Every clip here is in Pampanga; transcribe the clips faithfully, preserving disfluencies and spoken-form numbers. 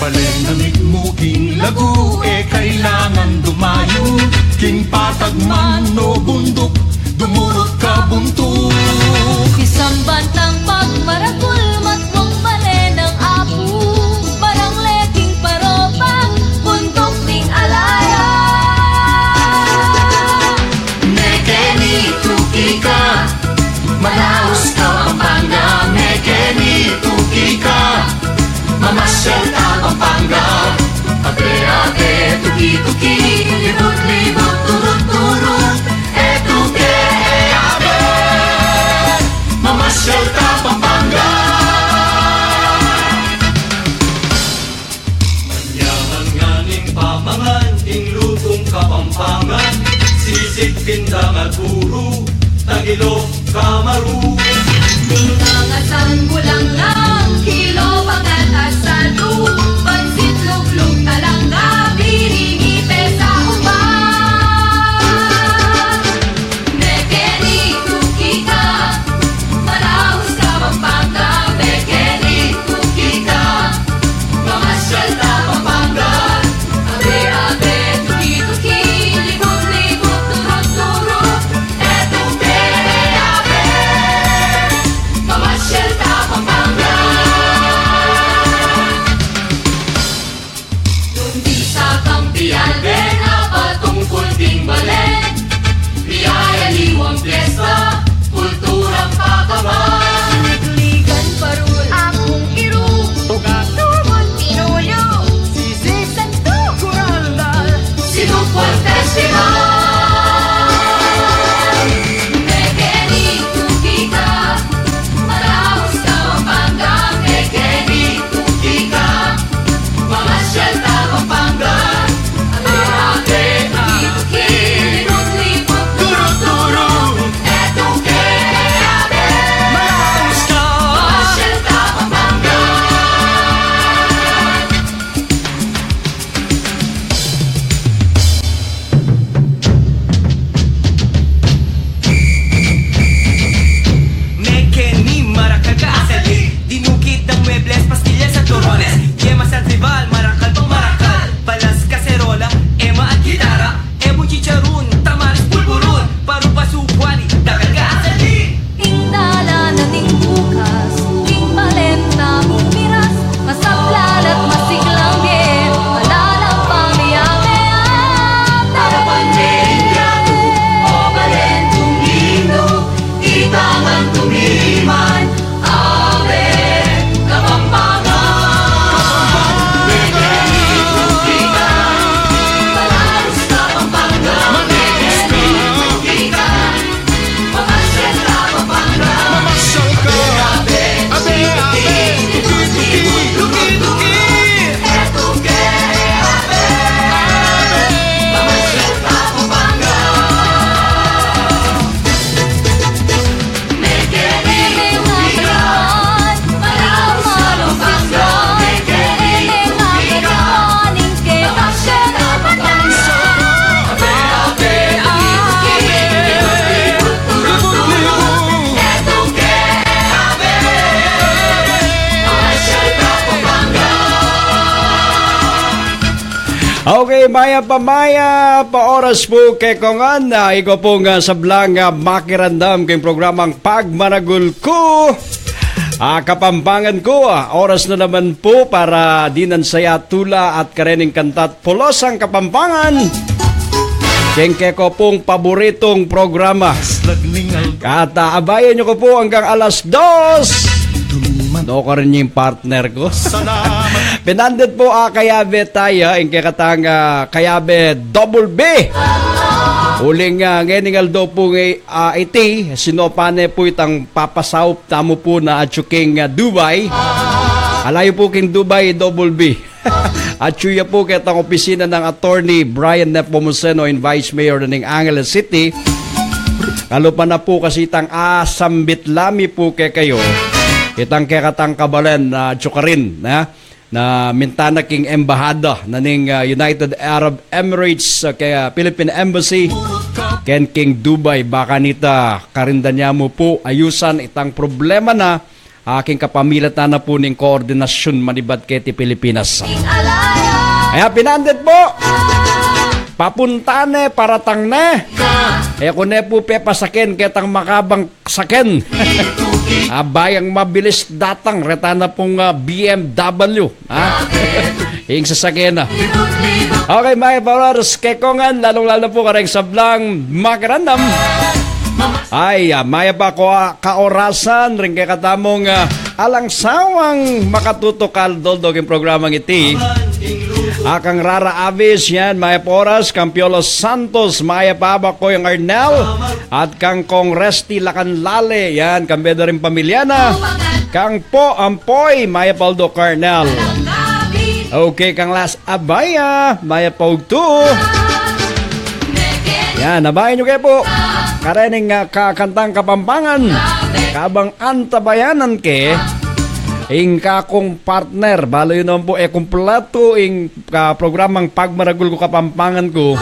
Balen na mitmu king lagu, e kailangan dumayu king patag man o bunduk, dumurut ka buntuk. Isang bantang pagmaragul, matmung bale nang apu, marang le king parobang, bunduk ning alaya. Mekeni tuki ka, malaus ka Pampanga, mekeni tuki ka, mamasyal ka Pampanga. Abe, abe, tuki, tuki, libut, libut, turut, turut, e tuke, e abe, mamasyal ka Pampanga. Manyaman ngan ing pamangan, ing lutung Kapampangan, sisig, pindang at puru, tagilok, kamaru. Ning angasan, bulanglang, kilo, pangan, asado, pansit, luglug, talangga, biring, ipe sa upa. Mekeni tuki ka, malaus ka Pampanga, mekeni tuki ka, mamasyal ka Pampanga. Abe, abe, tuki, tuki, libut, libut, turut, turut, e tuke, e abe, mamasyal ka Pampanga. Nung di sa kang pialbe na patungkul king balen, biaya liwang pyesta, kulturang pakaman. Ligligan, parul, akung iru, tuga, tumun, pinulu, sisig, santo, kuraldal, Sinukwal Festival. Mekeni tuki ka, malaus ka Pampanga, mekeni tuki ka, mamasyal ka Pampanga. Abe, abe, tuki, tuki, libut, libut, turu, turu, e tuke, e abe, malaus ka, mamasyal ka Pampanga. Mekeni, marakal ka asali, dinukit dang muebles, pastilyas at korones, yemas at rival, marakal pang marakal, palas, kaserola, ema at gitara, ebon, chicharun, tamaris, pulburun, paru, paso, kwali, dakal ka asali. Ing dalan na ning bukas, ing balen na bumiras, masablan at masiglang bie, malalang pamiyamean. Tarapan ne ing yaku, o balen, tuminu, ita man tumiman, abe, Kapampangan. Mekeni tuki ka, malaus ka Pampanga, mekeni tuki ka. Mamasyal ka. Abe, abe, tuki, tuki, tuki, tuki. Okay, mayap a mayap a oras pu kekongan. Ah, iko pung, ah, sablang, ah, makiramdam king programang Pagmaragul Ku, ah, Kapampangan Ku. Ah, oras na naman pu para dinan saya tula at karening kantat Pulosang Kapampangan, keng keko pung paboritung programa. At, ah, abayan yu ku pu anggang alas dos. Nukarin yu ing partner ku. Pinandit pu, ah, kayabe taya, ing kekatang, ah, kayabe Double B. Uling, ah, ngening aldo pu nge, ah, iti, sinopa ne pu itang papasaup tamu pu na atyu king, ah, Dubai. Ala yu pu king Dubai, Double B. Atyu ya pu ketang opisina nang Attorney Brian Nepomuceno, ing Vice Mayor na ning Angeles City. Kalupa na pu kasi itang asambit lami pu kekayu itang kekatang kabalen na atyu karin, na, na minta na king embahada na ning, ah, United Arab Emirates, ah, keng Philippine Embassy, ken king Dubai, ba kanita karin da ne mu pu ayusan itang problema na Aking kapamilatan na pu ning koordinasyun manibat keti Pilipinas. Kaya pinandit pu, papunta ne, paratang ne. E ku ne pu pepasaken ketang makabang saken. Abayang mabilis datang, reta na pung, ah, B M W. Ha? Ing sasakyan na. Okay, mayap a oras kekongan, lalung-lalu na pu kareng sablang makiramdam. Ay, ah, mayap a ko, ah, kaorasan ring kekatamung, ah, alang sawang makatutukal doldol king programang iti. Akang Rara Avis, yan, mayap a oras, kang Piolo Santos, mayap a abak ko yung Arnel, at kang Kong Resty Lacanlale, yan, kambe da ring pamilya na. Kang Po Ampoy, mayap a aldo, Colonel. Okay, kang Las Abaya, mayap a ugtu. Yan, abayan yu ke pu karening, ah, kakantang Kapampangan. Kabang antabayanan ke, ing kakung partner, balu yu naman pu, e kumpletu ing ka programang pagmaragul ku Kapampangan ku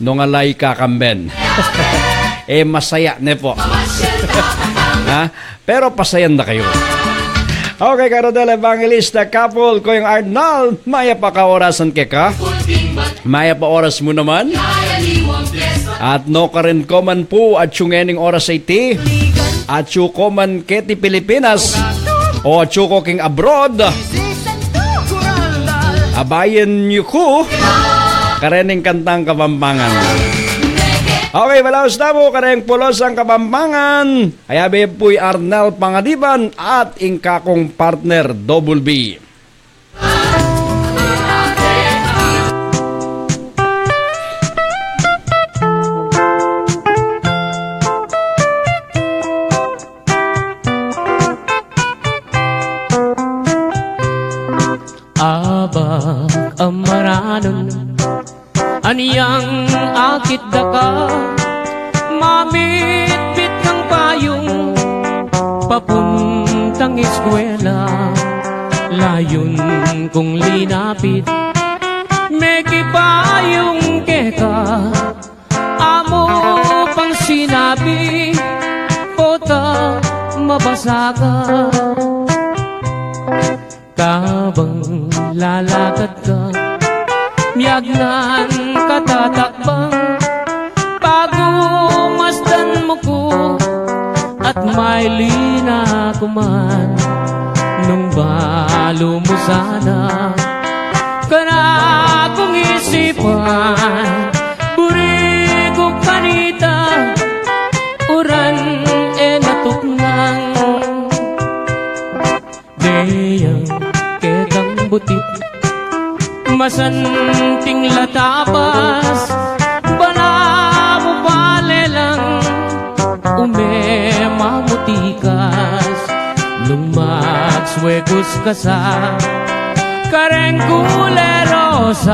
nung ala ika kamben. E masaya ne pu. Ha? Pero pasayan da kayu. Okay, kang Rodel Evangelista, Kapul, Koyong Arnold, mayap a kaorasan keka. Mayap a oras mu naman. At nukarin ko man pu, atyu ngening oras a iti, atyu ko man keti Pilipinas, o atyu ko king abroad, abayan yu ku karening kantang Kapampangan. Okay, malaus tamu kareng pulosang Kapampangan. Ayabe pu'y Arnel Pangadiban at ing kakung partner, Double B. Abak a maranun, anyang akit da ka, mamitbit kang payung, papuntang eskwela, layun kung linapit, mekipayung keka, amu pang sinabi, pota mabasa ka. Kabang lalakad ka, miyagnan ka tatakbang, pagumasdan mu ku, at mailina ku man, nung balu mu sana, kara kung isipan, buri ku kanita, uran e natuknang. Deyang kekang butik, masanting la tabas, balamu bale lang, ume mamutikas, nung magswegus ka sa kareng kulerosas,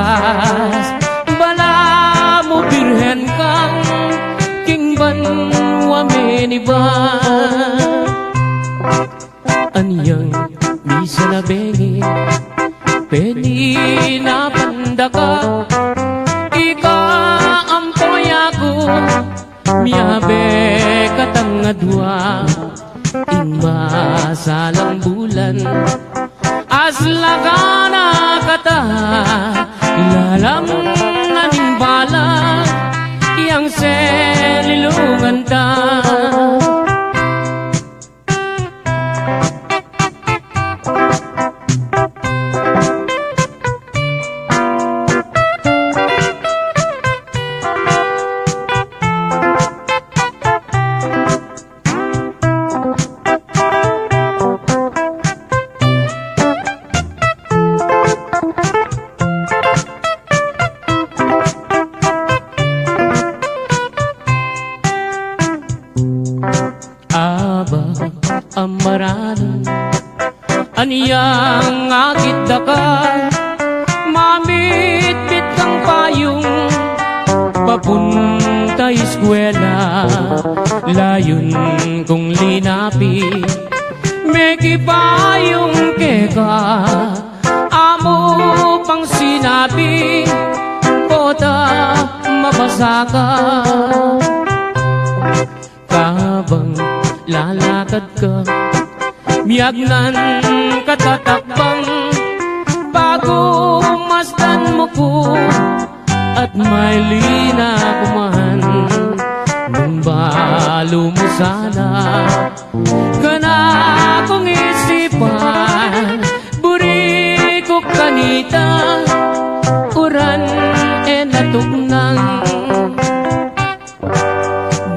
balamu birhen kang king banua meniban. Anyang misan a bengi, peninapan da ka, ika ampo ya ku, miyabe katang adua, ing masalang bulan, aslakan na kata, lalam na ning bala, yang selilungan ta. Aba, amaranun, anyang akit da ka, mamitbit kang payung, papunta iskwela, layun kung linapit, mekipayung keka, amu pang sinabi, pota mabasa ka. Kabang lalakad ka, Miyagnan ka tatakbang, bagu masdan mu ku, at mailina ku man, nung balu mu sana. Kanakung isipan, buri ku kanita, uran e natuknang.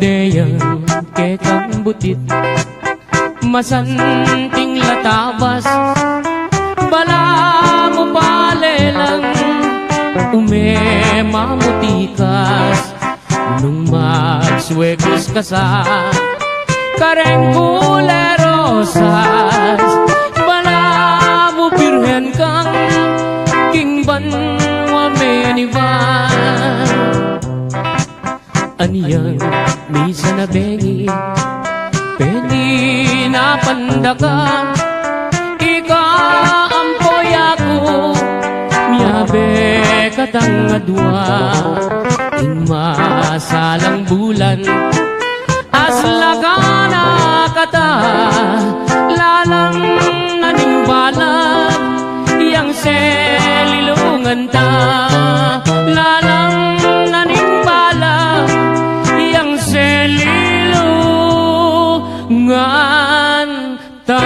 Deyang kekang butit, masanting la tabas, balamu palelang, ume mamutikas. Nung magsuekus ka sa kareng kulerosas, balamu birhen kang king banua meniban. Anyang misan a bengi, peni na pandaka, ika ampo yaku, miyabe katang adua, ing masalang bulan, aslakan na kata, lalang na ning balang, yang selilungan ta, lalang na ning balang, yang selilungan ta.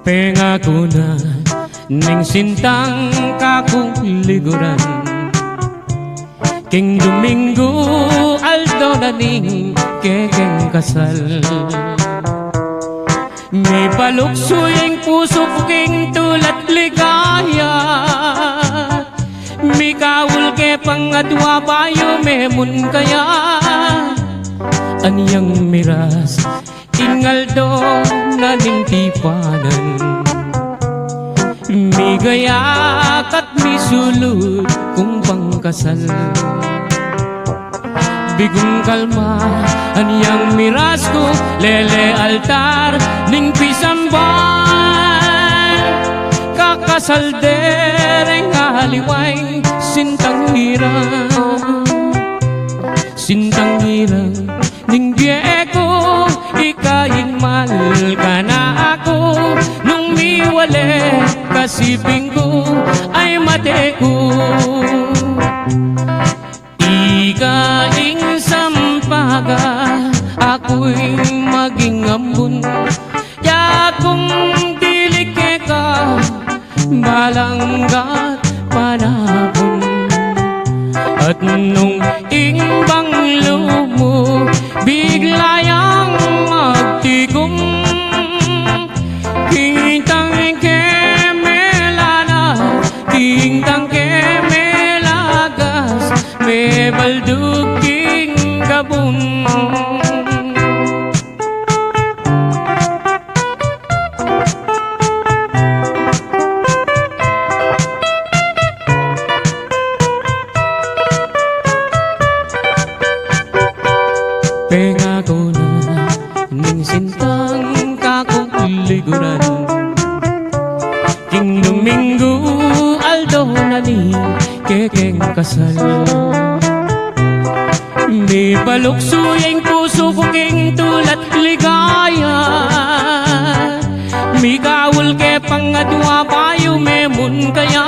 Pengaku na ning sintang kaku liguran, king Duminggu aldo na ning kekeng kasal. Mipaluksu ing pusu ku king tula't ligaya, mikaul ke pang adua bayu memun kaya. Anyang miras ing aldo na ning tipanan, migayak at misulud kung pangkasal. Bigung kalma, anyang miras ku, lele altar ning pisamban, kakasal de reng aliwang sintang nira, sintang nira. Ning bie ku, ika ing mal kanaku, nung miwale ka siping ku, ay mate ku. Ika ing sampaga, aku ing maging ambun, ya kung dilig keka, balanggat panapun. At nung ing banglu mu bigla yang magtigum, kintang ke melana, kintang ke melagas, mebaldug king gabun. Pengaku na ning sintang kaku liguran, king Duminggu aldo na ning kekeng kasal. Mipaluksu ya ing pusu ku king tula't ligaya, mikaul ke pang adua bayu memun kaya.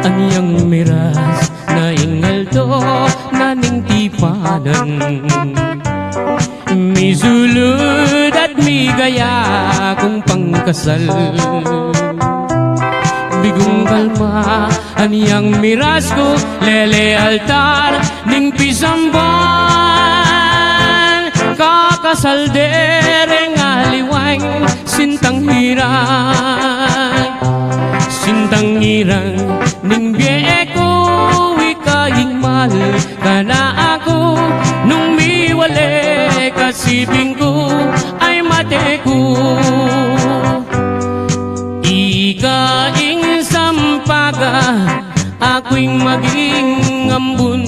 Anyang miras na ing aldo na ning tipanan, misulud at migayak kung pangkasal. Bigung kalma, anyang miras ku, lele altar ning pisamban, kakasal de reng aliwang sintang nira, sintang nira. Ning bie ku, ika ing mal kanaku, nung miwale ka siping ku, ay mate ku. Ika ing sampaga, aku ing maging ambun,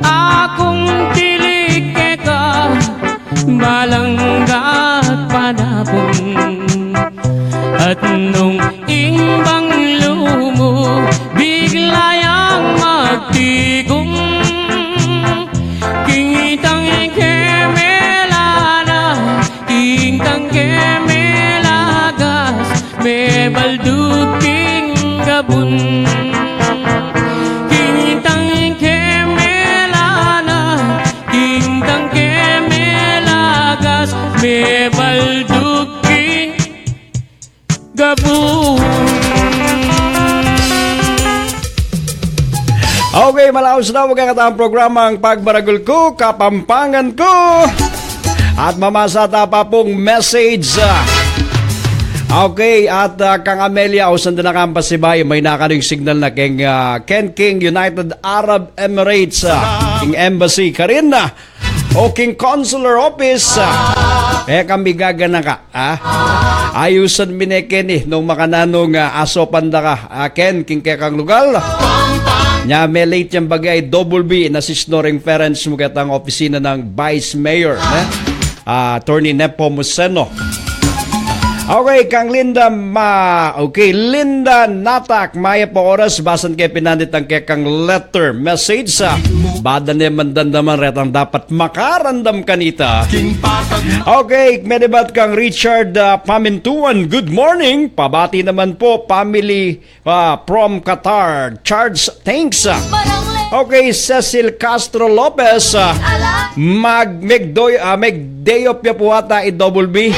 akung dilig keka, balanggat panabung. At nung ing bang lumu, bigla yang magtigung. King itang kemela na, king tang kemela gas, mebaldug king gabun. King itang kemela na, king tang kemela gas, mebaldug king gabun. Okay, malaus na, magkakataang programang Pagbaragul Ku, Kapampangan Ku. At mamasa ta pa pung message. Okay, at ah, kang Amelia, ausan da na kang pasibay, mayna kanu ing signal na king ah, Ken king United Arab Emirates, ah, king embassy, karin na. O king consular office, ah, e kami gaganaka, ah. Ayusan mi ne keni nung makananu nga asopan da ka, ah, Ken, king kekang lugal. Nya, me-late yang bagay, double B, nasisno ring parents mu ketang opisina nang Vice Mayor, ne? Ah, Attorney Nepomuceno. Okay, kang Linda Ma-, okay, Linda Natak, mayap a oras, basan ke pinandit ang kekang letter message sa bada ne man dandaman retang dapat makarandam kanita. Okay, menibat kang Richard ah, Pamintuan, good morning. Pabati naman po, family ah, from Qatar, Charles, thanks. Ah. Okay, Cecil Castro Lopez, ah, mag, mag-day, ah, mag-day off ya po ata i double B.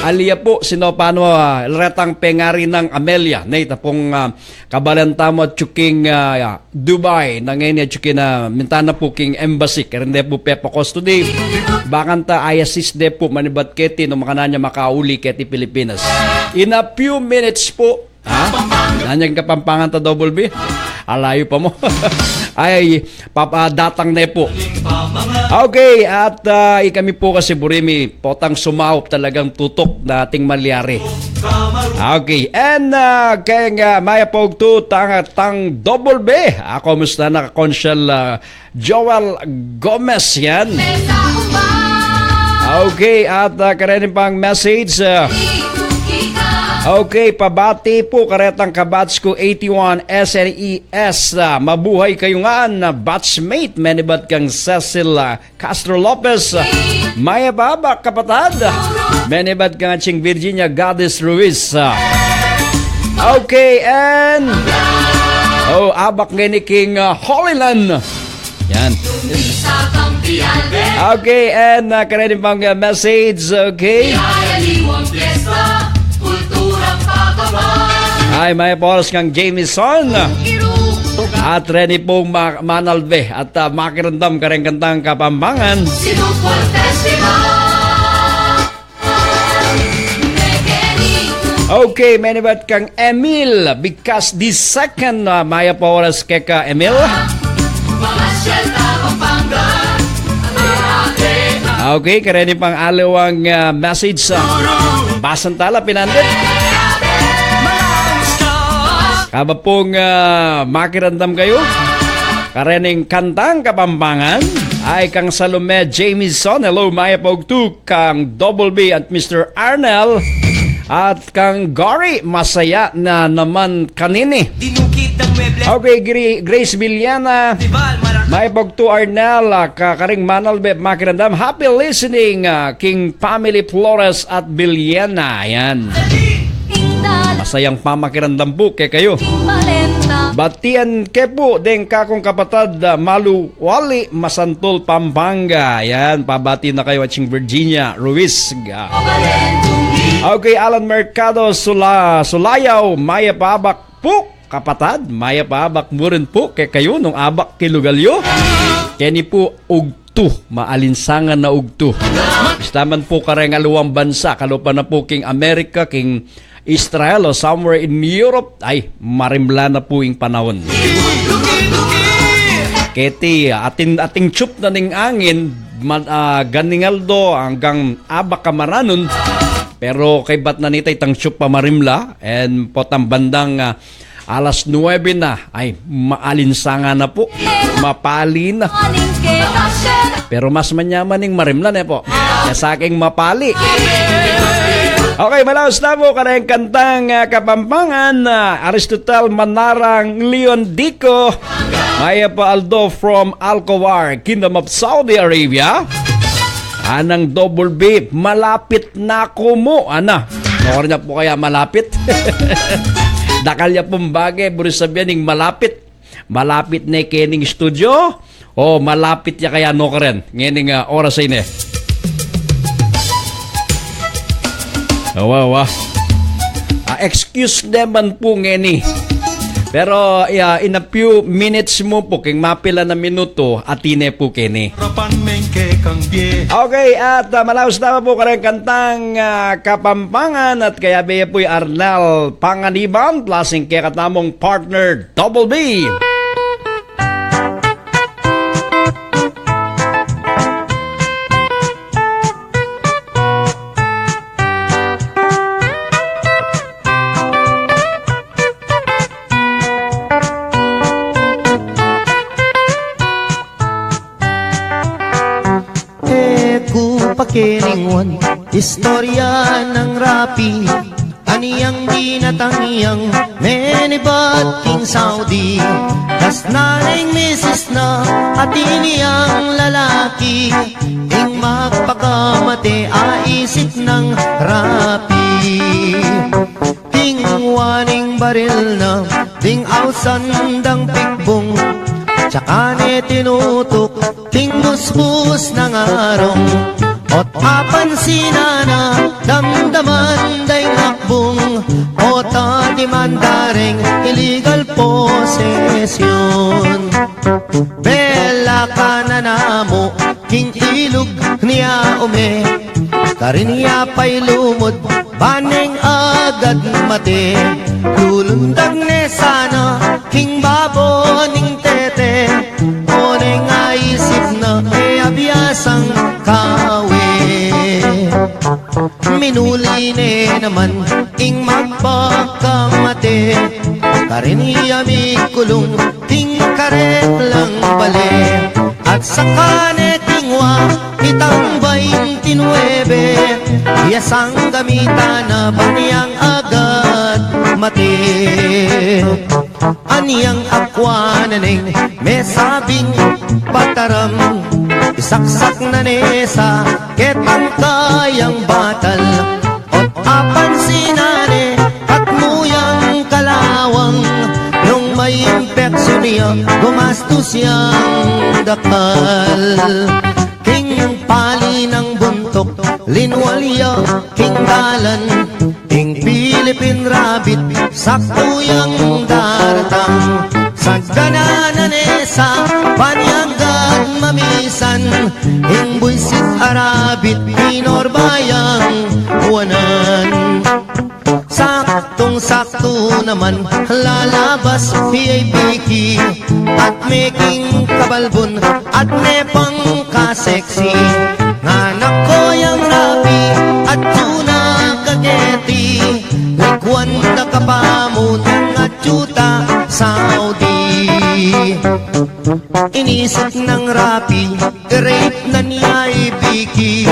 Ali ya po, sino pano, ah, retang pengari nang Amelia. Ne, ita pung ah, kabalan tamu atyu king ah, Dubai, nung ngeni atyu king ah, minta na po king embassy, karin de po pepa-custody. Bakanta i-assist de po, manibat keti, nung makananu ya makauli keti Pilipinas. In a few minutes po, ha? Nanu yang Kapampangan ta, double B? Alayu pa mu. Ay, papa, datang ne po. Okay, at ah, ikami po kasi buri mi potang sumaup, talagang tutok na ating malyari. Okay, and ah, keng ah, mayap a ugtu tang, tang double B. Ako, musta na, Conchel, ah, Joel Gomez yan. Okay, at ah, kareni pang message, ah, okay, pabati po karetang kabatch ku eighty-one S N E S. Ah, mabuhay kayu ngan, ah, batchmate, menibat kang Cecil, ah, Castro Lopez. Ah, mayap a abak, kapatad. Menibat kang ating Virginia Goddess Ruiz. Ah, okay, and oh, abak ngeni king ah, Holy Land. Yan. Okay, and ah, kareni pang ah, message, okay? Ay, mayap a oras kang Jameson. At reni pung ma-, manalbe at ah, makiramdam kareng kantang Kapampangan. Okay, menibat kang Emil, because this second, ah, mayap a oras keka, Emil. Okay, kareni pang aliwang ah, message, ah, basan tala pinandit. Kaba pung ah, makiramdam kayu karening kantang Kapampangan, ay kang Salome Jameson, hello, mayap a ugtu kang Double B at Mister Arnel. At kang Gary, masaya na naman kanini. Okay, Gri-, Grace Villana, mayap a ugtu Arnel, ah, ka-, karing manalbe, makiramdam. Happy listening, ah, king family Flores at Villana. Yan. Masayang pamakiramdam po kekayu. Batian ke po deng kakung kapatad, ah, Malu Wali, Masantul, Pampanga. Yan, pabati na kayu, ating Virginia Ruiz. Ga-, okay, Alan Mercado, Sula-, Sulayaw, mayap a abak po, kapatad, mayap a abak mu rin po kekayu nung abak king lugal yu. Keni po ugtu, maalinsangan a ugtu. Bista man po kareng aliwang bansa, kalupa na po king Amerika, king Israel o somewhere in Europe, ay, marimla na pu ing panahun. Keti, atin, atin tiyup na ning angin, ma-, ah, ganing aldo anggang abak a maranun, pero kaybat na nita itang tiyup a marimla, and potang bandang, ah, alas nuebe na, ay, maalinsangan na pu, mapali na. Pero mas manyaman ing marimla, ne pu? Kesa king mapali. Okay, malaus na po kareng kantang, ah, Kapampangan, ah, Aristotel Manarang Leon Dico. Maya pa Aldo from Alcovar, Kingdom of Saudi Arabia. Anang double B, malapit na kumu, ana. Nor niya po kaya malapit? Dakal ya pung bage, buri sabian ing malapit. Malapit ne kening studio? O malapit ya kaya no karen? Ngening, ah, oras a ini. Awa, awa. Ah, excuse naman po ngeni. Pero, ya, in a few minutes mu po, king mapilan a minuto, atin ne po keni. Okay, at, ah, malaus na po kareng kantang, ah, Kapampangan at kayabe ya pu i Arnel Panganiban, plus ing kekatamung partner, Double B. E ku pa keningwan istorya nang Rapi, anyang binatang yang menibat king Saudi. Kasna neng misis na, atin yang lalaki, ing magpakamate a isip nang Rapi. King waning baril na, ding ausan dang pikbung, tsaka ne tinutuk, king busbus nang arung. O't apansinan na, damdaman da ing akbung, o't a demanda reng illegal possession. Bela ka na namu, king ilug nia ume, karin ya pay lumud, ba neng agad mate. Lulundag ne sana, king babo ning tete, o neng aisip na, e abiasang kawe. Minuli ne naman, ing magpakamate, karin ya mikulung, king karetlang bale. At saka ne king wa, itang baintinuebe, ya sang gamitan na ba niyang agad mate. Anyang akwa na neng mesabing pataram, isaksak na ne sa ketang kayang batal. O't apansinan ne, at muyang kalawang, nung may impeksyon ya, gumastus yang dakal. King pali nang buntuk, linwal ya king dalan, ing Philippine Rabbit, saktu yang daratang. Sagana na ne sa panyagad mamisan, ing buisit a rabbit, pinorbayang wanan. Saktung-saktu naman, lalabas ya i Vicky, at meking kabalbun, at mepang kaseksi. Nganak ko yang Rapi, at tuna kaketi, likwan na kapamu nang atyu ta Saudi. Inisip nang Rapi, i-rape na niya i Vicky,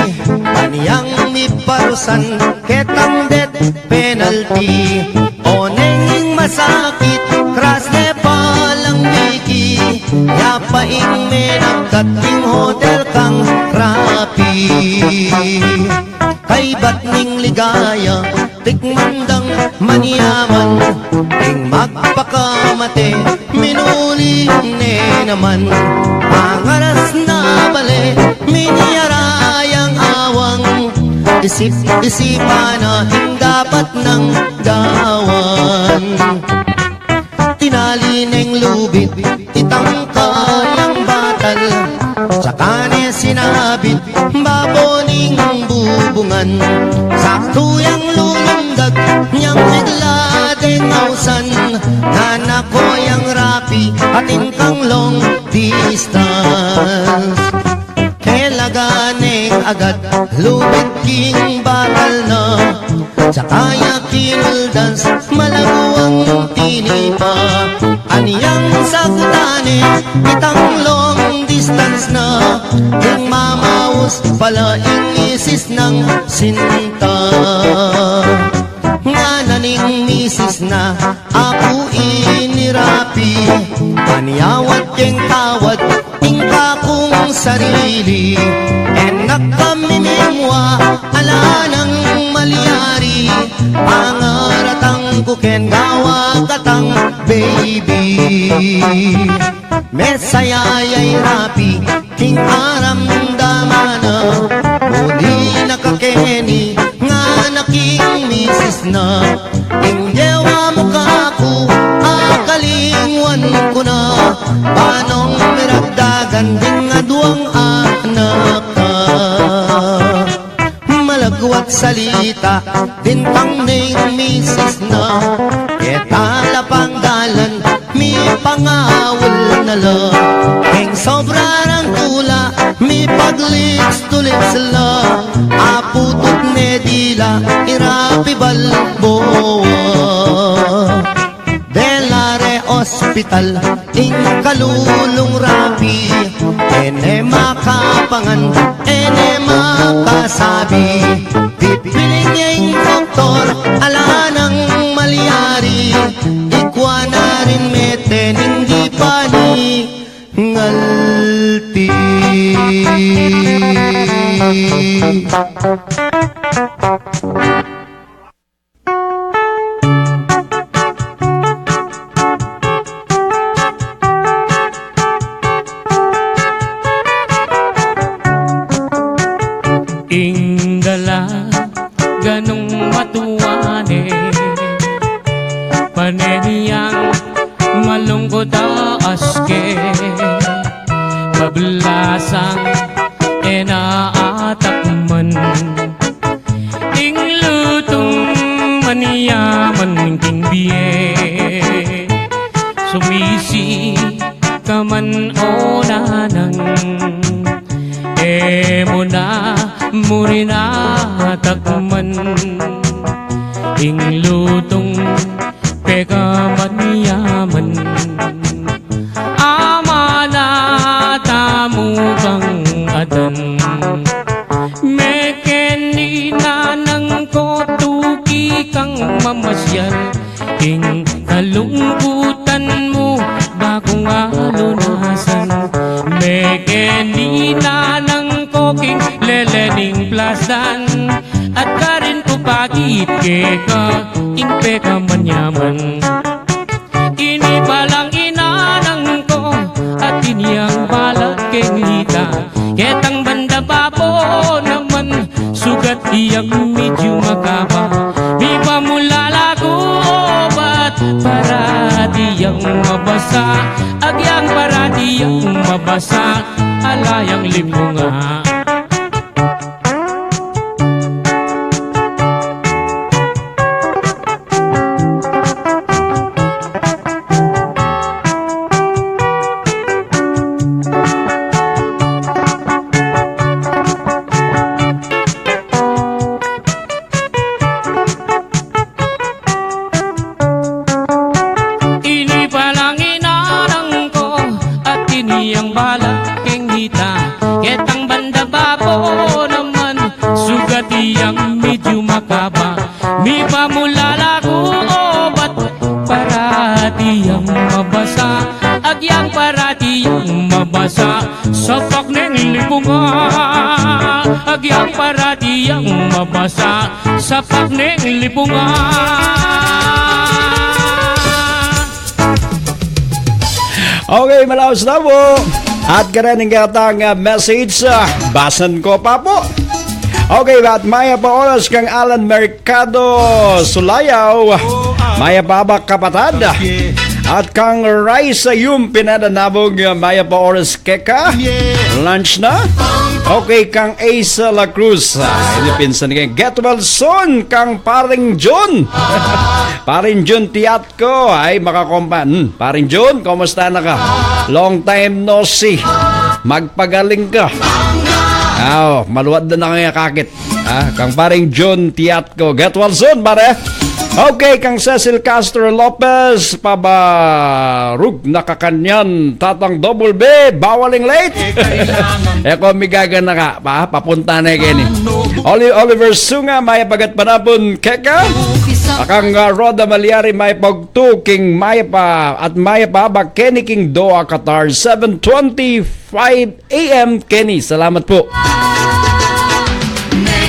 anyang miparusan ketang death penalty. O neng ing masakit, kras ne palang Vicky, ya pa ing menagkat king hotel kang Rapi. Kaybat ning ligaya, tikman dang manyaman, ing magpakamate, minuli ne naman. Angaras na bale, minyara yang awang, isip-isipan na ing dapat nang gawan. Tinali neng lubid, itang kayang batal, tsaka ne sinabit, babo ning bubungan. Saktu yang lulundag, nyang bigla deng ausan, nganak ko yang Rapi, atin kang long distance. Kelaga neng agad, lubid king batal na, tsaka ya kinuldans, malaguang tinipa. Anyang sakutan ne, itang long distance, distance na, ing mamaus pala ing misis nang sinta. Ngana ning misis na, Apu, ini Rapi, panyawad keng tawad ing kakung sarili. E na kami mimua, ala nang malyari, pangaratang ku ken gawa katang baby. Mesaya ya i Rapi, king aramdaman na, muli na ka keni, ngana king misis na, ing gewa mu kaku, akalingwan ku na, banong miragdagan ding aduang anak ka. Malagwat salita, bintang ning misis na, keta la pang dalan, mipangaul na la. Ing sobra rang tula, mipaglips to lips la, apu tut ne dila, i Rapi Balboa. Dela re ospital, ing kalulung Rapi, e ne makapangan, e ne makasabi. Pipiling ya ing doktor, ala nang malyari, ikwa na rin mete ning di paningalti. Ing dalaga nung matua ne, pane niyang malungkut a aske, pablasang e na atakman. Ing lutung manyaman king bie, sumisi ka man o nanang, e mu na murin atakman. Ing lutung pekamanyaman, amanat tamu kang adan. Mekeni nanang ko tuki kang mamasyal, ing kalungkutan mu ba kung alunasan. Mekeni nanang ko king lele ning plasdan, at karin ku pakit keka ing pekamanyaman. Ini palang inanang ko, atin yang balat keng ita. Ketang banda babo naman, sugat yang medyu makaba. Mipamulala ku obat parati yang mabasa, agyang parati yang mabasa, ala yang lipunga. Ini palang inanang ko, atin yang balat keng ita. Ketang banda babo naman, sugat yang medyu makaba. Mipamulala ku obat parati yang mabasa, agyang parati yang mabasa, sapak neng lipunga. Agyang parati yang mabasa, sapak neng lipunga. Okay, malaus na pu. At karen ing ketang, ah, message, ah, basan ku pa pu. Okay, at mayap a oras kang Alan Mercado Sulayaw. Mayap a abak, kapatad. At kang Raisa Yung Pineda Nabog, mayap a oras keka. Lunch na? Okay, kang Ace La Cruz. Ah, ini pinsan ke. Get well soon, kang Paring Jun. Paring Jun Tiat ko, ay, makakompa. Hmm, Paring Jun, kumusta na ka? Long time no see. Magpagaling ka. Aw, maluad na kang akakit. Ah, kang Paring Jun Tiat ko. Get well soon, pare. Okay, kang Cecil Castro Lopez, pabarug na kakanyan, Tatang Double B, bawaling late. E ko migaganaka, pa, papunta na keni. Oli-, Oliver Sunga, mayap a gatpanapun keka. Akang, ah, Rhoda Maliari, mayap a agtu king mayap a, at mayap a abak keni king Doha, Qatar, seven twenty-five A M keni. Salamat pu.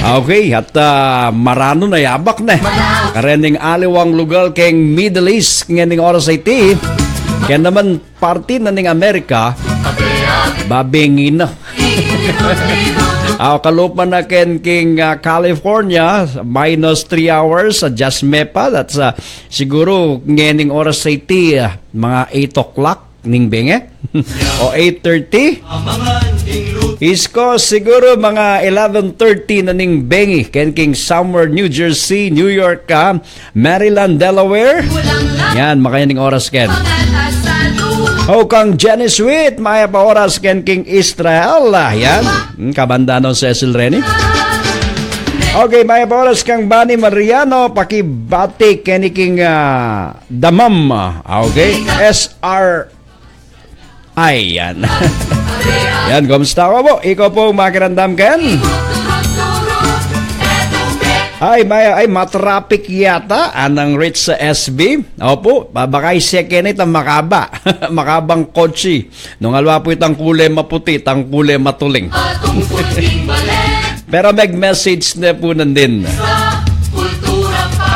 Okay, at, ah, maranu na yabak ne. Karening aliwang lugal keng Middle East ngening oras a iti. Kaya naman parti na ning Amerika, babengi na. Ah, kalupa na ken king, ah, California, minus three hours, adjust me pa. That's, ah, siguru ngening oras a iti, ah, mga eight o'clock ning bengi. O eight thirty. East Coast, siguro mga eleven thirty na ning bengi. Ken king somewhere, New Jersey, New York, ah, Maryland, Delaware. Yan, makanyan ing oras ken. O kang Jenny Sweet, mayap a oras ken king Israel. Ah, yan. Hmm, kabandanan Cecil Reni. Okay, mayap a oras kang Bani Mariano, pakibati keni king, ah, Damam. Ah, okay. S R Ay, yan. Yan, kumusta ka po? Ikaw po, makiramdam ken? Ay, may, ay, matraffic yata. Anang reach sa S B. Opo, babakay siya kenita makaba. Makabang kotse. Nung alwa po itang kule maputi, itang kule matuling. Pero meg-message na po nandin.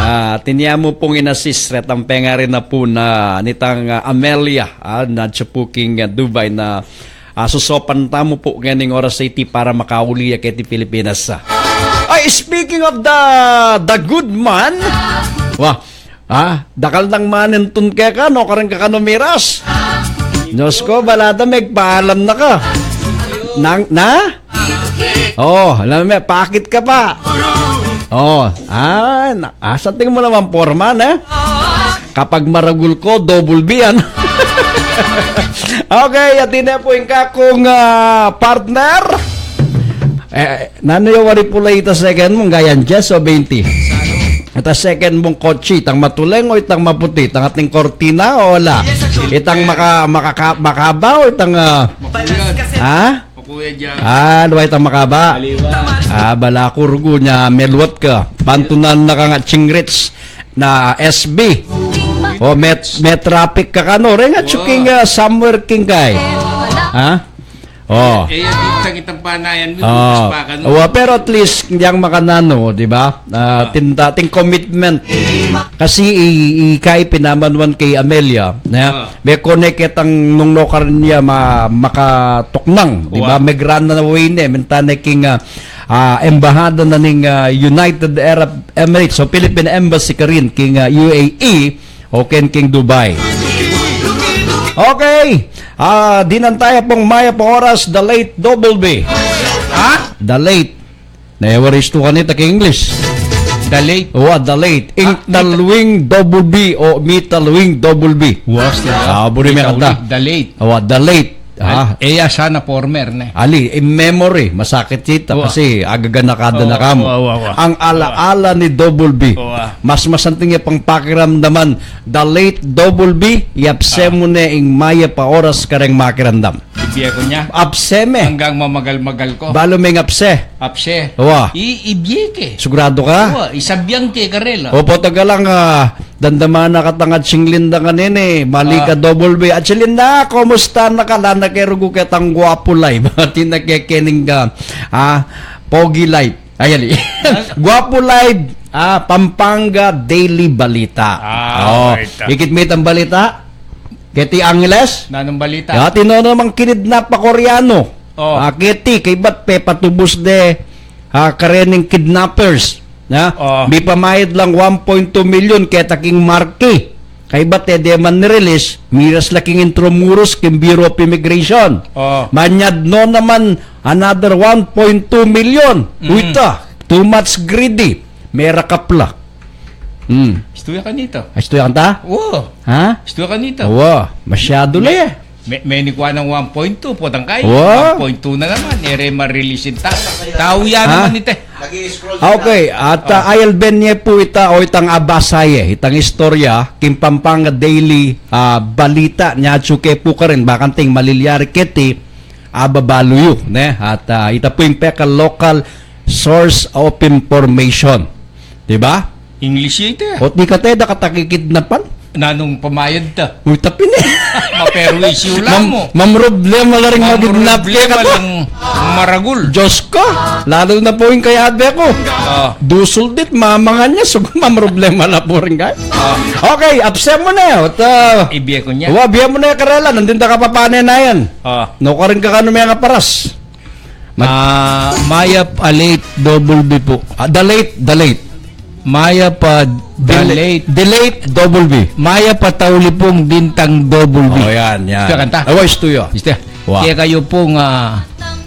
Ah, tinya mu pong inassist retang pengari na po na nitang, ah, Amelia, ah, na siya po king, ah, Dubai na, ah, susopan tamu po ngening oras a iti para makauli ya keti Pilipinas, ah. Ay, speaking of the, the good man, wah, ah, dakal nang manintun keka, no, karing kakanu miras. Diyos ko, balada, megpaalam na ka. Nang, na? Oh, alam mo, pakit ka pa. Oh, ah, na, ah, something mo naman, foreman, eh? Kapag maragul ko, double B yan. Okay, at ine po ing kakung, ah, partner. Eh, nanu ya wari pula ita second mung gayan, Jess o twenty? Ita second mung kotse, itang matuleng o itang maputi, itang ating kortina o wala? Itang maka-, makaka-, makaba o itang, ah, ha? Makuya dyan. Ah, luwa itang makaba. Maliwa. Ah, bala ku rugu nya, meluat ka. Pantunan na ka nga chingrit na S B. O, met, met traffic ka kanu. Ren nga, wow, tsuking, ah, somewhere king kay. Ha? Oh. Eh, yung itang, itang panayan mo, oh, butas pa ka, no? Wa, pero at least, hindi ang makananu, di ba? Ah, tinta, ting commitment. Kasi i, i, kay pinamanwan kay Amelia, na, ah, me kone ketang nung nokar niya ma-, makatuknang, di ba? Wa. Meg-run away ne, mintane king, ah, ah, embahada na ning, ah, United Arab Emirates o Philippine Embassy karin king, ah, U A E, o ken king Dubai. Okay. Ah, dinan taya pung mayap a oras, the late Double B. Ha? The late. Na, e wari istu kanita king English. The late. Wa, the late. Ing ah, taluing Double B o mi taluing Double B. Wa, ah, buri me kanta. The late. Wa, the late. Ah. Eya sana former, ne? Ali, in memory, masakit ita. Wa. Kasi agaganakada na kamu. Wa, wa, wa. Ang alaala ni Double B. Wa. Mas masanting ya pang pakiramdaman, the late Double B, yapse mu ne ing mayap a oras kareng makiramdam. Ibie ku nya. Apse me. Hanggang mamagal-magal ko. Balu meng apse. Apse. Wa. I, ibie ke. Sigurado ka? Wa, isabian ke karela. Opo, taga lang, ah, dandamana ka tang Atsing Linda kanini. Mali ka, ah, Double B. Atsing Linda, kumusta na ka? Lana ke rugu ketang Guapo Live. Atin na ke kening ka. Ah, Pogi Live. Ayan, eh. Guapo Live, ah, Pampanga Daily Balita. Ah, oh, balita. Ikit me itang balita? Keti Angeles? Nanung balita? Ya, tino namang kinidnap a Koreano. Oh. Ah, keti, kaybat pepatubus de, ah, karening kidnappers. Na? Oh. Mipamayad lang one point two million keta king marquee. Kaybat e de man ni-release, miras la king Intramuros, king Bureau of Immigration. Oh. Manyad no naman another one point two million. Mm. Uy ta, too much greedy. Merakap la. Hmm. Istuya kanita. Istuya kanta? Wa. Ha? Istuya kanita. Wa. Masyado la e. Me, menikwa nang one point two, potang kai. Wa? One point two na naman. Ere, ma-release ing tau. Tau ya Ha? naman ite. Nag-i-scroll Ah, okay. At, ah, ayalben ne pu ita o itang abasa ye, itang istorya, king Pampanga Daily, ah, Balita, nya atsu ke pu karin, bakanta ing malilyari keti, ababalu yu, ne? At, ah, ita pu ing peka local source of information. Di ba? English ya ita. O, di ka te, da ka takikidnapan? Nanung pamayad ta? Uy, tapi ne. Maperwisyu la Mam-, mu. Mamroblema la ring magidnap Mamroblema keta. lang maragul. Diyos ko, lalo na pu ing kayabe ku. Ah. Dusul dit, mamangan ya, so mamroblema la pu ring kaya. Ah. Okay, absen mu ne, ota. Ibie ku ne. Wa, bie mu ne karela, nandin da ka papane na yan. Ah. No, karin ka kanu me kaparas. Mag- Ah, mayap a late double B po. Ah, the late, the late. Mayap a The late, delayed. the late double B. Mayap a tauli pung dintang double B. Oh, yan, yan. Ito kanta. Awa, isto ya. Iste. Wa. Kaya kayo pong, ah,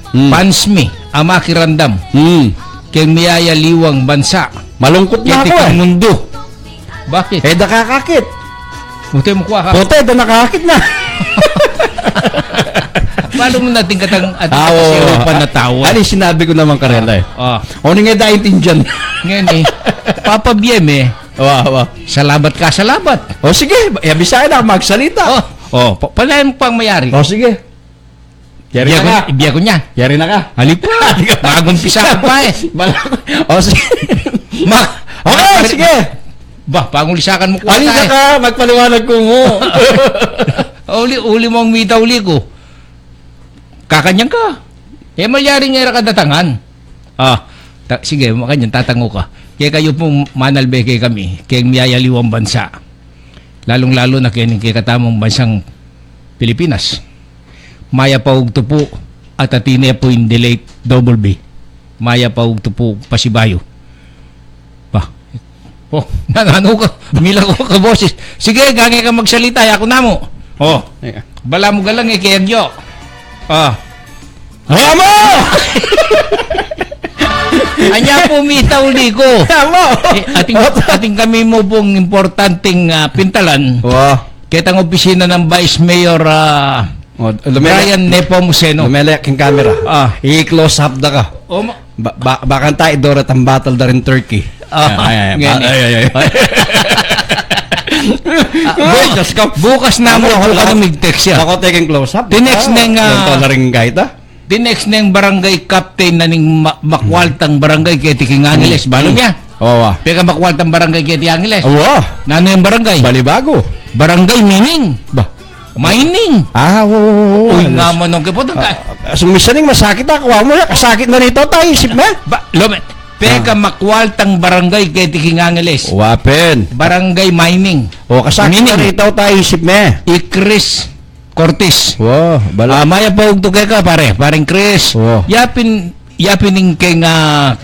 Hmm. fans mi, ama kiramdam. Hmm. Keng miyayaliwang bansa. Malungkot na Keti ako, eh. kang mundo. Bakit? Eh, da kakakit. Pute mu kwa ka. Pute, da nakakit na. Paano mo natin katang, ating Ah, oo. katasiyaw panatawa? Ano yung sinabi ko naman karela eh? Ah. O, ni nga da intindihan. Ngayon eh, Papa Biem eh. Wa, wa. Salamat ka, salamat. O, sige, eh, bisa na magsalita. Oh, oh, pa palayan pang mayari. O, sige. Yari Biya na ko, ka. biya ko niya. Yari na ka. Halip. Mag-umpisa ka pa eh. Bala-, o, sige. Ma- Okay, sige. Ba, pangulisakan mo ko Alin ata ka eh. ka? Magpaliwanag ko mo. Uli, uli mo ang mita uli ko. Kakanyang ka. Eh, malyari nga era kadatangan. Ah, ta- sige, makanyan, tatango ka. Kaya kayo pong manalbe kay kami, kay miyayaliwang bansa. Lalong-lalo na kay, kay katamong bansang Pilipinas. Mayap a ugtu pu, at atine pu in the late double B. Mayap a ugtu pu, pasibayu. Ba? Oh, nananu ka? Mila ko ka boses. Sige, gange ka magsalita, yaku namu. Oh. Bala mu galang e, kaya gyo. Ah. Amo! Anya pu mita uli ko. Amo! Eh, ating, ating kami mu pung importanteng, ah, pintalan. Wa. Ketang opisina ng Vice Mayor, ah, O, lume-, Brian Nepomuceno. Lumele king camera. Ah. I-close up da ka. O, ma- Ba, ba, bakanta idora tambatal da rin turkey. Ah, Ay, ay, ay, ngeni. ba- ay, ay, ay. Ah, Ay, bu- Diyos ko. Bukas na Ano, mo, bukas wala? na mig-text siya. Bako taking close up. The next Ah, neng, ah, yung pala rin gaita. The next neng barangay captain na ning ma- makwaltang barangay keti king Angeles. Hmm. Balu Hmm. niya? Oo, ah. Peka makwaltang barangay keti Angeles. Oo. Nanu yang barangay? Balibago. Barangay Mining. Ba? Mining. Ah, oo, oo, oo. Uy, Alas. nga mo nung kiputang ka. Ah, sung misaning masakit ako, amo ya, kasakit na nito, tayo, isip na. Ba, lome, peka Ah. makwaltang barangay keti king Angeles. Wapen. Barangay Mining. O, kasakit na Mining. nito, tayo, isip na. I Chris Cortis. Wa, bala. Ah, mayap a ugtu keka, pare. Pareng Chris. Wa. Yapin, yapin ing keng, ah,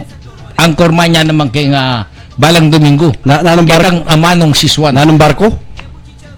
anchorman ya naman keng, ah, Balang Domingo. Na, nanung bar- Ketang amanung Siswan. Nanung barko?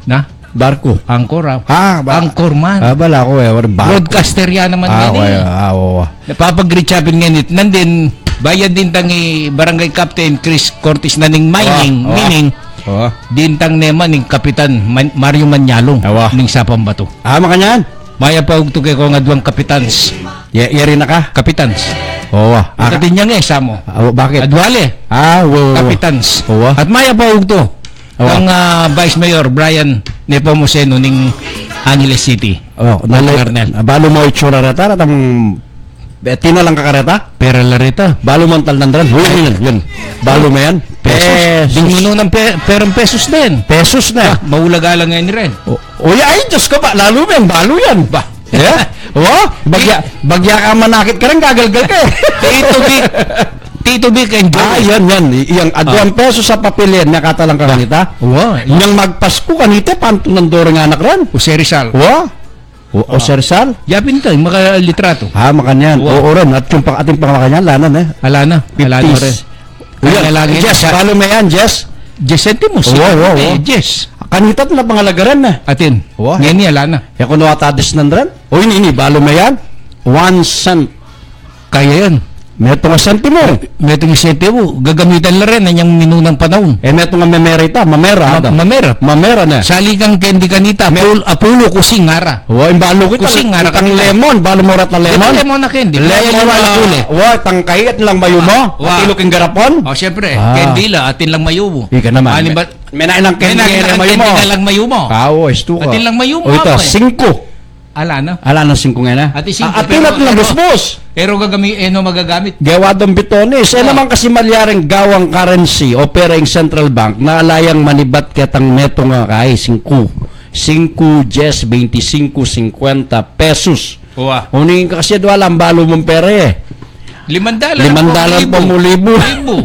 Na? Barko. Anchor, ah. Ah, ba- Anchorman. Ah, bala ko e, wari barko. Broadcaster ya naman Ah, yan okay, e. ah, oo. Napapag-reach out ngeni. Nandin, bayad din tang i Barangay Captain Chris Cortis na ning Mining, Ah, ah. Mining. Ah. Din tang nema ning Kapitan Man- Mario Manyalong Awa. ning Sapang Bato. Ah, makanyan? Mayap a ugtu keka, aduang kapitans. Ye, yari na ka? Kapitans. Oo, ah. Ika din niya nga, e, sa mo. Ah, bakit? Adwale. Ah, oo. Kapitans. Oo. At mayap a ugtu. Oo. Kang, ah, Vice Mayor Brian Nepomuceno ning Angeles City. Oh, Kang nale- Arnel. Balu mo itsura reta, retang, e, tina lang kakareta? Pera la reta. Balu mo ang talnan ran? Yun, yun, yun. Balu mo yan? Pesos. Pesos. Ding minu ng pe- perang pesos din. Pesos na. Ah, maulaga lang yan rin. O, o, ya, ay, Diyos ko, ba, lalu mo yan, balu yan. Ba? Yeah? Oh, bagya, bagya ka manakit ka rin, gagalgal ka e. Tito Vic. Tito Vic and Ah, Joey. yan, yan. I- Yang aduang Ah. pesos a papel yan, nakatalang ka Ba? kanita. Wa, Yang magpasko kanita, pantunan do rin anak ran. O Sir Rizal. Wa? O, o Sir Rizal? Yapin ka, makalitrato. Ah, makanyan. Wa. Oo rin. At yung pang-, ating pang makanyan, lana na e. Ala na. Ala na Fifties. rin. Yan. Kaya lagi Jess, sa- follow mo yan, Jess. Jess Sentimos. Wa, wa, wa. Eh, Jess. Kanita na pangalagaran na. Atin. Wa. Ngayon niya, ala na. Ya kuno atadis nan ran. O, ini, ini, follow mo yan. One cent. Kaya yan. Metung a sentimo. Metung a sentimo. Gagamitan la rin, anyang minunang panaun. E, metung a memera ita, mamera, Ma-, ada. Mamera. Mamera na. Sali kang candy kanita, Me- apul-, apulo kusing ngara. Wa, imbalu kita, kusing ngara itang kanita. Lemon, balu mo rat na lemon. Lemon na candy. Lemon na, wa, tangkai, atin lang mayumu. Wa. Atilu king garapon. O, siyempre, ah, candy la, atin lang mayumu. Ika naman. Ani ba, menain lang candy, menain lang candy, mayumu. Nga lang mayumu. Awa, istu ka. Atin lang mayumu, o, ita, awa, e. Singko. Ala na. Ala na singko ngana. Ati singko, a-, atin pero, lang pero, busbus. Pero gagami-, e, no, magagamit. Gewa dong bitones. E, o, naman kasi malyaring gawang currency o pera ing central bank na ala yang manibat ketang metung a kai, singko. Singko, dies, beintisingko, singkwenta pesos. Wa. Uning kasi dua lang balu mong pera, e. Limandalan, limandalan pa mu libu. Libu.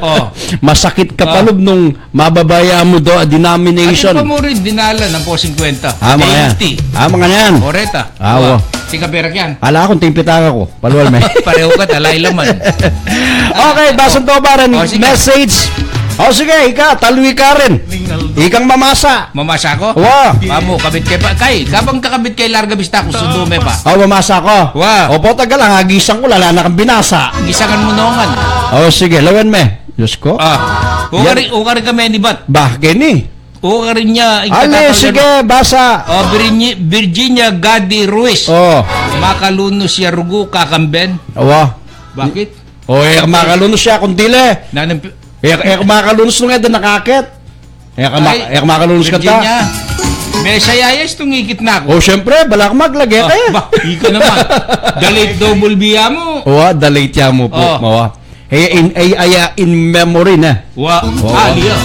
O. Masakit ka pa lub nung mababa ya mu do a denomination. Atin pa mu rin dinalan ampo singkwenta. A, mga yan. Eighty. A, mga yan. Oreta. A, wa. Wa. Tingka pera kyan. Ala, kung tingpitaka ku. Palual me. Pareho ka, talay laman. Okay, basang to pa rin. O, sige. Message. O, sige, ika, talui ka rin. Ikang mamasa. Mamasa ko? Wa. Pamu, kabit ke pa. Kay, kabang kakabit ke larga bista ku, sundu me pa. O, mamasa ko. Wa. Opo, taga lang, agisang ku, lala na kang binasa. Gisangan mu nongan. O, sige, lawen me. Diyos ko. A. Yan. Ukari, ukari kami ni bat. Bah, keni. Ukari nya, ing... Ale, katatawag sige, yan. Basa. O, Virgi-, Virginia Gadi Ruiz. O. Makalunus ya rugu, kakamben. Wa. Bakit? O, e, makalunus ya, kung dile. Nanang pi- E, e, makalunus nung e da nakakit. E, ka ma-, ay, e, makalunus ka ta. Virginia, me sayayas tung ikit na ku. O, siyempre, bala ka maglage ka, e. Ba, ika naman. Dalate double B ya mu. Wa, dalate ya mu po. O. Mawa. E, in, e, aya, in memory na. Wa. Wa, wa. Ali ya.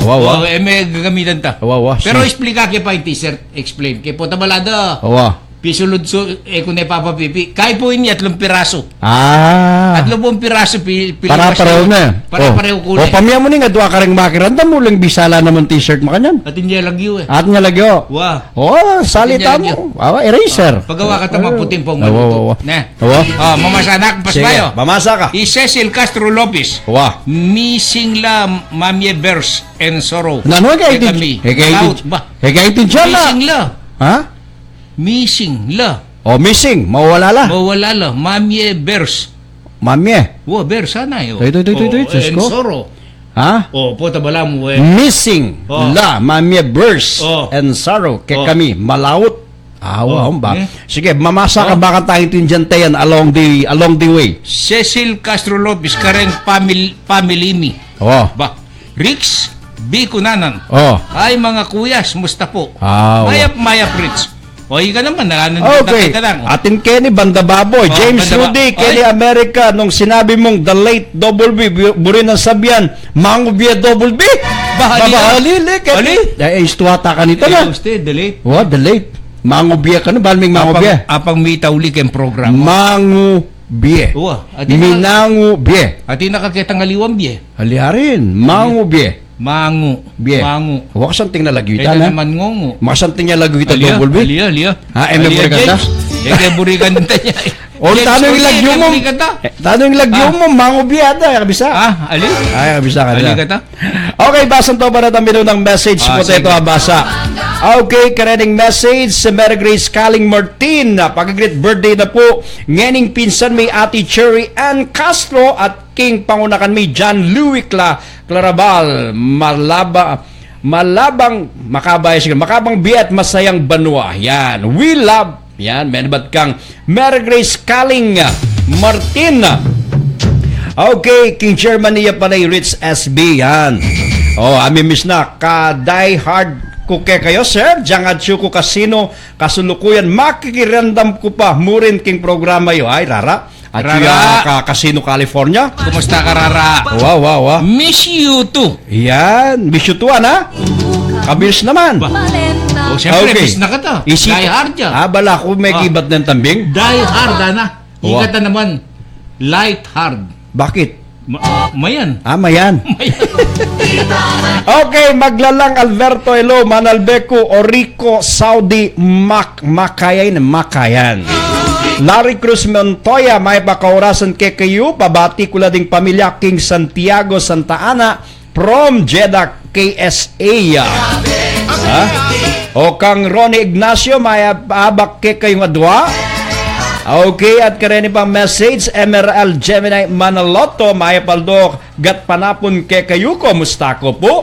Wa, wa. Wa, e, me gagamitan ta. Wa, wa. Pero sige, explain ke pa ing t-shirt. Explain ke po. Tabalada. Wa. Pisulud su, e, ku ne papapipi. Kay po ini atlung pirasu. A. Atlu pung pirasu, pi-, pili. Para pareho na. Para pareho ku na. O, pamia mu ning adua karing makiramdam, uling bisala naman t-shirt makanyan. Atin ya lagyu, e. Atin ya lagyu. Wa. O, salita mu. Awa, eraser. Pagawa ka ta maputing pong maluto. Wa, wa, wa. Ne. Wa. A, mamasa na ku, pas bayo. Sige, mamasa ka. I Cecil Castro Lopez. Wa. Missing la, Mamie Bears and Sorrow. Nanu, e, kaya kami. E, kaya laut, ba. E, kaya intindihan na. Missing la. Ha? Missing la. O, missing. Mawala la. Mawala la. Mamie Bears. Mamie. Wa, Bears, sana, e, o. Ito, ito, ito, ito, o, Diyos ko. And Sorrow. Ha? O, pota bala mu, e. Missing la, Mamie Bears and Sorrow. Kekami, malaut. Awa, o, ba? E? Sige, mamasa ka, baka tayo intindihan tayan along the, along the way. Cecil Castro Lopez, kareng pamil-, pamili mi. O. Ba? Rix, Bikunanan. O. Ay, mga kuyas, musta po? A, wa. Mayap, mayap, Rix. O, ika naman, nakanan. Okay. Kita lang. Atin keni, Banda Baboy. O, James Banda Ba-, Rudy, keni, ay. America, nung sinabi mung the late double B, bu-, buri nang sabian, mangubie double B. Bahali. Bahali, le, keni. Ali? Ay, ay, istuwa ta kanita na. Ay, uste, the late. Wa, the late. Mangubie ka na, balming mangubie. Apang, apang mitauli keng programa. Mangu bie. Wa, atin na. Minangu bie. Atin na kaketang aliwang bie. Aliarin, mangu bie. Mangu. Bie. Mangu. Wa, kasanting na lagyu ita na. Naman ngungu. Masanting ya lagyu ita, ali ya, double B. Ali ya, ali ya. Ha, e me buri kanta? James. E, e buri kanta ya. O, James, tanu ing lagyu mu? E buri kanta? E, tanu ing lagyu mu? Mangu bie ata, e ka bisa. A, ali? Ay, e ka bisa ka. Ali kanta? Okay, basang to pa rin ang minunang message. A, sige. Ito, a, basa. Okay, karening message, si Mary Grace Kaling Martin. Pag-greet birthday na po ngening pinsan mi, Ate Cherry Ann Castro, at king pangunakan mi, John Louis Cla-, Clarabal, malaba-, malabang, makabaya siguro, makabang bie at masayang banua. Yan, we love. Yan, menubat kang Mary Grace Kaling Martin. Okay, king Germany ya pala i Rich S B, yan. O, ami miss na, ka die hard ku kekayu, sir. Diang atsu ku kasino, kasulukuyan, makikiramdam ku pa murin king programa yu. Ay, rara. At Rara. Iya ka Casino, California. Kumusta ka, Rara? Wa, wa, wa. Miss you too. Yan, miss you too, ana? Kamiss naman. Ba? O, siyempre, okay. Miss na kata. Isi-, die hard ya. A, bala ku me kibat neng tambing. Die hard, ana. Wa. Ikata naman, light hard. Bakit? Ma-, mayan. A, mayan. Mayan. Okay, Maglalang Alberto, hello, Manalbeco, Orico, Saudi, Mac-, Makayan, Makayan. Larry Cruz Montoya, mayap a kaurasan kekayu, pabati ku la ding pamilya king Santiago, Santa Ana, from Jeddah, K S A. Ha? O kang Ronnie Ignacio, mayap a abak kekayung adua. Okay, at kareni pang message, Emerald Gemini Manaloto, mayap aldo, gatpanapun kekayu, kumusta ko pu?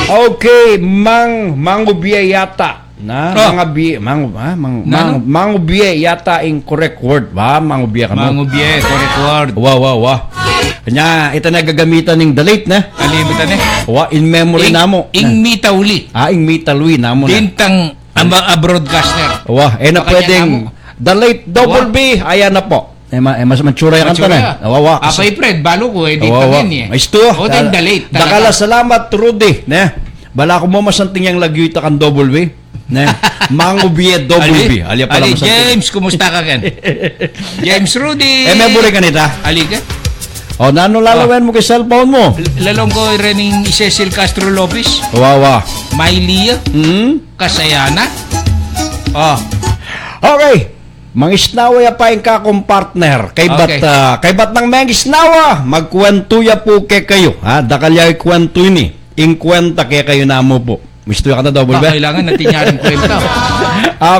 Okay, mang, mangubie yata. Na, Oh. mangubie, mang, ah, mang, Nanu? mang, mangubie yata ing correct word, ba? Mangubie ka, no? Mangubie, correct word. Wa, wa, wa. Kanya, ita na gagamitan ning the late, na? Kalimutan eh. Wa, in memory Ing, namu. ing Na. mitauli. Ah, ing mitauli namu na. Bintang Aba, a broadcaster. Wa, e na Baka pwedeng niya namu. The late Double Wa. B, ayan na po. E, ma, e, mas matsura yung kanta Matsura na. ya. Wa, wa. Apay, Fred, balu ku, e, di Wa, wa. tangen, e. Maistu. O, then Da-, the late, dakal a talaga. salamat, Rudy, ne? Bala ku mu masanting yang lagyu ita kang Double B, ne? Mangubie Double B. Ali, Alya pala Ali, masanting. James, kumusta ka, ken? James Rudy. E, me buri kanita. Ali ka? O, nanu lalawen mu keng cellphone mu? L-, lalong ko rening Cecil Castro Lopez. Wa, wa. Mylia. Hmm? Kasayana. O. Okay. Mangisnawa ya pa ing kakung partner. Kaybat, Okay. ah, kaybat nang mengisnawa, magkwentu ya pu kekayu. Ha, dakal ya ikwentu ini. Ing kwenta kekayu namu pu. Mistu ya ka na, Double Ba, B? kailangan natin yaring kwenta.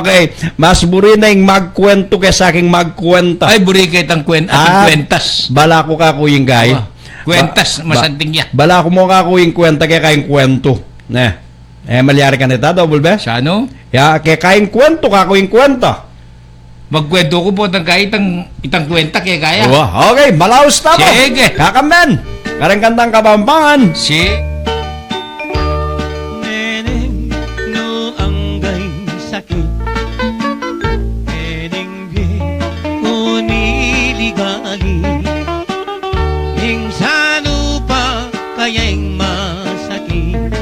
Okay. Mas buri na ing magkwentu kesa king magkwenta. Ay, buri kitang kwen-, ating Ah, kwentas. bala ku kaku ing gay. Awa. Kwentas, Ba-, ba-, masanting ya. bala ku mu kaku ing kwenta keka ing kwentu. Ne. E, malyari kanita, Double B? Sanu? Ya, keka ing kwentu, kaku ing kwenta. Magkwentu ku potang kaya itang, itang kwenta keka ya. Wa, okay, malaus na po. Sige. Kakamen. Kareng kantang Kapampangan. Si. Neneng, no anggay sakit, neneng bie ko niligali, ing sanu pa kaya ing masakit,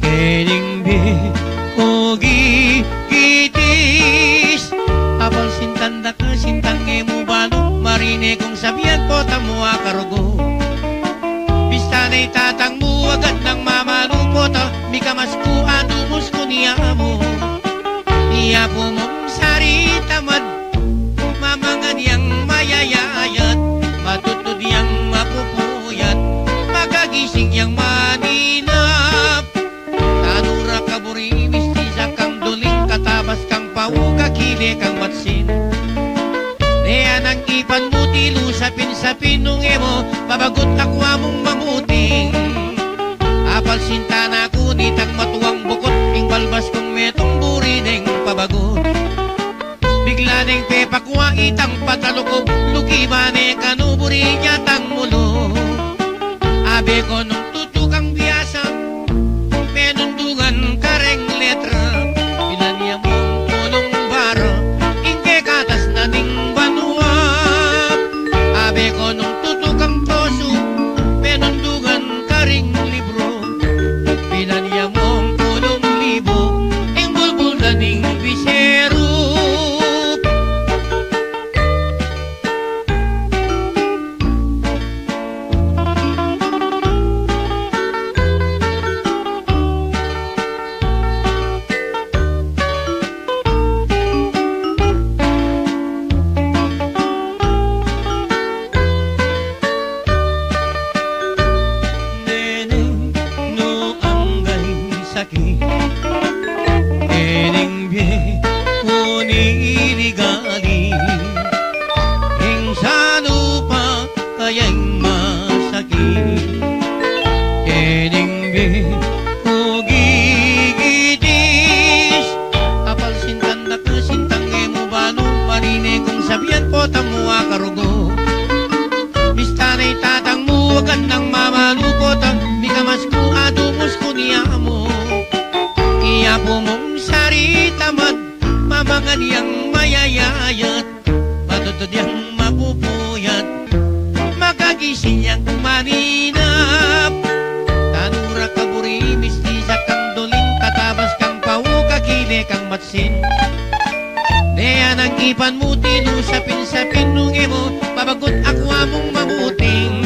kening bie ko gigitis. Apal sintan da ke, sintang e mu balu, marine kung sabian, pota mu akarugu. Bista ne i tatang mu agad nang mamalu, pota mikamas ku, adumus ku nia mu. Nia pu mung saritamad, mamangan yang mayayayat, matutud yang mapupuyat, makagising yang maninap. Tanura kaburi, mistiza kang duling, katabas kang pau, kakile kang matsin. Nea nang ipan mu tilu sapin-sapin, nung e mu babagut akwa mung mamuting. Apal sinta na ku nitang matuang bukut, ing balbas kung metung buri neng pabagut. Bigla neng pepakwa itang patalukub, lukiba ne kanu buri nia tang mulu. Abe ko nung tutu kang biasa, menundugan kareng letra, pinanyamung pulung bara, ing kekatas na ning banua. Abe ko nung tutu kang tosu, menundugan kareng libru, pinanyamung pulung libu, ing bulbul na ning biseru. Neneng, no anggay sakit, kening bie ko niligali, ing sanu pa kayang masakit, kening bie ko gigitis. Apal sintan da ke, sintang e mu balu, marine kung sabian, pota mu akarugu. Bista ne i tatang mu agad nang mamalu, pota mikamas ku, adumus ku nia mu. Nia pu mung saritamad, mamangan yang mayayayat, matutud yang mapupuyat, makagising yang maninap. Tanura kaburi, mistiza kang duling, katabas kang pau, kakile kang matsin. Nea nang ipan mu tilu sapin-sapin, nung e mu babagut akwa mung mamuting.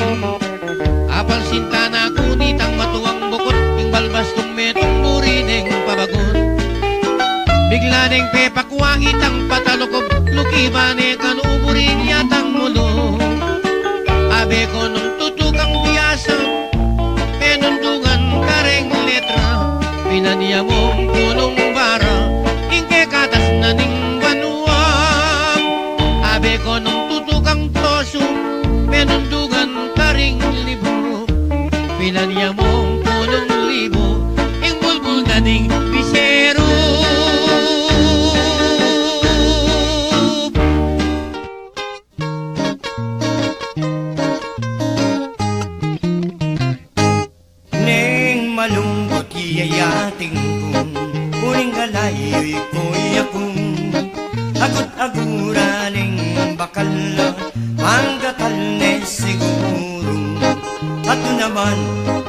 Apal sinta na ku nitang matuang bukut, ing balbas kung metung buri neng pabagut. Bigla neng pepakwa itang patalukub, lukiba ne kanu buri nia tang mulu. Abe ko nung tutu kang biasa, menundugan kareng letra, pinanyamung pulung bara, ing kekatas na ning banua. Ay, kuya ku, agut-aguran ing bakal na, manggatal ne siguru. At nu naman,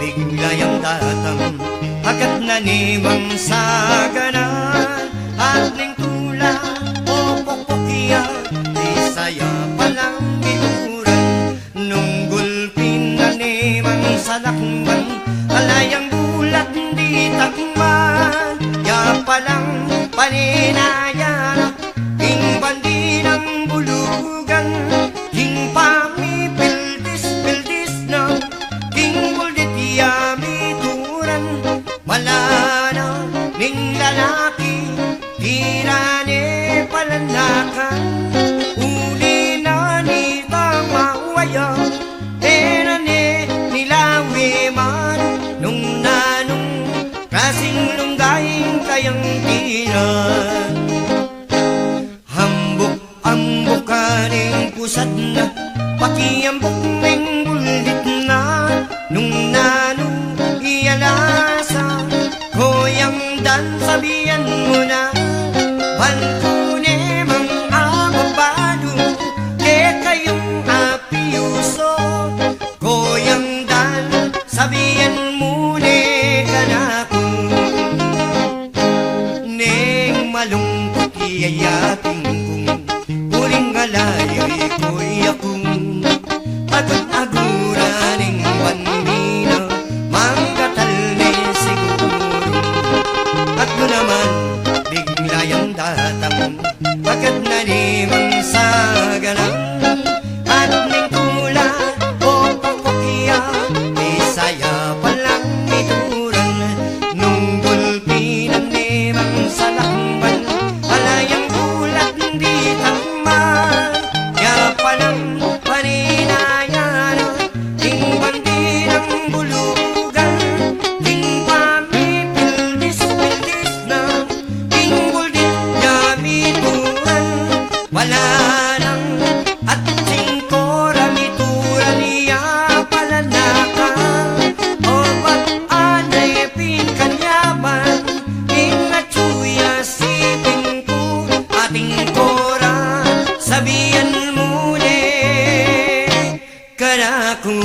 bigla yang datang, agad na ne mang saganan, at ning tula, o pokpok ya, isa ya palang bituran. Nung gulpi na ne mang salakban, ala yang bulat ditak man, ya palang paninayan, king bandi nang bulugan, king pamipildis-pildis na, king buldit ya mituran, mala na ning lalaki, tira ne palanakan, uli na nita mawaya, e na ne nilawi man, nung nanung klasing lungga ing kayang tira. Hambuk-ambukan ing pusad na, pakiambuk ning buldit na, nung nanu iya lasa, Kuyang Dan, sabian mu na, ban ku ne mang ababalu, kekayung apiuso, Kuyang Dan, sabian mu ne kanaku. Neng malungkut ya ating kung uling ala ya, kuya ku, agut-aguran ing bandi na, manggatal ne siguru. At nu naman, bigla yang datang, agad na ne mang saganan, at ning tula, o pokpok ya, isa ya palang bituran. Nung gulpi na ne mang salakban, ala yang bulat ditak man, ya palang paninayan, king bandi nang bulugan, king pamipildis-pildis na, king buldit ya mituran, wala nang atsing kora mituran ya palanakan, o bat anay pin kanyaman, ing atsu ya siping ku, ating kora, sabian mu ne kanaku.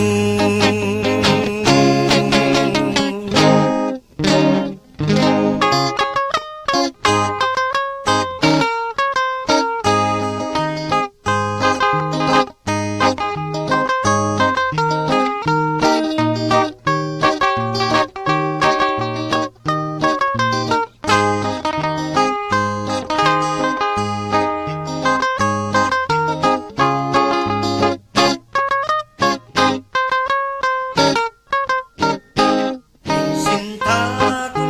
Sinta ku,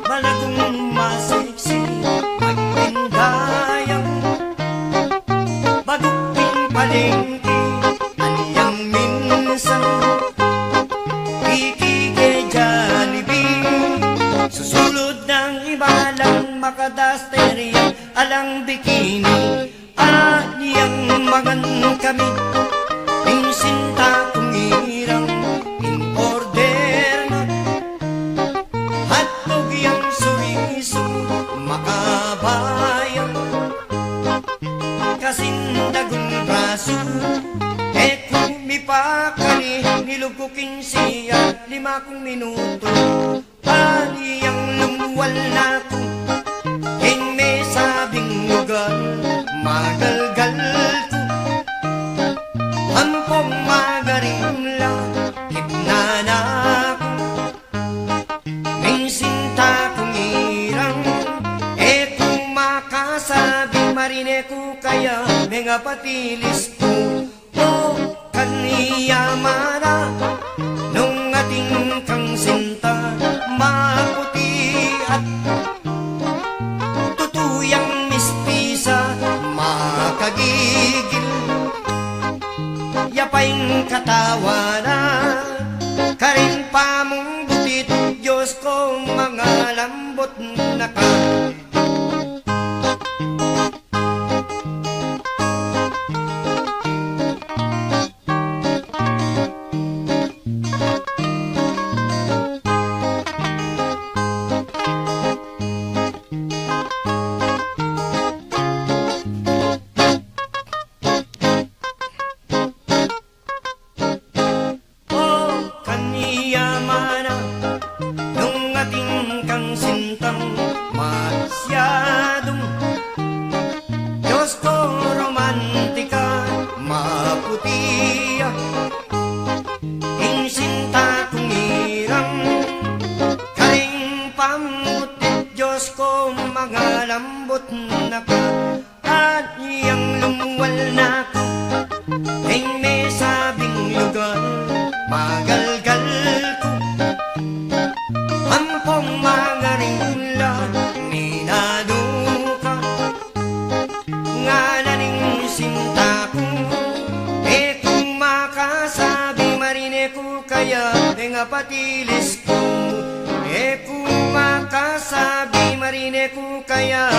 malagung masiksi, magtinda yang baguk king palengke, anyang minsan iki ke Jollibee, susulud nang iba lang maka-duster yang alang bikini. Anyang mangan kami, ing sinta kung irang in-order na, hotdog yang suriso, makabayang kasindagul braso. E ku mipakali, nilug ku kinse ya lima kung minutu. Anyang lumual na ku king mesabing lugar, magalgal ku ampong magaring la, kipna na ku ning sinta kung irang. E ku makasabi, marine ku kaya, mengapatilis ku. O kanya mana, nung atin kang sinta, maputi at tutu yang mistisa, makagigil ya pa ing katawanan, karin pa mung butit, Diyos ko, mangalambot na ka. Sintang masyadung, Diyos ko, romantika, maputi ya. Ing sinta kung irang karing pambutit, Diyos ko, magalambut na ka. At yang lumuwal na ku, ing mesabing lugal, magalgal ku. Ampong mangaring ula, minadu ka. Ngana ning sinta ku, e ku makasabi, marine ku kaya, mengapatilis ku. E ku makasabi, marine ku kaya,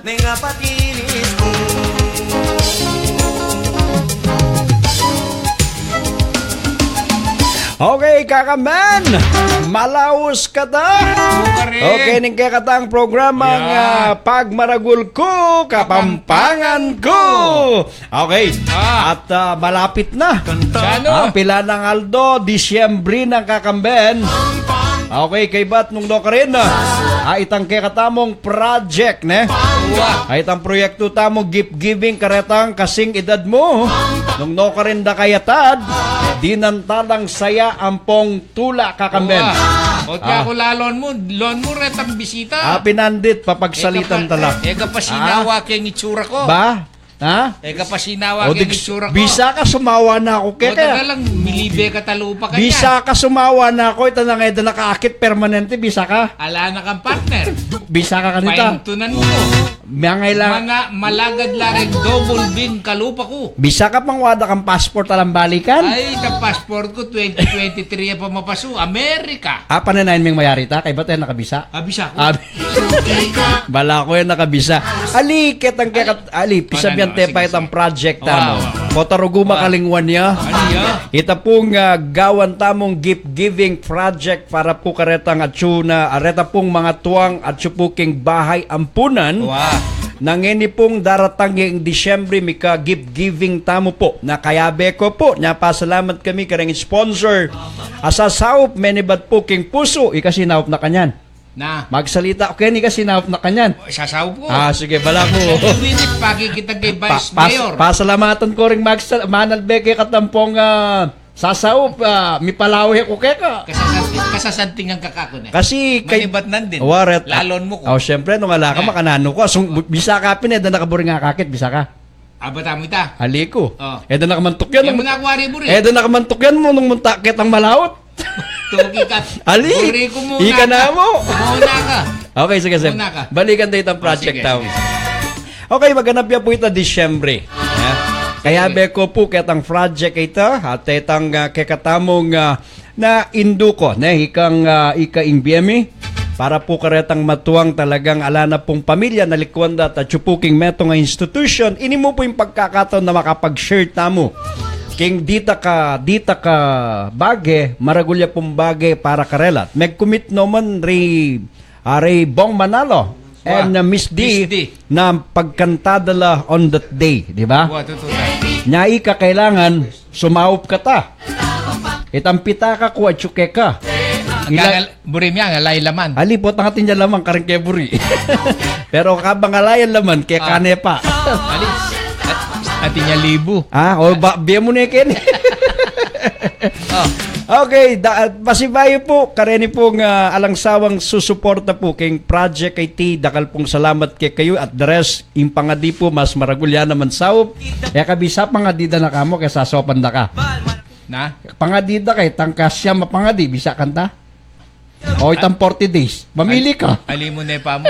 mengapatilis ku. Okay, kakamben, malaus kata. Buka rin. Okay, ning kekatang programang, yeah, ah, Pagmaragul Ku, Kapampangan Ku. Okay. Ah. At, ah, malapit na. Kanta. Siya, no? Ah, pila nang aldo, Disyembre nang kakamben. Okay, kaybat nung nukarin, ah, itang kekatamung project, ne? Wa. Ah, itang proyektu tamung gift giving karetang kasing edad mu. Nung nukarin da kayatad, dinan ta lang saya ampong tula kakamben. Wa. O, kaya, ah, ku la loan mu, loan mu retang bisita. Ah, pinandit, papagsalitan tala. E ka pa, e ka pa sinawa, ah, keng itsura ku. Ba? Ha? E ka pa sinawa, o, keng itsura ku. Bisa ka, sumawa na ku keka. Mata ka lang, milibe ka talupa ka. Bisa ka, sumawa na ku, ita na nga, ita na kaakit permanente, bisa ka. Ala na kang partner. Bisa ka kanita. Paintunan ku. Mangailangan. Mana, malagad la reng double beam kalupa ku. Bisa ka pang wada kang passport alang balikan? Ay, ita passport ku, twenty twenty-three ya pa mapasu, Amerika. Ah, pananayan ming mayari ta, kaybat e nakabisa. Ah, bisa ku. Ah, bala ku e nakabisa. Ali, ketang kekat-, ali, pisabian te pa itang project tamu. Wow, wow, wow. Kota rugu makalingwan ya. Ano ya? Ita pung, ah, gawan tamung gift giving project para pu karetang atsu na, ah, reta pung mangatuang atsu pu king bahay ampunan. Wow. Nang ini pung daratang ing Disyembre, mika gift giving tamu pu. Na kayabe ku pu, na pasalamat kami kareng sponsor. Asasaup, menibat pu king pusu, ika sinaup na kanyan. Na. Magsalita ku keni kasi na, na kanyan. O, sasaup ku. Ah, sige, bala ku. Minit, pakikita kay Vice Mayor. Pasalamatan ku ring magsal-, manalbe kekatang pung, ah, sasaup, ah, mipalawe ku keka. Kasasanting-, kasasantingan ka kaku ne. Kasi kay manibat nandin. Waret. Lalon mu ku. O, siyempre, nung ala ka, makananu ku. Sung, bisa ka pin, e da na ka buri ngakakit, bisa ka. Abata mu ita. Ali ku. O. E da na ka mantukyan. E mu na ku ari buri. E da na ka mantukyan mu nung munta ketang malaut. Tuki ka. Ali, buri ku muna ika na mu. Muna ka. Okay, sige, sige. Muna ka. Balikan ta itang project tamu. O, sige, sige. Okay, maganap ya pu ita Disyembre. Ya. Sige. Kayabe ku pu ketang project ita, at itang, ah, kekatamung, ah, na indu ku, ne, ikang, ah, ika ing bie mi. Para pu karetang matuang talagang ala na pung pamilya, nalikuan da, at atsu pu king metung a institution, ini mu pu ing pagkakataon na makapag-share tamu. King dita ka, dita ka bage, maragul ya pung bage para karela. Megkumit naman ri, ah, ri Bong Manalo. Wa. And, uh, Miss D, Miss D, na pagkanta da la on that day, di ba? Wa, tutu. Nya ika kailangan sumaup kata. Itang pitaka ku atsu keka. Ila- Buri mi, ala yang laman. Ali, potang atin yang laman, karin ke buri. Pero kabang ala yang laman, keka ne pa. Ali, at-, atin yang libu. Ah, o ba, bie mu ne keni. O. Okay, da-, pasibayu pu, kareni pung, ah, alang sawang susuporta pu keng project a iti, dakal pung salamat kekayu at the rest, ing pangadi pu, mas maragul ya naman saup. E ka bisa pangadi da na ka mu, kesa saupan da ka. Na? Pangadi da ka, itang kasya mapangadi, bisa kanta? O itang forty days. Mamili ka. Ali mu ne pa mu.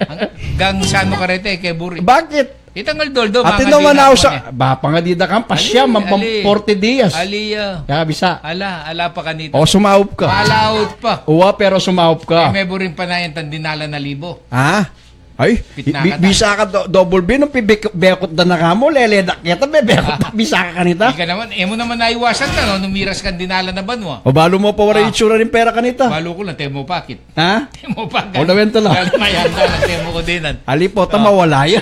Hanggang saan mu kareta, e ke buri. Bakit? Itang aldo-aldo, atin naman ako sa, ba, pangadi da kang pasya, ali, mampang ali, forty days. Ali, ah. Kaya bisa. Ala, ala pa kanita. O, sumaup ka. Malaut pa. Uwa, pero sumaup ka. E, me buring panayan tang dinala na libo. Ha? Ay, bi-, bisa ka do-, double B, nung pibek-, bekot da na ka mu, lele da keta, bebekot da, bisa ka kanita? Ika naman, e mu naman naiwasan ta, no? Numiras kang dinala na banwa. O, balu mu pa wari itsura ning pera kanita. Balu ku lang, temo pakit. Ha? Temo pakit. O, lawen ta la. Kaya mayanda na, temo ku dinan. Ali, pota, mawala ya.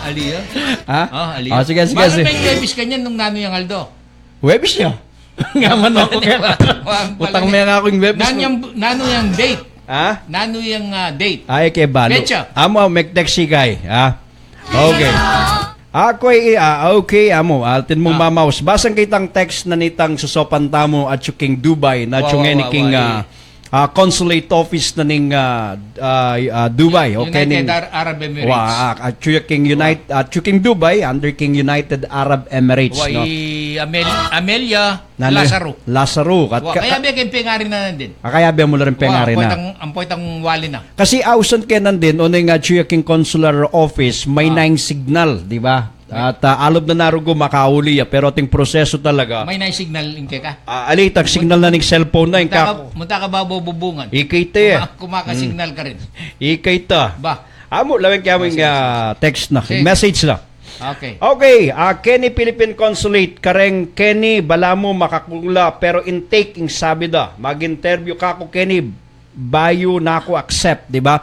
Ali ya. Ha? O, ali ya. O, sige, sige, sige. Manu, may Huwebes kanyan nung nanu yang aldo? Huwebes ya. Nga man ako kaya. Utang me nga aku ing Huwebes. Nanu yang, nanu yang date? Ha? Nanu yang, ah, date? Ay, ke balu. Petsa. Amu, meg-text ikay, ha? Okay. Ako ay, ah, okay, amu, atin mung mamaus. Basang kitang text na nitang susopan tamu at king Dubai, na Wa, wa, wa, king, wa, ah, ah, consulate office na ning, ah, ah, ah, Dubai, okay, United ning Ar-, Arab Emirates. Wa, ah, at king Unite-, at king Dubai, under king United Arab Emirates, Wa, no? I Amel-, Amelia Nanu? Lazaro. Lazaro, kat Wa, ka-, kaya ka- be keng pengari na nandin. Ah, kaya be mu la ring Wa, pengari na. Ampo itang, ampo itang wali na. Kasi ausan ke nandin, o nga king consular office, may Ah. nine signal, di ba? At, ah, alub na narugu makauli ya, pero ating proseso talaga. May nine signal ing keka? Ah, ali, itang signal na ning cellphone na, ing Munta ka, kako. Munta ka ba bubungan? Ikita, eh. Kuma-, kumaka-signal ka rin. Ikita. Ba? Amu, lawen kaya mo Oh, yung, sige, ah, sige. text na, Sige. message na. Okay. Okay, ah, keni Philippine Consulate, kareng keni balamu makakula, pero intake ing sabi da. Mag-interview ka ku keni, bayu na ku accept, di ba?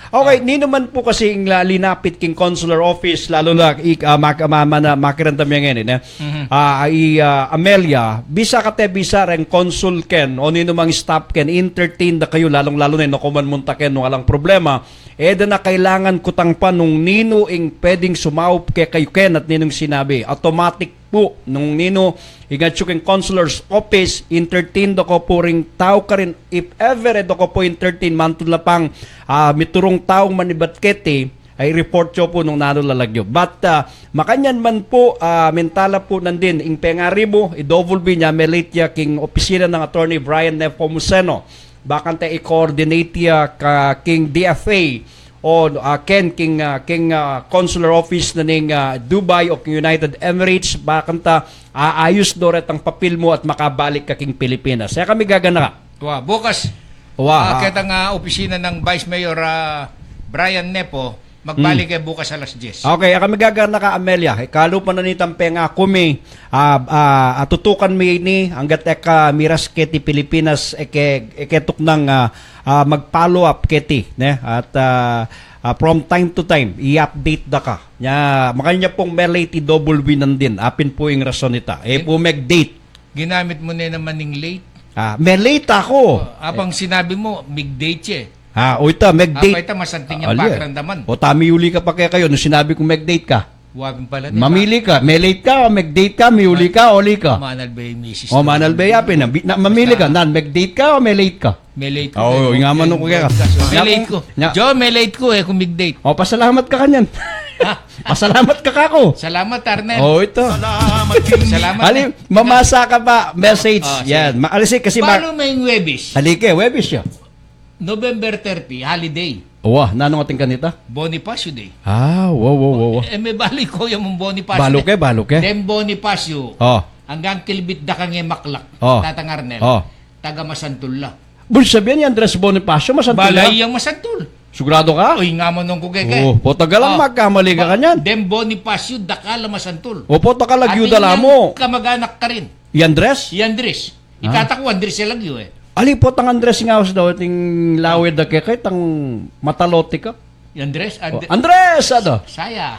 Okay, Ah. ninu man pu kasi ing la-, linapit king consular office, lalu na, ik-, ah, mak-, ma-, ma-, na, makiramdam yang ini, ne? Mhm. Ah, i, ah, Amelia, bisa kate bisa reng consul ken, o ninu mang staff ken, entertain da kayu, lalung-lalu na, ing nakuman munta ken, nung alang problema, e da na kailangan kutang pa nung ninu ing pwedeng sumaup kekayu ken at ninung sinabi. Automatic pu, nung ninu ing atyu king consular's office, entertain da ko pu ring tau karin, if ever e da ko pu entertain, mantul la pang, ah, miturung taung manibat keti, ay report yu pu nung nanu la lagyu. But, ah, makanyan man pu, ah, mintala pu nandin, ing pengari mu, i-double B nya, melit ya king opisina nang Attorney Brian Nepomuceno. Bakanta i-coordinate ya ka king D F A o, ah, ken king, ah, king, ah, consular office na ning, ah, Dubai o king United Emirates, bakanta aayus do retang papil mu at makabalik ka king Pilipinas. E kami gaganaka. Wa, bukas. Wa, Ah, ah. ketang, ah, opisina nang Vice Mayor, ah, Brian Nepo, magbalik Hmm. e bukas alas diyes. Okay, e kami gaganaka, Amelia. Ikalu pa na nitang pengaku mi, ah, ah, atutukan mi ini, anggat e ka miras keti Pilipinas, e ke, e ke tuknang, ah, ah, mag-follow up keti, ne? At, ah, ah, from time to time, i-update da ka. Nya, makanya pung melit i-double B nandin. Apin pu ing rason ita. E Gin- pu meg-date. Ginamit mu ne naman ing late. Ah, melit aku. Oh, apang sinabi mu, mig-date siya e. Ah, o ita, meg-date. Apa ita, masanting yang Ali, e. pakiramdaman. O ta, miuli ka pa kekayu, nung sinabi kung meg-date ka. Wa pin pala, di ba? Mamili ka, me-late ka, o meg-date ka, miuli ka, o ali ka. Manalbe yung misis O, ko. manalbe ya pin, na, na, mamili ka, Basta nan, meg-date ka, o me-late ka? Me-late ko, Oo, eh. nga man ako kaya. Me-late ko. Nga Joe, me-late ko, eh, kung mig-date. O, pasalamat ka kanyan. Ha? Pasalamat ka kako. Salamat, Arnel. O, ita. Salamat. Ali, mamasa ka pa, message. Ah, sige. Yan. Ma-, ali si, kasi ma- Paano may Huwebes? Ali ke, Huwebes ya. November thirty, holiday. Wa, nanung atin kanita? Bonifacio Day. Ah, wa, wa, wa, wa. Eh, me balu ku ya mung Bonifacio. Balu ke, balu ke. Dem Bonifacio. O. Anggang kilbit da kang e maklak. O. Tatang Arnel. O. Taga Masantul la. Bun, sabian i Andres Bonifacio, Masantul la? Balu yang Masantul. Sigurado ka? Uy, nga manung ku keke. O, pota ka lang, magkamali ka kanyan. Dem Bonifacio, dakal a Masantul. O, pota ka lagyu da la mu. Atin yang kamag-anak karin. I Andres? I Andres. Ah. Ikataku Andres ya lagyu, eh. Ali, potang Andres ing aus da, ating lawe da keka, itang Matalote ka. I Andres, O, Andre-, Andres, adu. Saya.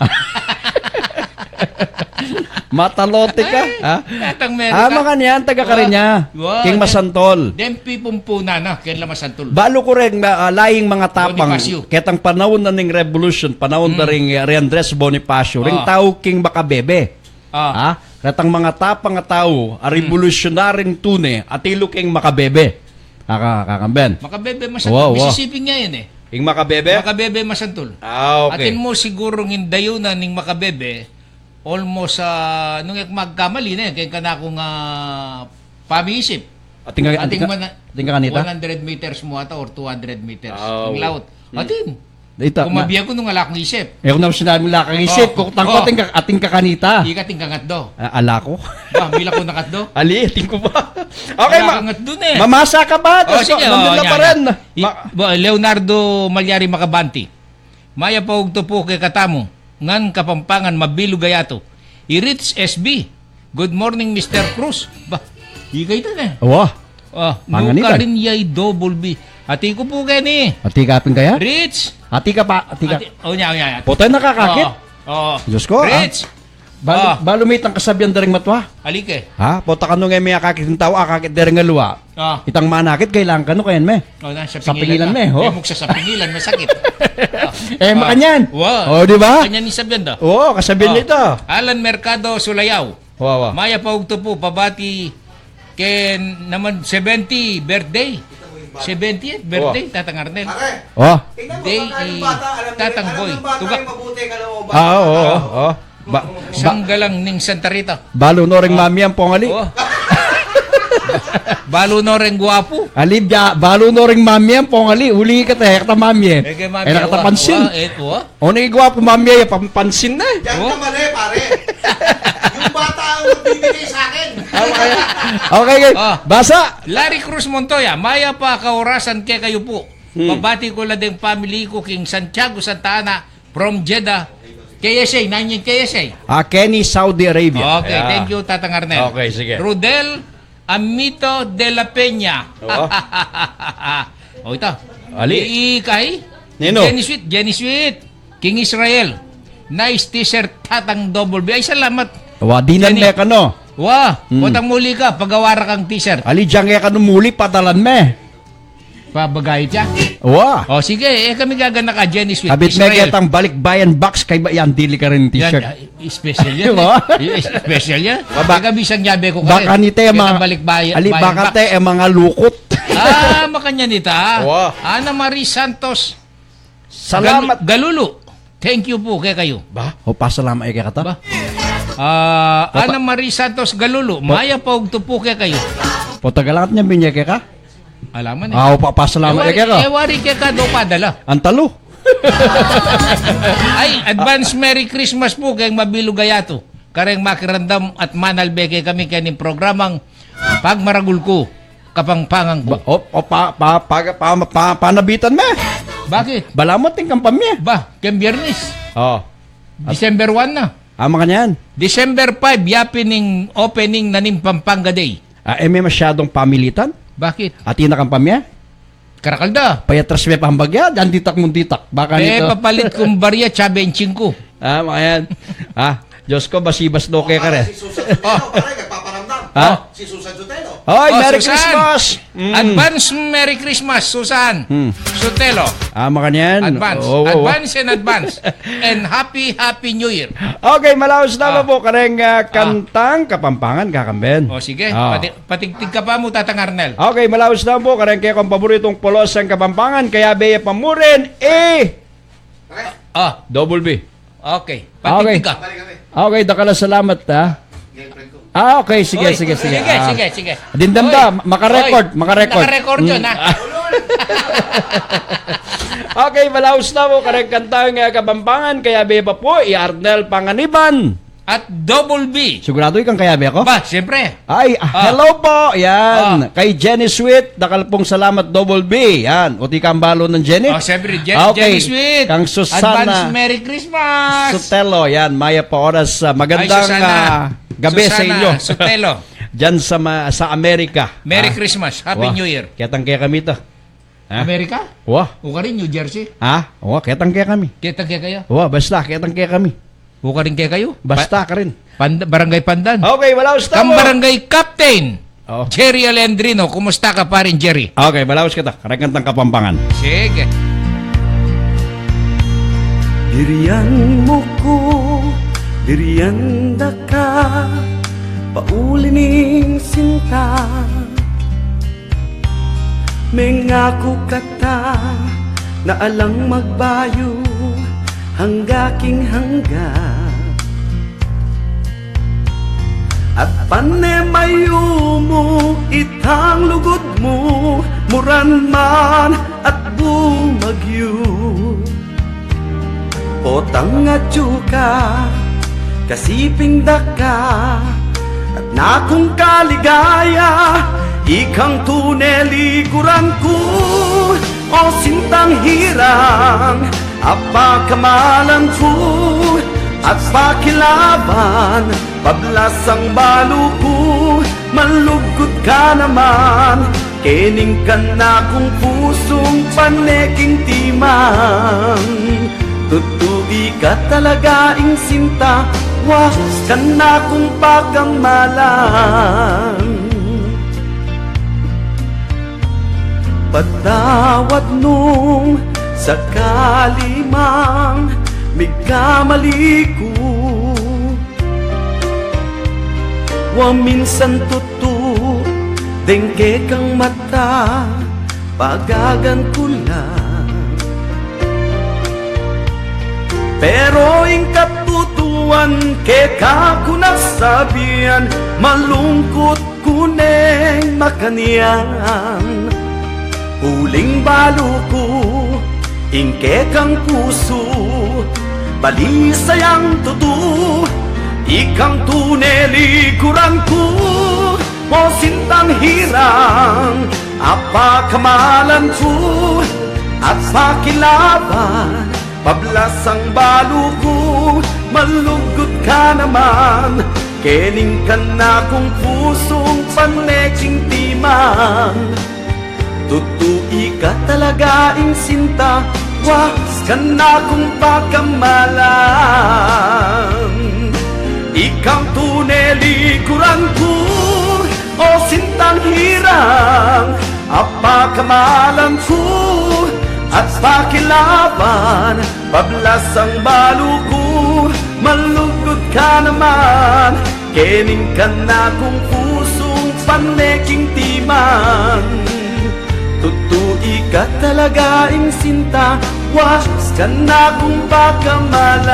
Matalote ka, ha? Katang Merika. Ah, makanyan, taga karin ya. Wa, wa, King dem-, Masantul. Dem pipumpunan na, keng la Masantul. Balu ku reng, ah, laing mangatapang, Bonifacio. Ketang panaun na ning revolution, panaun da ring, eh, reng Andres Bonifacio, ring tau king makabebe. Ah. Ha? Retang mangatapang a tau, a revolusyonaryong tune, atilu keng makabebe. Kaka-, kakamben. Makabebe Masantul. Wa, wa. Mississippi nga yan, eh. Ing makabebe? Makabebe Masantul. Ah, okay. Atin mu sigurung ing dayunan ning makabebe, almost, ah, nung e ku magkamali ne, keng kanakung, ah, pamiisip. Atin ka, atin ka, atin ka kanita? One hundred meters mu ata or two hundred meters. Aw. Ing laut. Hmm. Atin. Ita, kung mabie ku nung ala kung isip. E ku na sinabing ala kang isip. O, kung tangko, o. Atin ka, atin ka kanita. Ika atin ka ngatdo. Ah, ala ku. Ba, mila ku na ngatdo. Ali, atin ku ba? Okay, ala ma-, kang ngatdo ne. Mamasa ka ba? O, sige, o, nandun na pa rin. Ba, Leonardo Malyari Makabanti. Mayap a ugto pu kekatamu, ngan Kapampangan mabilug a yatu. I Rich S B. Good morning, Mister Cruz. Ba, ika ita ne. Wa. Ah, panganitan. Nukarin ya i Double B. Ati ku pu keni. Ati ka pin kaya? Rich. Ati ka pa, ati ka. Ati, o, nya, nya, nya. Potang nakakakit. O, o. Diyos ko, ah. Rich. Balu, Ah. balu me itang kasabian da ring matua. Ali ke? Ha? Pota kanu ngan me akakit ing tau, akakit da ring aliwa. Ah. Itang manakit, kailangan kanu, kayan me. O, na, sa Sa pingilan pingilan na. me, ho. E, muksa sa pingilan, masakit. Ah. E, Ah. makanyan. Wa. O, di ba? Makanyan ing sabian da. O, kasabian Ah. na ita. Alan Mercado Sulayaw. Wa, wa. Mayap a ugtu pu, pabati ken naman seventy birthday. Seventieth birthday, Wa. Tatang Arnel. Pare, O. tingnan mo, Day baka yung i bata, alam nila, Tatang alam Boy. ng bata Tuga. yung mabuti kalooban. Ah, oo, oo, Ah. oo. Ba, ba, Sanggalang ning Santa Rita. Balu no ring Ah. mami ampong ali. Oh. Balu no ring guwapu. Ali, ba, balu no ring mami ampong ali. Uli ka te, kata mami. Eh, kay mami, E, nakatapansin. wa, wa, eh, wa. O, na ing guwapu, mami, e, pampansin na. Diyan Oh. ka mali, pare. Yung bata ang magbibigay sa akin. Okay. Okay, okay. Ah. Basa. Larry Cruz Montoya, mayap a kaorasan kekayu pu. Hmm. Pabati ku la deng family ku king Santiago, Santa Ana, from Jeddah, K S A, nine K S A. Ah, Kenny, Saudi Arabia. Okay, Yeah. thank you, Tatang Arnel. Okay, sige. Rudel Amito de la Peña. Oo. O, ita. Ali. Ikahi? Nino? Jenny Sweet, Jenny Sweet. King Israel. Nice t-shirt, Tatang Double B. Ay, salamat. Wa, dinan Jenny. me kanu. Wa, Hmm. potang muli ka, pagawa ra kang t-shirt. Ali, dinan me kanu muli, padalan me. Pabagay siya. Wa. O, sige, e kami gaganaka, Jenny Sweet. Kabit me Israel. ketang balikbayan box, kaybat yan, dili karin Yan, t-shirt. ah, special yan, Wa. eh. Special yan. Baba- Teka, bisang yabe ku Baka karin. ni te, Kaya mga, balik bayan, ali, bayan baka box. te, e, mga lukot. Ah, makanyan ita. Wa. Ana Marie Santos Salamat. Gal-, Galulu. Thank you pu kekayu. Ba? O, pasalamat e kekata? Ba? Ah, Papa- Ana Marie Santos Galulu, Pa- mayap a ugtu pu kekayu. Potagalangat nya binie keka? Alaman e. Ah, o, pa-, pasalamat e Ewari, keka? ewari keka do padala. Antalu. Ay, advance Merry Christmas pu keng mabilug a yatu. Kareng makiramdam at manalbe kekami kening programang Pagmaragul Ku, Kapampangan Ku. Ba, o, o, pa, pa, pa, pa, pa, panabitan me. Bakit? Balamu atin kang pamye. Ba, keng Biyernes. O. December one na. Ah, makanyan. December five, yapin ing opening na ning Pampanga Day. Ah, e me masyadung pamilitan? Bakit? Atin na kang pamye? Karakal da. Payatras me pambagya, dan ditak mung ditak. Baka E, nito. papalit kung barya, tsa bentsin ku. Ah, makanyan. Ah, Diyos ko, basibas do kekare. Pare, si Susan Sotelo, Oh. pare, nagpaparamdam. Ha? Si Susan Sotelo. Hoy, Oh, Merry Susan! Christmas! Mm. Advance Merry Christmas, Susan! Hmm. Sotelo. Ah, makanyan. Advance. Oo, oo. Advance and advance. And happy, happy New Year. Okay, malaus na Ah. po kareng, ah, Ah. kantang Kapampangan, kakamben. O, sige. Ah. Pati, Patigtig ka pa mu, Tatang Arnel. Okay, malaus na po kareng kekong paboritung pulos ning Kapampangan, kayabe ya pa mu rin, eh, Ah. Double B. Okay, patigtig ka. Okay, dakal a salamat, ha. Ah, okay, sige, Oy, sige, sige. sige, Ah. sige, sige. Dimdam Oy. da, makarecord, Oy, makarecord. nakarecord yun, Mm. ha? Okay, malaus na po kareng kantang, ah, Kapampangan, kayabe pa po i Arnel Panganiban. At Double B. Sigurado ikang kayabe aku? Ba, siyempre. Ay, ah, Ah. hello po. Yan. Ah. Kay Jenny Sweet, dakal pong salamat, Double B. Yan. O, tikang balo nang Jenny. Oh, siyempre, Je-, Ah, okay. Jenny Sweet. Kang Susana Advance Merry Christmas. Sotelo. Yan. Mayap a oras. Ah, magandang, Ay, Susana. ah, gabi sa Susana inyo. Sotelo. Diyan sa ma-, sa Amerika. Merry Ah. Christmas. Happy Wa. New Year. Ketang kekami to. Ha? Amerika? Wa. O karin, New Jersey? Ha? Wa, ketang kekami. Ketang kekayu? Wa, basta, ketang kekami. O karin kekayu? Basta, Pa-, karin. Pand-, Barangay Pandan. Okay, malaus na Kang po. Barangay Captain. Oh. Jerry Alendrino, kumusta ka, paring Jerry? Okay, malaus kita. Kareng kantang Kapampangan. Sige. Birian mu ku, birian da ka, pauli ning sinta. Mengaku kata na alang magbayu angga king angga. At pane mayu mu itang lugud mu, muran man at bumagyu. Potang atyu ka, kasiping da ka, at nakung kaligaya, ikang tune liguran ku, o sintang hirang, apa kamalan ku, at pakilaban, pablasang balu ku, malugud ka naman, kening kanakung pusung pane king timang. Tutugi ka talaga ing sinta, Wa, skan na kung pakamalan. Patawad nung sakali mang mikamali ku. Wa, minsan tutu deng kekang mata, pagagan ku la. Pero ing katutuan keka ku na sabian, malungkut ku neng makanyan. Uling balu ku ing kekang pusu, balisa yang tutu, ikang tune likuran ku. O sintang hirang, apakamalan ku at pakilaban, pablasang balu ku, malugud ka naman kening kanakung pusung paneking timan. Tutu ika talaga ing sinta, wa, skan na kung pakamalan. Ikang tune likuran ku, o sintang hirang, apakamalan ku at pakilaban, pablasang balu ku, malugud ka naman kening kanakung pusung paneking timan. Tutu ika talaga ing sinta, wa, skan na kung pakamalan.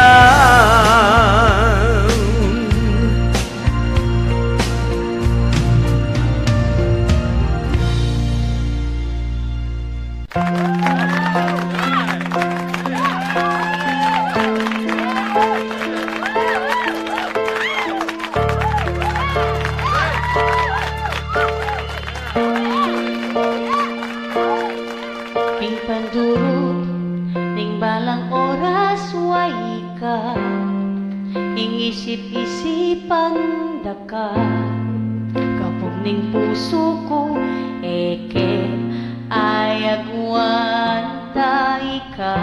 King pandurut ning balang oras wa ika, ing isip-isipan da ka, kabug ning pusu ku, e ke ayagwan ta ika,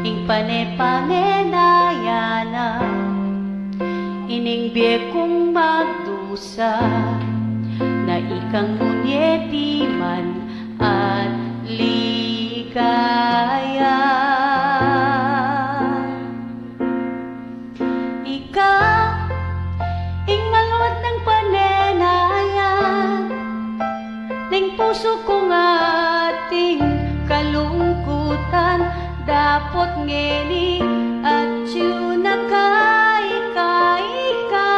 ing pane-pane na ya na, ining bie kung magdusa, na ikang munye timan at ligaya. Ika, ing maluat nang panenayan, ning pusu kung ating kalungkutan, dapot ngeni atyu na ka, ika, ika.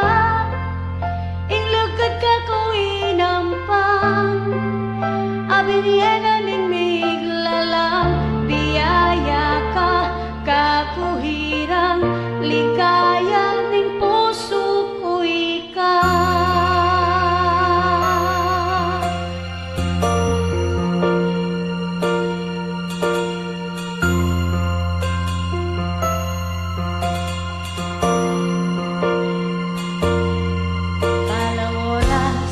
Ing lugud ka ku inampang, abinye na ning miglalang, biyaya ka, kaku hirang, ligaya ning pusu ku ika. Balang oras,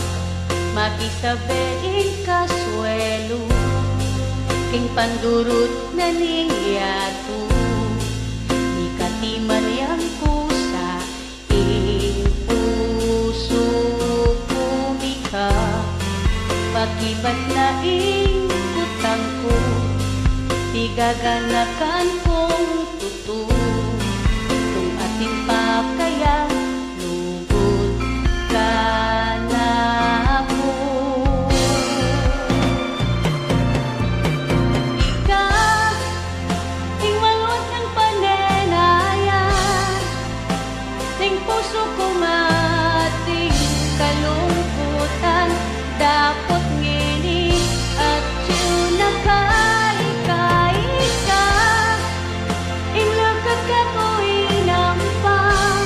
makisabe ing kasuelu, king pandurut na ning yatu, ikatiman yang kusa, ing pusu ku mika, pakibat na ing kutang ku, pigaganakan kung tutu, tung atin pakaya, lugud ka na ku. Ika, ing maluat nang panenayan, ning pusu kung ating kalungkutan, dapot ngeni atyu na ka, ika, ika. Ing lugud ka ku inampang,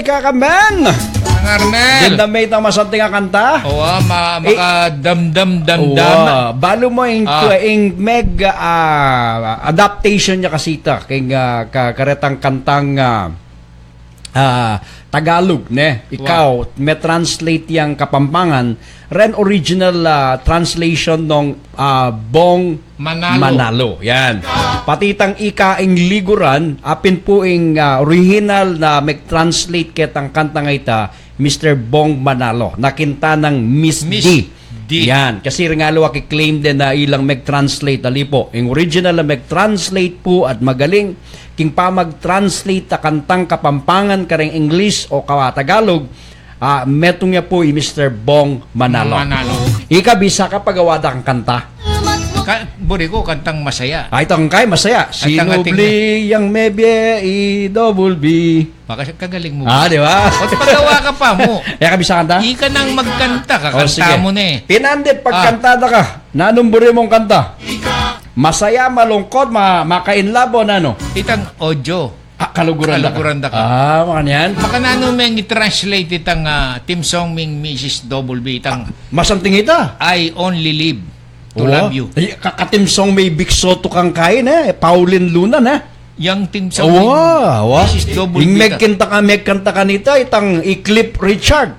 Kakamen! Kang Arnel! Ganda me itang masanting a kanta. Owa, ma-, Eh, makadamdam-damdam. Owa, balu mo ing, Ah. ing meg, ah, adaptation ya kasi ita, king, ah, ka-, karetang kantang, ah, ah, Tagalog, ne? Ikaw, Wa. me-translate yang Kapampangan, ren original, ah, translation nong, ah, Bong Manalo. Manalo. Yan. Pati itang Ika ing Liguran, apin pu ing, ah, original na meg-translate ketang kantang ita, Mister Bong Manalo, na kinta nang Miss Miss D. D. Yan. Kasi ring aliwa ki-claim den na ilang meg-translate, ali pu. Ing original na meg-translate pu at magaling, king pamag-translate a kantang Kapampangan kareng English o kawa Tagalog, ah, metung ya pu i Mister Bong Manalo. Manalo. Ika, bisa ka pagawa da kang kanta? Ka-, buri ku, kantang masaya. Ay, itang kay masaya. At ang ating Sinubli yang mebie i Double B. Maka-, kagaling mu. Ah, di ba? O, pagawa ka pa mu. Ika, bisa kanta? Ika nang magkanta, O, kakanta sige. mu ne. Pinandit, Ah. pagkanta da ka. Nanung buri mung kanta? Masaya, malungkot, ma-, maka-in love o nanu? Itang audio. Ah, kaluguran da ka. Kaluguran da ka. Ah, makanyan. Makananu meng i-translate itang, ah, theme song ming Missus Double B, itang Masanting ita. I Only Live to Wa. Love You. Ay, ka-, ka-theme song me i Vic Soto kang kain, eh. Pauline Luna, ne? Yang theme song Wa, ming wa. Missus Double Ing B, ita. megkanta ka, megkanta kanita, itang i Cliff Richard.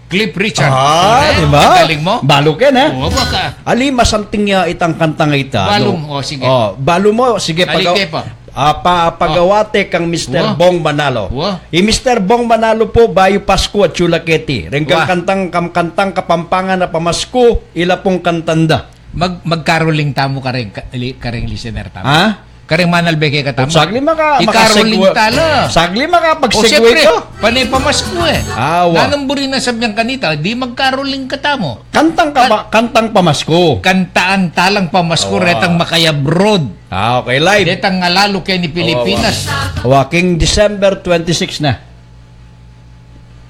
Cliff Richard. Ah, Correct. di ba? Galing mu. Balu ke, ne? Oo, baka. Ali, masanting ya itang kantang ita. Balu No? mu. O, sige. O, balu mu, sige, Ali, pagaw-, ke pa. ah, pa-, O. pagawa te kang Mister Wa. Bong Manalo. Wa. I Mister Bong Manalo pu, bayu Pasku atyu la keti. Reng kang Wa. kantang, kam-, kantang Kapampangan a pamasku, ila pung kantanda. Mag-, mag-caroling tamu kareng, ka-, li-, kareng listener tamu. Ha? Kareng manalbe kekatamu. Sagli maka-, I-caroling maka-segue-, tala. sagli makapag-segue O, siyempre, ka. pane pamasku, eh. Ah, wa. Nanung buri nang sabyan kanita, di mag-caroling katamu. Kantang ka Kan- ba-, kantang pamasku. Kantaan talang pamasku, Wa. retang makayabroad. Ah, okay, live. Detang ngalalu keni Pilipinas. Wa, wa. Wa, king December twenty-six na.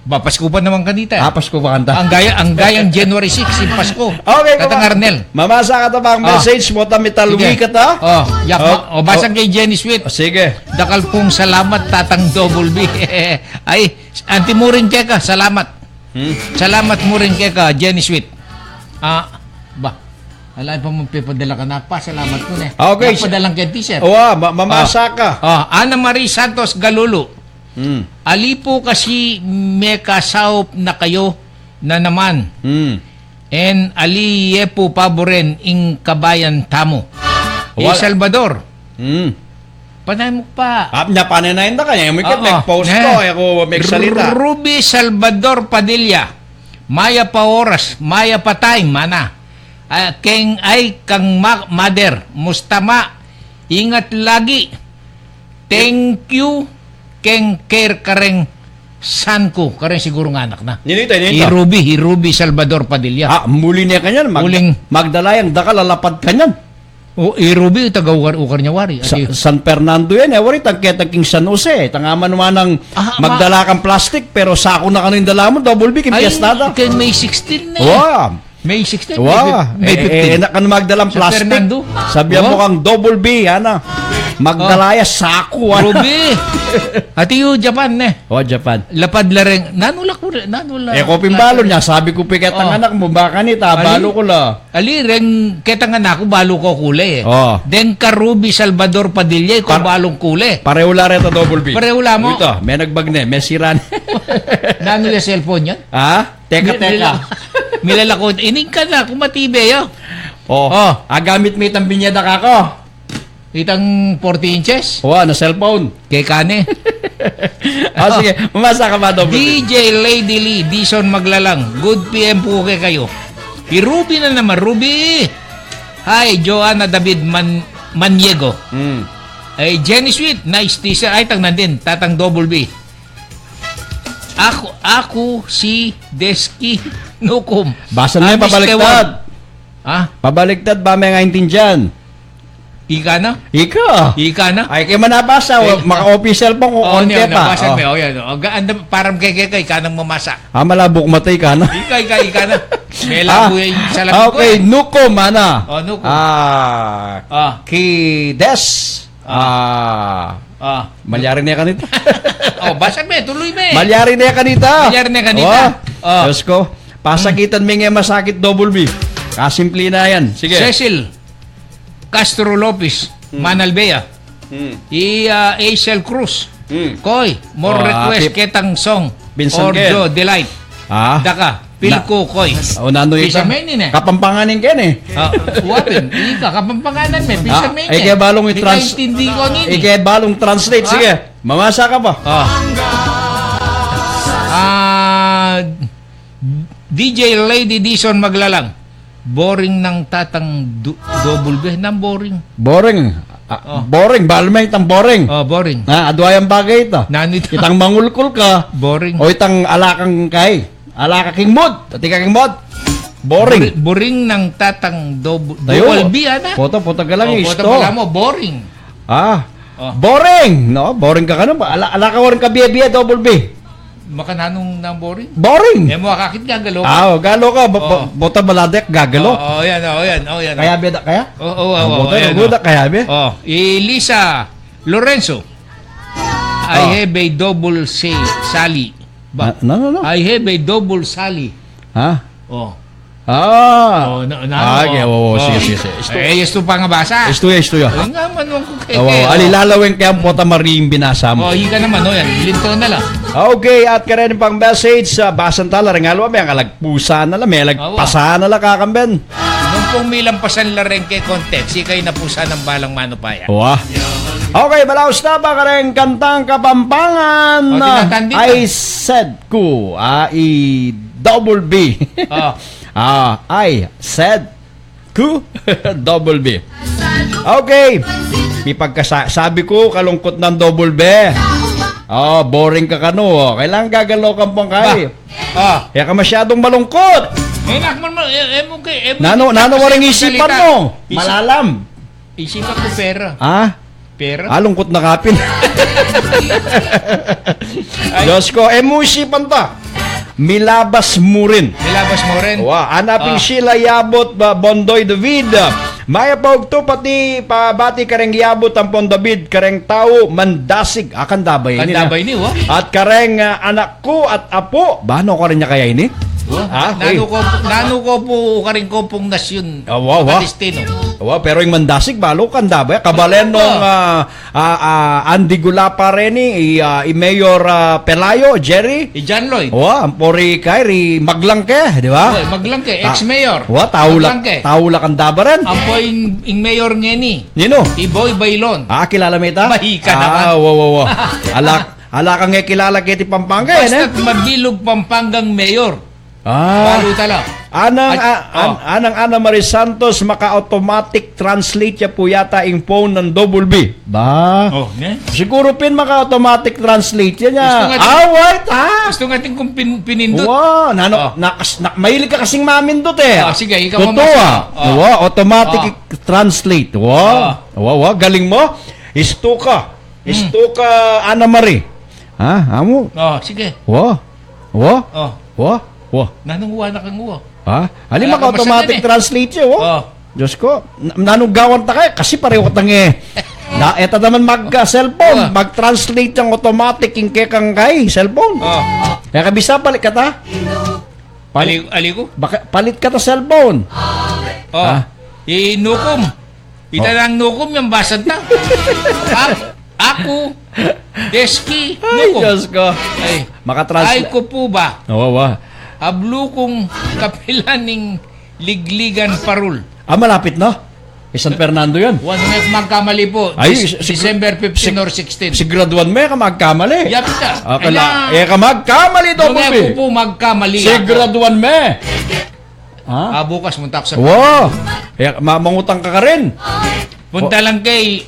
Ba, Pasku pa naman kanita. Ah, Pasku pa kanta. Ang gaya, ang gayang January six, yung Pasku. Okay, Tatang mama-, Arnel. mamasa kata pang Ah. message mu, ta mitalwi Sige. kata. Oh, yak Oh, ma-, oh, basang oh. kay Jenny Sweet. Oh, sige. Dakal pung salamat, Tatang Double B. Ay, Auntie Muring keka, salamat. Hmm. Salamat Muring keka, Jenny Sweet. Ah, ba. Ala pa mu pipadala ka na pa, salamat ku ne. Okay, Yak sa- padalang keti, sir. Wa, ma-, mamasa Ah. ka. Ah, Ana Marie Santos Galulu. Hmm. Ali pu kasi mekasaup na kayu na naman. Hmm. En ali ye pu paboren ing kabayan tamu. I Wala. Salvador. Hmm. Panay mu pa. Ap nya panay na inda kanya, yung Oo. mikit, post Ne. ko, eh, ako magsalita. Ruby Salvador Padilla. Mayap a oras, mayap a time, mana. Ah, keng ay kang ma-, mother, musta ma? Ingat lagi. Thank you, keng care kareng san ku, kareng siguro nga anak na. Nino ita, nino I ita? Ruby, i Ruby Salvador Padilla. Ah, muli ne kanyan, mag-, Muling magdala yang dakal a lapad kanyan. O, i Ruby, taga ukar, ukar nya wari. Sa-, Ati San Fernando yan, eh, wari, tang ketang king San Jose, tang aman manang Ah, ma- magdala kang plastic, pero saku na kanu ing dala mu, Double B, king Ay, piyesta da. keng May sixteen na, eh. Wa. May sixteen, Wa, May fif-, May eh, fifteen. eh, na kanu magdalang San plastic. Fernando? Sabyan Wa? mu kang Double B, ana. Magdala ya saku, ana. Ruby. Ati yu Japan, ne? O, Japan. Lapad la reng, nanu la ku, nanu la E ko pin balu nya, sabi ku pi ketang Oh. anak mu, baka nita, Ali? balu ku la. Ali, reng ketang anak ku, balu ku kule, eh. Oh. Deng ka Ruby Salvador Padilla, ikaw Par-, balung kule. pareho la reta Double B. Pareho la mu. Ita, me nagbag ne, me sira ne. Nanu la cellphone yan? Ha? Teka, Mi-, teka. mila-, milalako, ining ka na, kumatibe, oh. Oh, Oh. agamit mi itang binyeda kako. Itang forty inches? Wa, na cellphone. Kekane. Ah, sige, mamasa ka pa, Double B. D J Lady Lee, Dison Maglalang, good P M pu kekayu. I Ruby na naman, Ruby! Hi, Joanna David Man-, Maniego. Hmm. Ay, Jenny Sweet, nice teaser. Ay, tang nandin, Tatang Double B. Aku, aku si Deski Nukum. Basa na Ah, yung Mister pabaliktad. Wong. Ah? Pabaliktad, ba may nga intindihan? Ika na? Ika. Ika na? Ay, kaya manabasa, Ay, maka-official po kung Oh, onte niya, pa. nabasa Oh. mo, oh, yan, oh. Ga-, anda, parang kay, kay, kay, ika nang mamasa. Ah, malabo ku mata, ika na. Ika, ika, ika na. May Ah. labo yung salamin ko, Okay, eh. Nukum, ana. Oh, Nukum. Ah, Ah. Ki Des. Ah. Ah. Malyari ne kanita. Oh, basa me, tuluy me. Malyari ne kanita. Malyari ne kanita. Oh. Oh. Diyos ko. Pasakitan me nge masakit, Double B. Kasimple na yan. Sige. Cecil Castro Lopez, Hmm. Manalbea. Hmm. I, ah, Aisel Cruz. Hmm. Koy, more Oh, request happy ketang song. Vincent Orjo Ken. Delight. Ah? Daka, feel Na- ko, koy. O, nanu Pisa ita? me ini, ne? Kapampangan ing ken, eh. Ah, uwa pin, ika, Kapampanganan me, pisa Ah, me eh, ini. kaya balong Di i-trans-, kaintindi ko ini. eh, kaya balong translate, Ah? sige. Mamasa ka pa. Ah. Ah, D J Lady Dison Maglalang. Boring nang tatang du-, Double B, nang boring. Boring. Ah, Oh. boring. Balme itang boring. Oh, boring. Ah, adwa yang bagay ita. Nanu ita? Itang mangulkul ka. Boring. O itang alakang kay. Alaka king mood. Ati ka king mood. Boring. Buri-, boring nang tatang Double, Tayo. Double B, ana? Pota, pota ka lang, Oh, pota isto. ka lang mo, boring. Ah. Oh. Boring, no? Boring ka kanu? Ala, ala ka waring kabie-bie, Double B. Makananung na boring? Boring. E mu akakit gagalo ka. Ah, o, galo ka. Bo-, bo-, Oh. bota baladek, gagalo. Oh, oh, yan, oh, yan, oh, yan. Kaya be da, kaya? Oh, oh, oh, Ah, oh, bota, yan, bota, oh. kaya be? Oh, i Lisa Lorenzo. I Oh. have a double say, Sally. Ba? Ah, no, no, no. I have a double Sally. Ha? Oh. Ah. Oh, na, na, Ah, oh. okay, oo, Oh. sige, sige, sige. Istu- Eh, istu pa nga basa. Istu ya, istu ya. Ay, nga, manong ko kay, Awa, kay, awa. oh. Alilalaweng kaya ang pota maring binasa mo. Oh, ika naman, oh, yan. Linto na lang. Okay, at kareni pang message, ah, basan tala, ring alwa, me, ang alagpusan na lang, me, Awa. lagpasan na lang, kakamben. Nung pong milampasan la rin kay content, si kay napusan ng balang manupaya. Wa. Okay, balaus na ba kareng kantang Kapampangan? Oh, tinatanding I na. said ku, ah, i Double B. Oh. Ah, I said ku, Double B. Okay. Mipagkasa-, sabi ku, kalungkut nang Double B. Oh, boring ka kanu, oh. Kailangan gagalo kang pangkay. Ba? Ah. Kaya ka masyadong malungkot. Eh, nak man, eh, eh, mo kay, eh, mo Nano, kay, nano kasi waring isipan magsalita. mo? Isip- Malalam. Isipan ko pera. Ah? Pera? Ah, lungkot na kapin. Ay. Diyos ko, e mu isipan ta. Milabas mu rin. Milabas mu rin. Wa, anapin Ah. Sheila Yabot, ba, Bondoy David. Mayap a ugtu pati pabati kareng Yabot ampon David, kareng tau mandasig. Ah, kanda ba ini Kanda na? ba ini, wa? At kareng, ah, anak ku at apu. Ba, no, karin niya kaya ini? Wa? Ah, Nanu okay. ko, nanu ko pu, karin ko pung nasyun. Ah, wa, wa. Palestino. Wa, pero ing mandasig, balu, kanda ba? Kabalen nung, Wa. ah, ah, ah, Andy Gulapa reni, i, ah, i Mayor, ah, Pelayo, Jerry. I John Lloyd. Wa, ampon ri kay, ri Maglangke, di ba? Wa, Maglangke, Ta-, ex-mayor. wa, tau la, Maglangke. tau la kanda ba rin? Ampo ing, ing mayor ngeni. Nino? I Boy Bailon. Ah, kilala me ita? Bahi ka Ah, naman. wa, wa, wa. Ala, ala kang e kilala keti Pampanga, eh, ne? Basta't mabilug Pampangang mayor. Ah. Balu tala. Anang, At, a-, an-, oh. anang Ana Marie Santos, maka-automatic translate ya pu yata ing phone ng Double B. Ba? Oh, ne? Siguro pin maka-automatic translate ya niya. Gusto nga din, Ah, wait, ha? gusto nga din kung pin-, pinindot. Wa, nano, Oh. na, na, mahilig ka kasing mamindot, eh. Oh, sige, ikaw Totoo, mamasa. ah. Oh. Wa, automatic Oh. translate. Wa, Oh. wa, wa, galing mo. Istuka. Hmm. Istuka, Ana Marie. Ha? Amu? Oh, sige. Wa? Wa? Oh. Wa? Wa? Nanung wa na kang wa? Ha? Ali Ala ka maka-automatic masanan, eh. translate ya, wa? Oh. Diyos ko, na-, nanung gawan ta kaya? Kasi pareho tang, eh. Na, eta naman mag, ah, cellphone, Wa. mag-translate yang automatic ing kekang kay cellphone. Oh. Kaya kabisa, palit ka ta? Palit, Ali, ali ko? baka, palit ka ta cellphone. Oh. Ha? Inukum. Ita Oh. nang nukum yang basan ta. Ak-, aku, deski, Ay, nukum. Diyos ko. Ay. Makatrans- Ay, ku pu ba? Oo, wa. Ablu kung kapilan ning Ligligan Parul. Ah, malapit na. Eh, San Fernando yan. One week magkamali po. Ay, Dis-, si-, si-, December fifteen si-, or sixteen. Siguraduan mo, e ka magkamali. Yapit ka. Ah, kala-, Kaya, e ka magkamali, Double Nung B. e ku pu magkamali ako. Siguraduan mo. Ha? Ah, bukas, munta ku sa Wow! Eh, ma-, mangutang ka karin. Punta lang kay,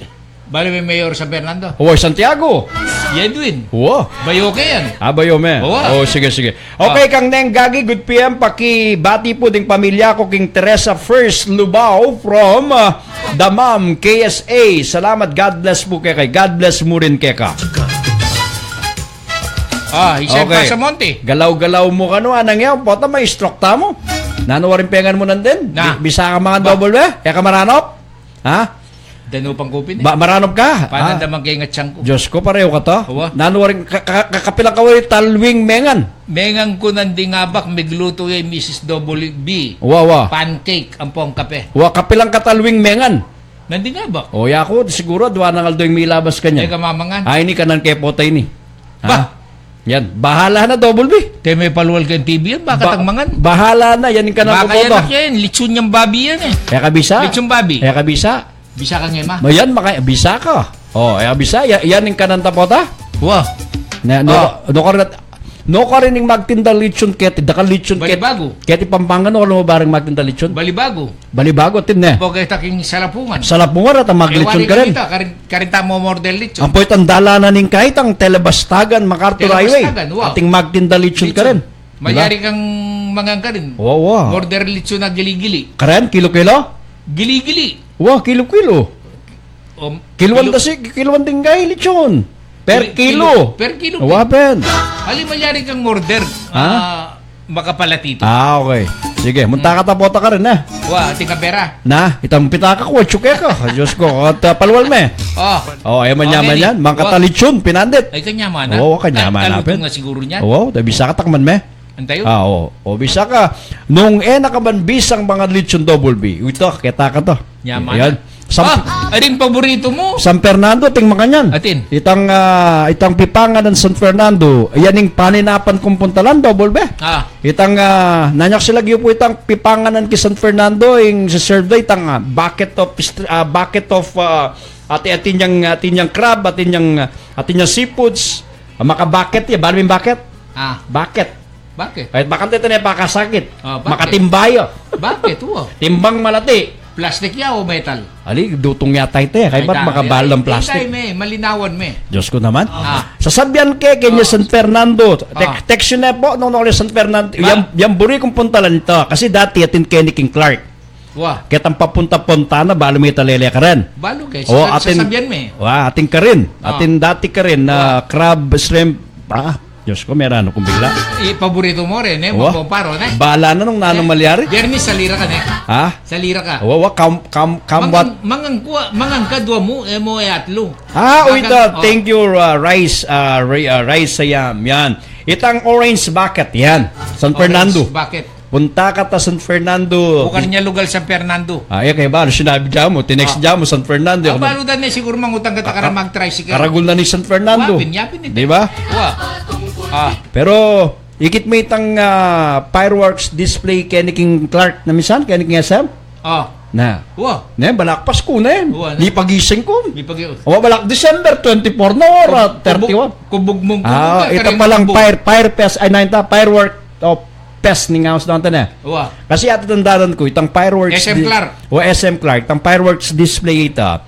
bale, may mayor San Fernando. Wow, Santiago. Edwin. Wow. Bayo ke yan. Ah, bayo me. Wow. Oh, sige, sige. Okay, Ah. kang Neng Gagi, good P M. Pakibati pu ding pamilya ku king Teresa First Lubao from, ah, Damam, K S A. Salamat. God bless pu keka. God bless mu rin keka. Ah, isang Okay. Pasamonte. Galaw-galaw mu kanu, anang yaw, pota ma-stroke tamu. Nanu waring pengan mu nandin? Na. Bi-, bisa ka mga Ba- Double B? E ka maranop? Ha? Danu pang kupin e. Ba, maranop ka? Pananda mang keng atsyang ku. Diyos ko, pareho ka to. Wa. Nanu waring ka-, ka-, ka-, kapilan ka wa talwing mengan? Mengan ku nanding abak, megluto ya i Misis Double B. Wa, wa. Pancake, ampong kape. Wa, kapilan ka talwing mengan? Nanding abak. O, ya ku, siguru, dua nang aldo ing milabas kanya. E ka mamangan? Ay, ini kanan ke pota ini. Ha? Ba? Yan. Bahala na, Double B. Te me palual keng T V yan, baka tang mangan. Bahala na, yan ing kanan ku pota. Baka yan, litson yang babi yan e. E ka bisa? Litson babi. E ka bisa? Bisa ka nge ma? Ma, yan, maka-, bisa ka. O, e ka bisa, ya-, yan ing kanan ta pota. Wa. Na, no, no, karin, no, karin ing magtinda litson keti, dakal litson keti. Balibago. Keti Pampanga, no, karin mo bareng magtinda litson? Balibago. Balibago, atin ne. Ampo keta king Salapungan. Salapungan, at ang maglitson karin. Karin, karin ta mo-order litson. Ampo itang dalanan ning kaitang Telebastagan, MacArthur Highway. Telebastagan, wa. Ating magtinda litson karin. Diba? Malyari kang mangan karin. Wa, wa. Order litson a gili-gili. Karin, kilo-kilo? Gili-gili. Wa, kilo-kilo. Um, kiluan kilo. Dasi, kiluan ding kay litson. Per kilo. Per kilo. Wa, pen. Ali, malyari kang order. Ha? Ah, makapalati ito. Ah, okay. Sige, munta ka ta pota karin, ha? Wa, atin kang pera. Na, itang pitaka ku, atsuke ka. Diyos ko, at, ah, palual me. O. O, e man, e man yan. Mangkatalitson, pinandit. Ay, kanyaman, ha? O, kanyaman, ha, pen. Siguro niyan. O, da bisa ka takman me. Antayo? Ah, o. O, bisa ka. Nung e na ka man bisang mangan litson, Double B. Ito, keta ka to. Nyaman. Yan. Ah, ading paborito mu? San Fernando, ating makanyan. Atin? Itang, ah, itang pipangan ning San Fernando, yan ing paninapan kung puntalan, Double B. Ah. Itang, ah, nanyak sila giyu pu itang pipangan ning San Fernando, ing siserve da, itang, ah, bucket of, ah, bucket of, ah, ati-, atin yang, atin yang crab, atin yang, ah, atin yang seafoods, ah, maka-bucket ya, balu ming bucket? Ah. Bucket. Bakit? Ay, bakante ita ne pakasakit. Ah, bakit? Makatimba ya. Bakit? Wa. Timbang malati. Plastik ya o metal? Ali, dutung yata ita e. Kaybat makabal ng plastik. Ay, me, malinawan me. Diyos ko naman. Ah. Sasabian ke, kenya San Fernando. Tek-, text yu ne pu, nung, nung San Fernando. Yan, yan buri kung puntalan ita. Kasi dati atin keni king Clark. Wa. Ketang papunta Fontana, balu me ita lele karin. Balu ke, o, atin, sasabian me. Wa, atin karin. Ah. Atin dati karin na crab, shrimp, ah, Diyos ko, meranop kung bigla. I, paborito mu rin, e? Wa. Mapomparo, ne? Bala na nung nanung malyari. Biyernes, salira ka, ne? Ha? Salira ka. Wa, wa, kam, kam, kam, mangan, mangan ku, mangan ka dua mu, e mu, e atlu. Ah, o, ita, thank you, ah, Rice, ah, Ri-, ah, Rice Sayam, yan. Itang orange bucket, yan. San Fernando. Orange bucket. Punta ka ta San Fernando. Bukang nya lugal San Fernando. Ah, e, kaya balu sinabi dyan mu, tinext dyan mu, San Fernando. Ah, balu da ne, siguro mangutang ka ta karin mag-tricycle. Karagul na ning San Fernando. Wa, pin, ya pin, di ba? Wa. Ah. Pero, ikit me itang, ah, fireworks display keni king Clark na minsan, keni king S M? Ah. Na. Wa. Ne, balak Pasku na yan. Wa, ne. Mipagising ku. Mipagi- Wa, balak December twenty-four na, ora, thirty-one. Kubug mung kubug. Ah, ita palang fire, fire fest, ay, na, ita, firework, o, fest ning aus doon, tane. Wa. Kasi atatandaan ku, itang fireworks S M Clark. O, S M Clark, itang fireworks display ita.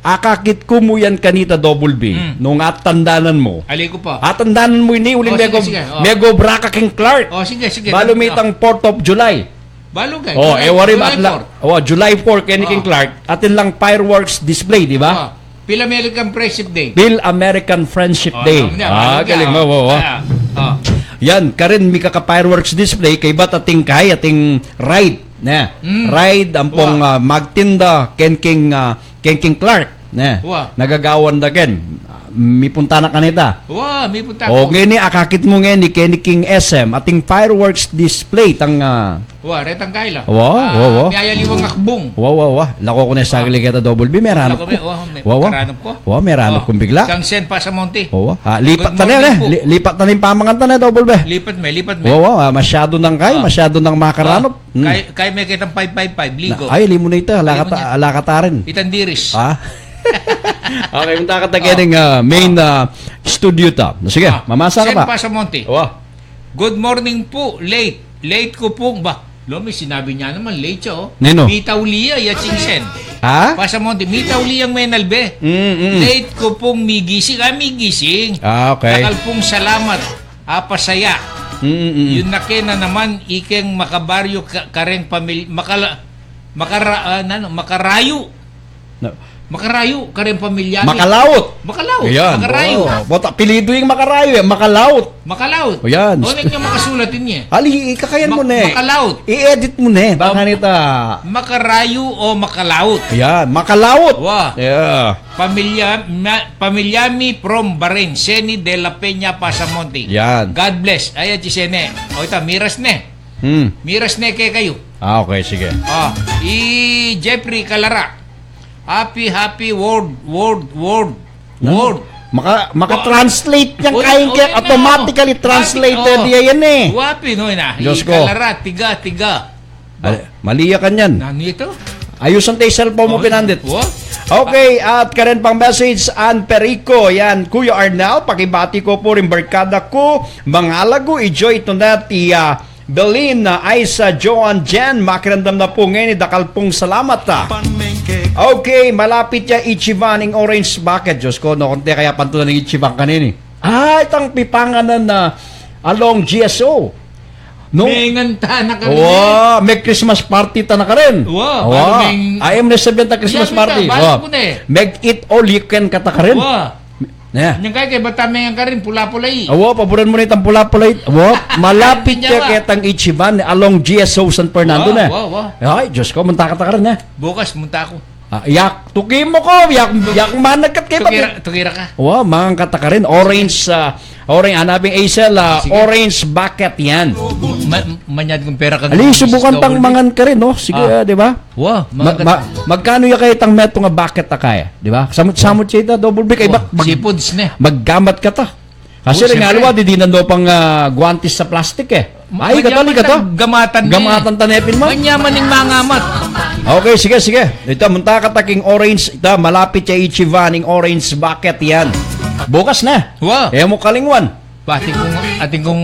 Akakit ku mu yan kanita, Double B. Hmm. Nung atatandaan mu. Ali ku pa. Atatandaan mu ini, uling mego-, mego-obra ka king Clark. O, sige, sige. Balu me itang Fourth of July. Balu kay. O, July, e, wari July four. O, July four, keni king Clark. Atin lang fireworks display, di ba? O, Phil American Friendship Day. Phil American Friendship Day. Ah, galing mo, o, o. Yan, karin mikaka-fireworks display, kaybat atin kay, atin ride, ne? Mm. Ride, ampong, ah, magtinda, ken king, ah, ken king Clark, ne? Wa. Nagagawan da ken. Mipunta na kanita. Wa, mipunta. O, ngeni, akakit mu ngeni, keni king S M, atin fireworks display, tang, ah, Wa, retang kaila. Wa, wa, wa. Miyayaliwang akbung. Wa, wa, wa. Lako ku ne saglit keta, Double B, meranop ku. Wa, wa. Wa, meranop kung bigla. Sangsen, Pasamonte. Wa, wa. Ah, lipat ta ne, lipat ta ne ing pamangan ta ne, Double B. Lipat me, lipat me. Wa, wa. Ah, masyadu nang kay, masyadu nang makaranop. Kay, kay me ketang five five five, ligo. Ay, limu na ita. Ala ka ta rin. Itang diris. Ha? Okay, punta ka ta keng, ah, main, ah, studio ta. Sige, mamasa ka pa. Sen Pasamonte. Wa. Good morning po, late. Late ko pong, ba, lo, me sinabi nya naman, late siya, o. Nino? Mitauli ya, ya singsen. Ha? Pasamonte, mitauli yang menalbe. Mm, mm. Late ko pong migising. Ah, migising. Ah, okay. Dakal pong salamat. Apasaya. Mm, mm, mm. Yun na kena naman, ikeng makabaryo ka-, kareng pamil-, makala-, makara-, ah, nanu, makarayu. Na, Makarayu, kareng pamilya mi. Makalaut. Makalaut. Ayan. Makarayu. Oo. Bota, apelyidu ing Makarayu, e. Makalaut. Makalaut. Ayan. O, neng makasulat ini, e. Ali, ikakayan mu ne. Makalaut. I-edit mu ne. Baka nita. Makarayu o Makalaut. Ayan. Makalaut. Wa. Yeah. Pamilya, ma-, pamilya mi from Bahrain, Seni de la Peña Pasamonte. Yan. God bless. Ay, at si Sene. O, ita, miras ne. Hmm. Miras ne kekayu. Ah, okay, sige. Ah, i Jeffrey Calara. Happy, happy world, world, world, world. Maka, maka-translate yang kain kaya, automatically translated yan, e. Wapi, no, ina. Diyos ko. Calara, tiga, tiga. Mali ya kanyan. Nanu ito? Ayusan te cellphone mu, pinandit. Wa? Okay, at karen pang message, Ann Perico. Yan, Kuya Arnel, pakibati ko pu ring barkada ku, mangalagu, i Joy Tonet, i, ah, Belin, ah, Aisa, Joan, Jen, makiramdam na pu ngeni, dakal pung salamat, ah. Okay, malapit ya Ichiban ing Orange Bucket. Diyos ko, no, konti kaya pantunan ning Ichiban kanini. Ah, itang pipanganan na along G S O. No? Mengan ta na kami. Wa, mag-Christmas party ta na karin. Wa, wa. Ay, muna sabihan ta Christmas party. Wa. Mag-eat all you can ka ta karin. Wa. Nyang kaya kaya bata mengan karin, pula-pula i. Wa, paburan mu na itang pula-pula i. Wa, malapit ya ketang Ichiban, along G S O San Fernando na. Wa, wa. Ay, Diyos ko, munta ka ta karin, e. Bukas, munta ku. Ah, yak, tuki mu ku, yak, yak managkat kaya. Tukira, tukira ka. Wa, mangan ka ta karin, orange, ah, orange, anabing Aisel, ah, orange bucket yan. Ma-, manyad kung pera kang Ali, subukan tang mangan karin, no? Sige, ah, di ba? Wa, ma-, magkanu ya kaya itang metung a bucket a kaya, di ba? Samut-samut ya ita, double B, kaya bak-, mag-, seafoods ne. Maggamat ka ta. Kasi ring aliwa, didinan do pang, ah, guantis sa plastik, e. Ay, katali ka to. Gamatan ne. Gamatan ta ne pin, ma. Manyaman ing mangamat. Okay, sige, sige. Ita, munta ka ta king orange. Ita, malapit ya Ichiban ing orange bucket yan. Bukas na. Wa. E mu kalingwan. Ba, atin kung, atin kung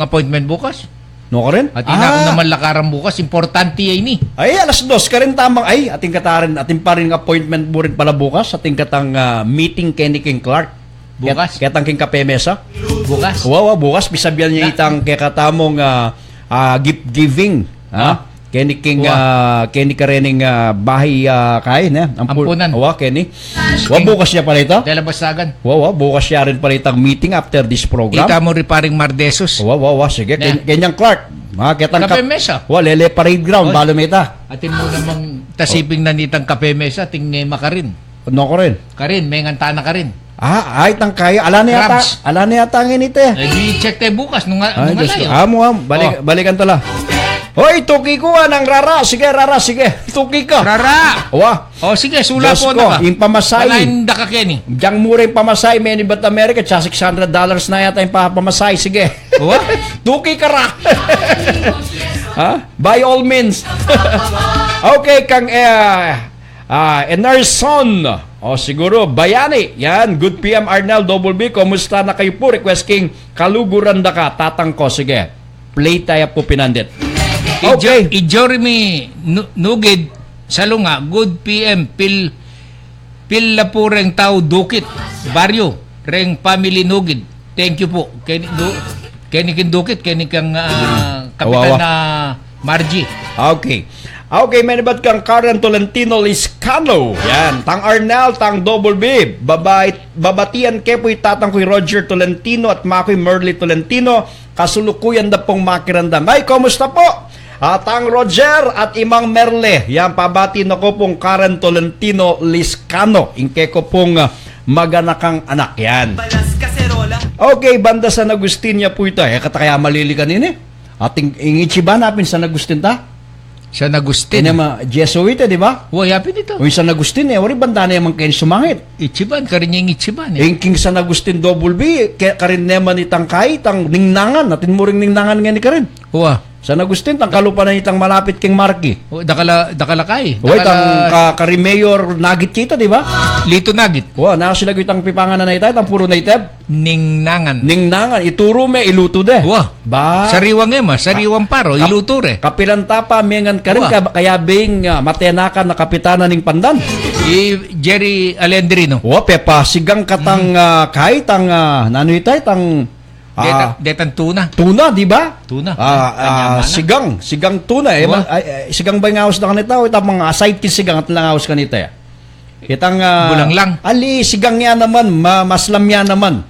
appointment bukas? No karin? Atin na akong naman lakaran bukas. Importante ya ini. Ay, alas dos karin tamang. Ay, atin ka ta rin, atin pa rin appointment mu rin pala bukas. Atin ka tang, ah, meeting keni king Clark. Bukas? Ket-, ketang king Kape Mesa. Bukas? Wa, wa, bukas. Pisabian ya itang kekatamung, ah, ah, gift giving. Ha? Keni king, ah, keni karening, ah, bahay, ah, kain, e. Ampu-, ampunan. Wa, keni. Wa, bukas ya pala ita. Dela Basagan. Wa, wa, bukas ya rin pala itang meeting after this program. Ita mu ri paring Mardesus. Wa, wa, wa, sige. Ken-, kenyang Clark. Ma, ketang Kape Mesa. Wa, lele parade ground, balu mita. Atin mu namang tasiping na nitang Kape Mesa, atin nge makarin. No karin? Karin, mengan ta na karin. Ah, ay, tang kaya. Ala na yata, ala na yata ngeni ita. E, di check tayo bukas nung, nung Diyos ko. Amu, amu. Balik, balikan ta la. Hoy, tuki ku, anang Rara. Sige, Rara, sige. Tuki ka. Rara. Wa. O, sige, sula Diyos po ko, na ka. Ing pamasahe. Palain da ka keni. Diyang mura ing pamasahe, menibat America, tsaka six hundred dollars na yata ing pa-, pamasahe. Sige. Wa? Tuki ka ra. Ha? By all means. Okay, kang, eh, Ah, Enerson. O, siguro, Bayani. Yan, good P M Arnel Double B. Kumusta na kayu pu? Request king Kaluguran da ka, tatang ko. Sige. Play taya pu pinandit. Okay. I Jo-, i Joremy Nu-, Nugid, Salunga, good P M, pil-, pil la pu reng tau Dukit, Baryo, reng family Nugid. Thank you pu. Keni du-, keni king Dukit, keni kang, ah, Kapitan na Margie. Okay. Okay, menibat kang Karen Tolentino Liscano. Yan, tang Arnel, tang Double B. Babay-, babatian ke pu i tatang ku i Roger Tolentino at maku i Merly Tolentino. Kasulukuyan da pung makiramdam. Ay, kumusta pu? Ah, tang Roger at i Mang Merly. Yan, pabati na ku pung Karen Tolentino Liscano. Ing keku pung, ah, maganakang anak yan. Okay, banda San Agustin ya pu ita. E ka ta kaya malili kanini? Atin ing Ichiban na pin San Agustin ta? San Agustin. Ini ma, Jesuit, e, di ba? Wa, ya pin ita. O, ing San Agustin, e, wari banda na ya mang keni sumangit. Ichiban, karin ya ing Ichiban, e. Ing king San Agustin Double B, ke-, karin naman itang kai, tang Ningnangan, atin mu ring Ningnangan ngeni karin. Wa. San Agustin, tang kalupa na itang malapit king Marquee. O, dakal a, dakal a kai. Wa, itang ka-, karin Mayor Nagit kita, di ba? Lito Nagit. Wa, na sila itang pipanganan na ita, itang puru native. Ningnangan. Ningnangan. Ituru me, ilutu de. Wa. Ba? Sariwang ema, sariwang paro, ilutu re. Kapilan tapa, mengan karin, ka-, kaya bing, ah, matenakan na kapitanan ning Pandan. I Jerry Alendrino. Wa, pepa, sigang katang, ah, kai, tang, ah, nanu ita, tang, ah, detan tuna. Tuna, di ba? Tuna. Ah, ah, sigang, sigang tuna, e. Wa. Ma-, ay, ay, sigang ba ing aus da kanita? O, itang mga aside king sigang, at lang aus kanita, e. Itang, ah, Bulanglang. Ali, sigang ya naman, ma-, maslam ya naman.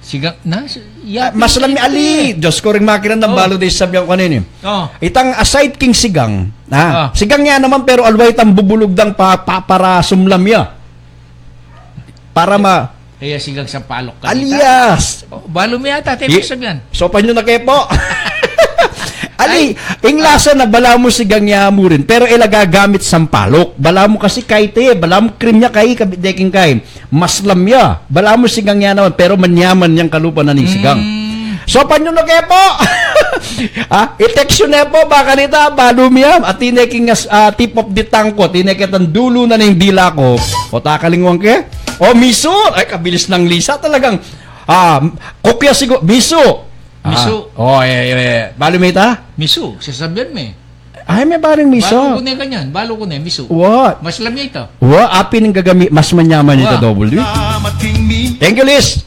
Sigang, na? Si-, Ah, yati maslam, ito ali, eh. Diyos ko, ring makiramdam, Oh. balu di sabyan ko kanini. Oh. Itang aside king sigang, ah, Ah. sigang ya naman, pero alwa itang bubulug dang pa, pa, para sumlam ya. Para ma- Kaya sigang sampalok ka, alias. Oh, balu mi yata, te, I-, sabyan. Sopan nyo na ke po. Ali, Ay. Ing lasa na balamu sigang ya mu rin, pero e la gagamit sampalok. Balamu kasi kaite, balamu cream ya kai, kabit de king kai. Maslam ya. Balamu sigang ya naman, pero manyaman yang kalupa na ning sigang. Mm. Sopan nyo na ke po. Ah, i-text nyo na po, baka nita, balu mi ya. At tine king as-, ah, tip of the tongue ko, tine ketang dulu na ning dila ko. O, takalingwan ke? O, miso. Ay, kabilis nang lisa talagang. Ah, kokya siguro. Miso. Ah. Miso. O, e, e, balu mi ita? Miso, sasabyan me. Ay, me baring miso. Balu ku ne kanyan, balu ku ne, miso. Wa. Maslam ya ita. Wa, apin ing gagami, mas manyaman ita, Wa. Double D. Thank you, Liz.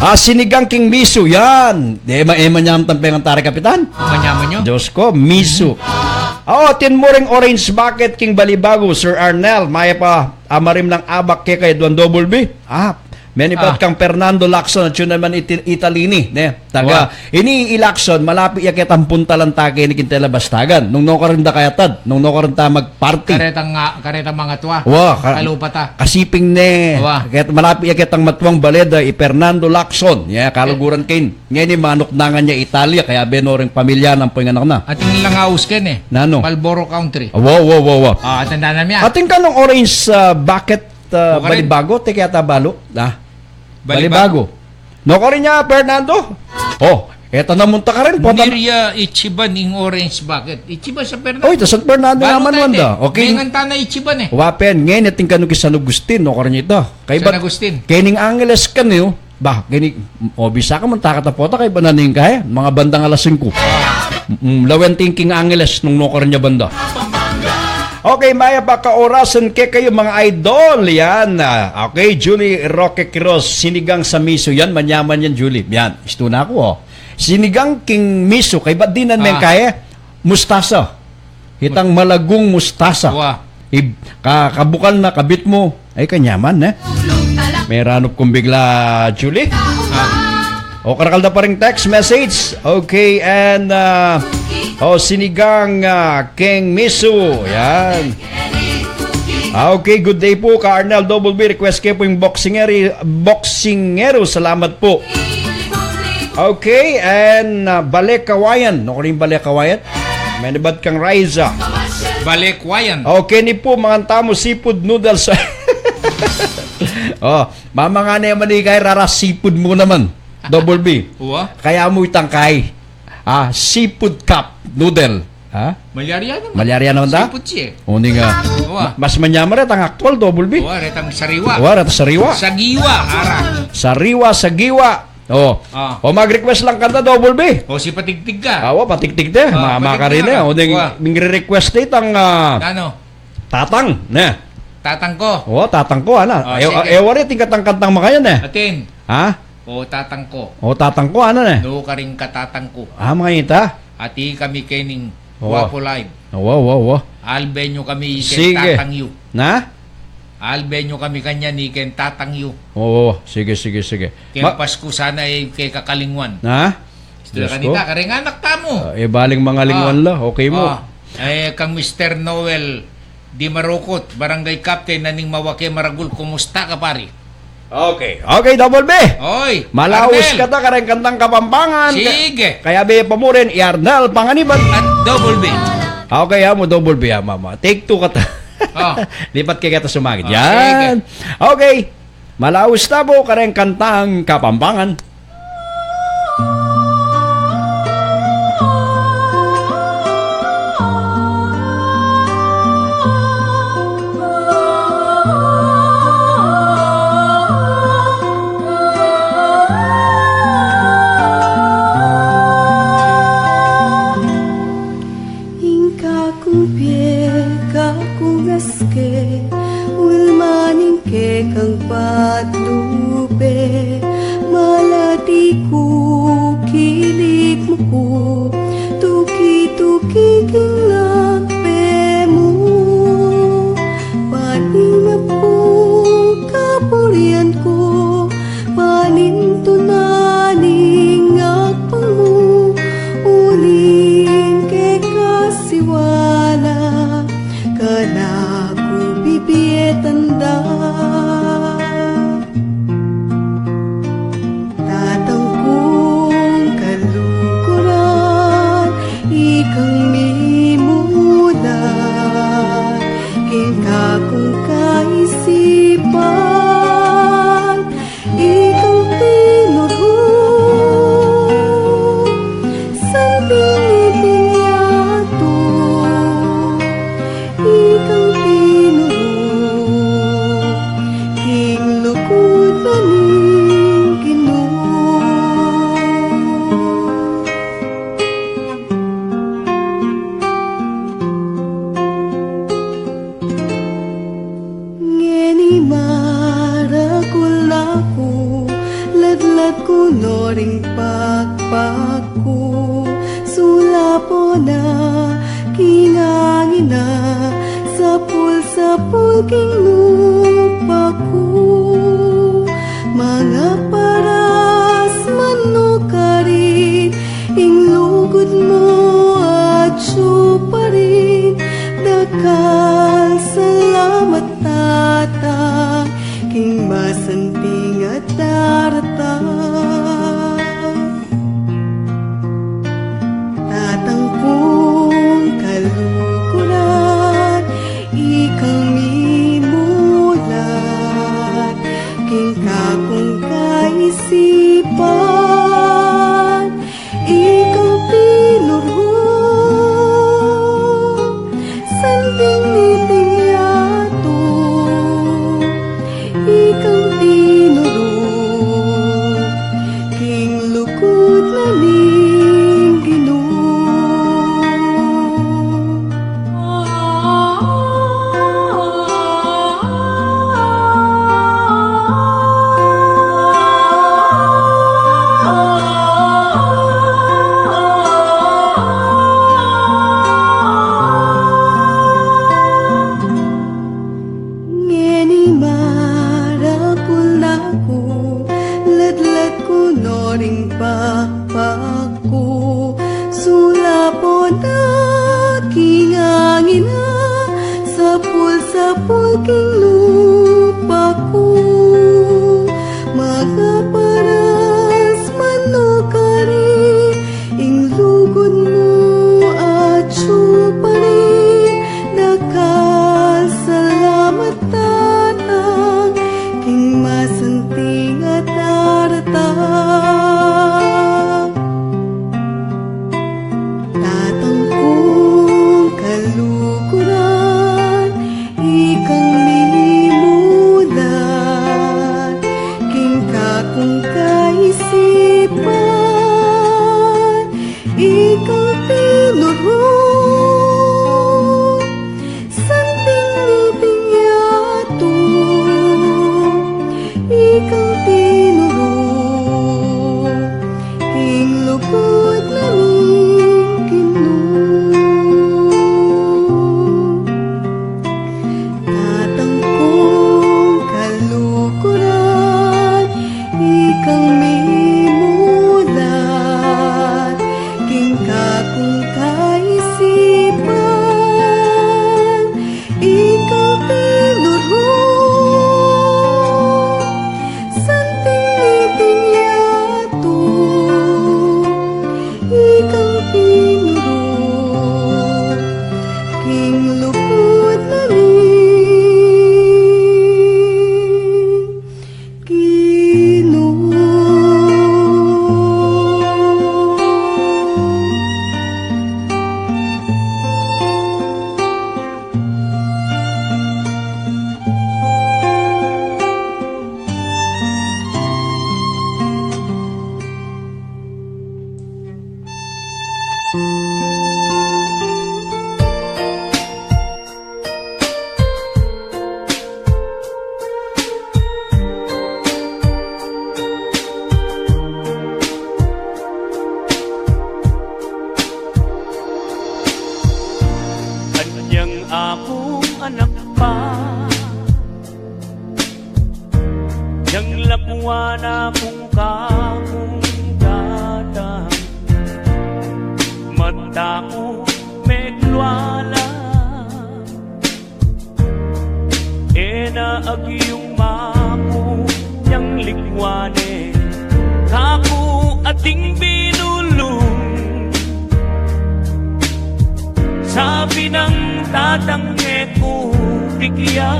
Ah, sinigang king miso, yan. E, ma-, e, manyaman tampeng ang tari, Kapitan. Manyaman nyo? Diyos ko, miso. Ah, o, tin muring orange bucket king Balibago, Sir Arnel, mayap a, ah, marimlang abak keka Edwin Double B. Ah, menibat Ah. kang Fernando Lacson, at yun naman iti-, Italini, ne? Taga, Wa. Ini i Lacson, malapit ya ketang puntalan ta keni king Tela Bastagan. Nung nukarin da kayatad, nung nukarin ta magparty. Karetang nga, karetang mga tua. Wa, ka-, Kalupa ta. Kasiping ne. Wa. Ket-, malapit ya ketang matuang baleda, i Fernando Lacson. Ya, kaluguran ken. Ngeni manuknangan ya Italia, kaya beno ring pamilya nang poy anak na. Atin lang aus ken e. Nanu? Marlboro Country. Wa, wa, wa, wa. Ah, tanda na mi, ah. Atin kanung orange, ah, bucket, ah, Bukarin. Balibago, te kaya ta balu. Ah. Balibago. Balibago. Nukarin ya, Fernando? O, eta na munta karin, pota na. Miria Ichiban ing orange bucket. Ichiban sa Fernando. Oy, ta San Fernando Balu naman, tayo, wanda. Te. Okay. Mengan ta na Ichiban e. Wa pen, ngeni atin kanu ki San Agustin, nukarin ya ita. Kay San ba-, Agustin. Kening Angeles kanu, ba, keni, o, bisa ka munta ka ta pota, kay ba na ning kaya? Mga bandang alas singko. Mm, lawen tin king Angeles nung nukarin ya banda. Okay, mayap a kaorasan kekayu, mga idol. Yan, ah, okay, Julie Roque Quiroz, sinigang sa miso. Yan, manyaman yan, Julie. Yan, istu na ku, o. Sinigang king miso, kaybat dinan meng Ah. kaya, mustasa. Itang malagung mustasa. Wa. Ib-, ka-, kabukal na, kabit mu. Ay, kanyaman, ne? Meranup kung bigla, Julie. Ah. O, karakal da pa ring text message. Okay, and, ah, o, sinigang, ah, keng miso. Yan. Ah, okay, good day po, Ka Arnel Double B. Request ke po yung boxingeri-, boxingero. Salamat po. Okay, and, ah, Balekawayan. Nukarin Balekawayan? Menibat kang Raiza. Balekwayan. Okay, ni po, mangan tamu seafood noodles. O, mamangan ne man ikay rara seafood mu naman. Double B. Wa? Kaya mu itang kay, ah, seafood cup noodle. Ha? Malyari naman. Malyari naman ta? Seafood siya e. O, ini nga. Wa. Ma-, mas manyaman retang aktual, Double B. Wa, retang sariwa. Wa, retang sariwa. Sagiwa, ara. Sariwa, sagiwa. O. Ah. O, mag-request lang kanta, Double B. O, si patigtig ka. Awa, patigtig te. Ah, ma-, patigtig makarin ka. E. O, ding, Wa. Mingre-request te itang, ah, Ano? Tatang, ne? Tatang ko. O, tatang ko, ana. Ah, e, sige. E, wari, ting katang-kantang makayan, e. Atin. Ha? O, tatang ko. O, tatang ko, ana, ne? Nukarin ka tatang ko. Ah, mga ita? Ati kami kening O. Guapo Live. O, o, o. Albe nyo kami ken Sige. Tatang yu. Na? Albe nyo kami kanyan i ken Tatang yu. O, o, sige, sige, sige. Ken Ma- Pasku sana e ke kakalingwan. Na? Diyos ko. Kanita, kareng anak tamu. Ah, e, baling mangalingwan la. Okay mu. Ah, e, kang Mister Noel Di Marukut, Barangay Captain, na ning mawake maragul, kumusta ka, pari? Okay. Okay, Double B. Oy, Malaus Arnel. Kata kareng kantang Kapampangan. Sige. Kaya be pa mu rin, i Arnel Panganiban. At Double B. Okay, amu, Double B, ama, ama. Take two kata. Oh. Lipat ke keta sumagit. Oh, yan. Sige. Okay. Malaus tamu kareng kantang Kapampangan. Ing kakung pie, kakung aske, ulman ing kekang patnupe, malati ku, kilik mu ku, tuki-tuki king lampe mu, pati na pu king lupa ku, mangaparas man o karin, ing lugud mu atyu pa rin. Dakal salamat, Tatang, king masanting a daratang. Tatang kung kaluguran, ikang mimulat king kakung kaisipan, ikang tinuru, santing niting yatu, ikang tinuru king lugud na ning Ginu. Ngeni marapul na ku, latlat ku no ring pakpak ku, sulapon na king angin a sapul-sapul king lupa ku, mangaparas man o karin, ing lugud mu atyu pa rin. Dakal salamat, Tatang, king masanting a daratang. Tatang kung kaluguran, ikang mimulat king kakung kaisipan, ikang tinuru, santing niting yatu, ikang tinuru king lugud na ning Ginu. Tatang kung kaluguran, ikang mimulat king kakung kaisipan, ikang tinuru, santing niting yatu, ikang tinuru king lugud na ning Ginu. Anyang akung anak pa, nyang lakwan na kung kakung tatang, mata ku meglwalang, e na agyung maku nyang likwanan, kaku ating binulung. Sabi nang tatang, e ku pikya,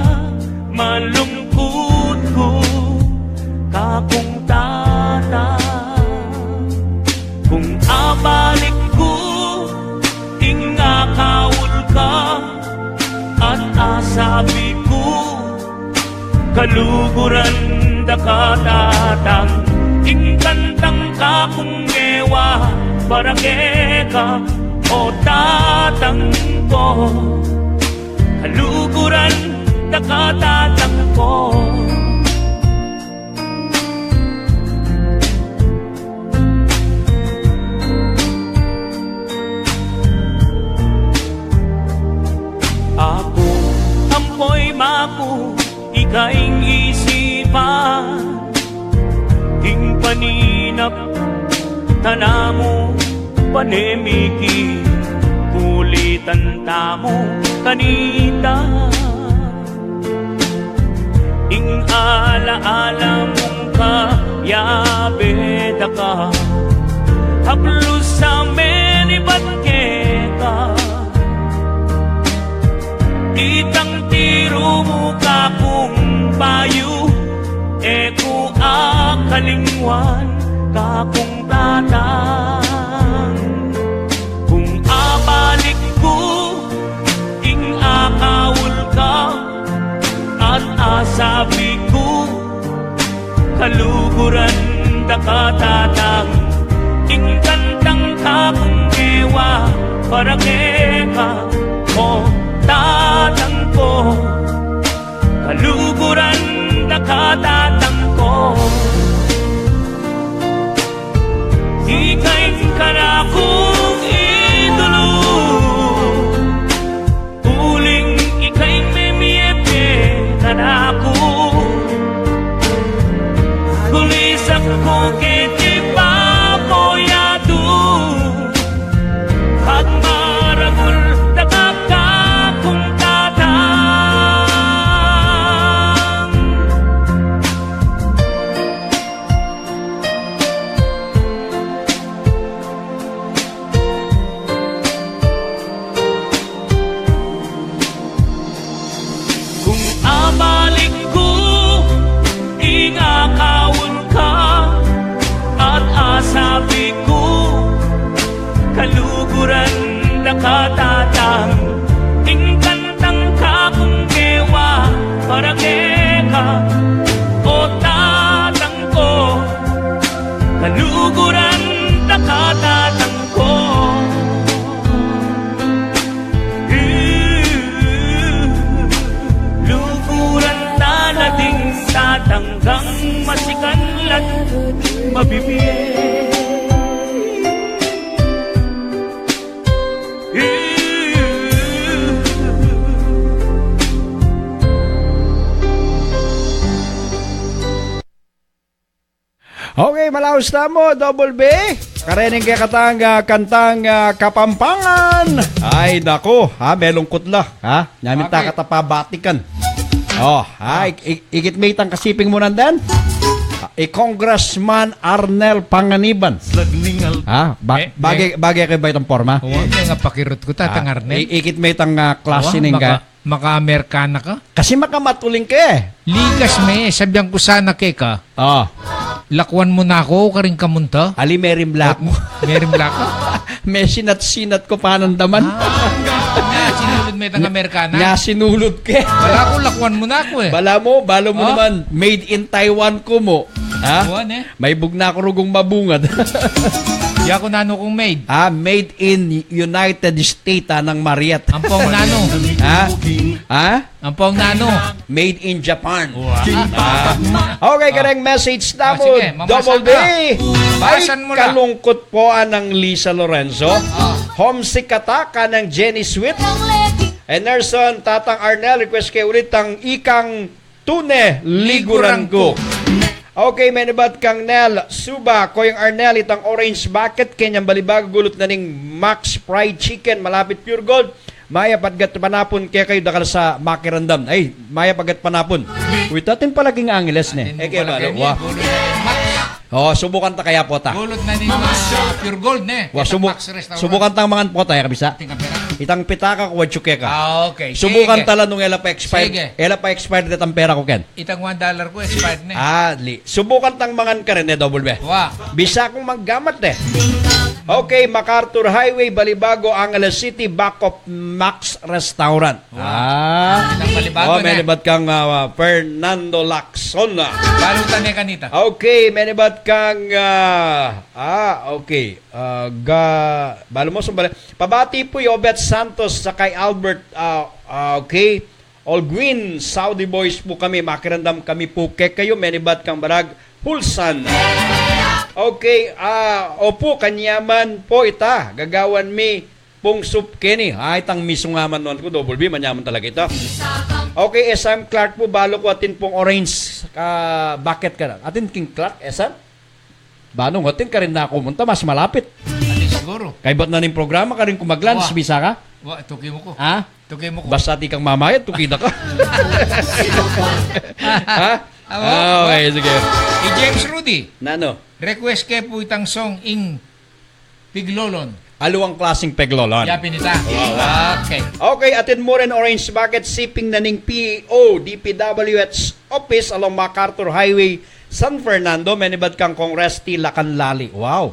malungkut ku kakung tatang. Kung abalik ku, ing akaul ka, at asabi ku, kaluguran da ka, tatang, ing kantang kakung ngewa para keka, o tatang ku. Kaluguran da ka, tatang ku. Aku ampoy ma- Aku, ika ing isipan, ing paninap tana mu, pane miki, kulitan tamu kanita. Ing ala-ala mung kayabe da ka, haplus a menibat keka. Itang tiru mu kakung bayu, e ku akalingwan kakung tatang. Kung abalik ku, ing akaul ka, at asabi ku, kaluguran da ka tatang, ing kantang kakung ewa para keka, o tatang ko, kaluguran da ka tatang ko. Ika ing karakung idulu, uling ika ing memiebe kanaku. Kulisak ku keti baboyadu, at maragul da ka kakung tatang. Kung abalik ku, ing akaun ka, at asabi ku, kaluguran da ka tatang, ing kantang kakung ewa para keka, o tatang ko, kaluguran da ka tatang ko. Luguran da na ding tatang, gang masikan la mabibie. Okay, malaus tamu, Double B. Karening kekatang, ah, kantang, ah, Kapampangan. Ay, naku, ha, melungkut la, ha? Nyamin ta kata pabatikan. Oh, ha, ik-, ik-, ikit me itang kasiping mu nandan? Ah, i Congressman Arnel Panganiban. Ha? Ba-, bagay, bagay kaya ba itang porma? Uwa, nga pakirut ku, tatang Arnel. I-, ikit me itang, ah, klase ning maka-, maka-Amerikana ka? Kasi makamatuling ka, eh. Ligas me, sabian ku sana keka. Oh. Lakwan mu na ku karing kamunta. Ali, merimlak mu. Merimlak ka? Mesinat-sinat ku panandaman. Ah, nya sinulud me itang Amerikana? Nya sinulud ke. Bala ku lakwan mu na ku, eh. Bala mu, balu mu naman, made in Taiwan ku mu. Ha? Buwan, eh. Maibug na ku rugung mabungad. Di aku nanu kung made. Ah, made in United States, ah, nang Mariat. Ampong nanu. Ha? Ha? Ampong nanu. Made in Japan. Wow. Ah. Okay, kareng message tamu, Double B. Ay, kalungkut po, ah, nang Lisa Lorenzo. Homesick attack, kanang Jenny Sweet. Enerson, Tatang Arnel, request ke ulit ang Ikang Tune, Liguran Ku. Okay, menebat kang Nel Suba, Koyang Arnel, itang orange bucket, kenyang balibago gulut na ning Max Fried Chicken, malapit Pure Gold. Mayap at gat panapun kekayu, dakal sa makiramdam. Ay, mayap at gat panapun. Uy, atin pala king Angeles ne. Eke balo, wa. Oh, subukan ta kaya pota. Gulut na ning, ah, Pure Gold ne. Wa, subukan tang mangan pota, ya kabisa. Itang pitaka ku, watsu keka. Ah, okay. Subukan ta la nung e la pa expire. Sige. E la pa expire detang pera ku ken. Itang one dollar ku, expired ne. Ah, li. Subukan tang mangan karin ne, Double B. Wa. Bisa kung maggamat ne. Okay, MacArthur Highway, Balibago, Angeles City, back of Max Restaurant. Ah. Itang Balibago ne. Menebat kang, ah, Fernando Lacson, ah. Balutan ne kanita. Okay, menebat kang, ah, ah, okay. Ah, ga, balu mu, sumbale. Pabati pu i Obet Santos sa kay Albert, ah, ah, okay. Olguin, Saudi boys pu kami, makiramdam kami pu kekayu, menebat kang Barag Hulsan. Okay, ah, opu, kanyaman pu ita, gagawan mi pung sup keni. Ay, itang misu naman nuan ku, Double B, manyaman talaga ita. Okay, S M Clark pu, balu ku atin pung orange, ah, bucket ka na. Atin king Clark, S M? Banu, atin karin na ku munta, mas malapit. Atin siguru. Kaybat na ning programa, karin ku mag-lunch, bisa ka? Wa, tuki mu ku. Ha? Tuki mu ku. Basta di kang mamayad, tuki na ka. Ha? Awa, okay, sige. I James Rudy. Nanu? Request ke pu itang song ing Piglolon. Aliwang klasing peglolon. Yapin ita. Okay. Okay, atin mu rin orange bucket, siping na ning P O, D P W H office along MacArthur Highway, San Fernando, menibat kang Kong Resty Lacanlali. Wow.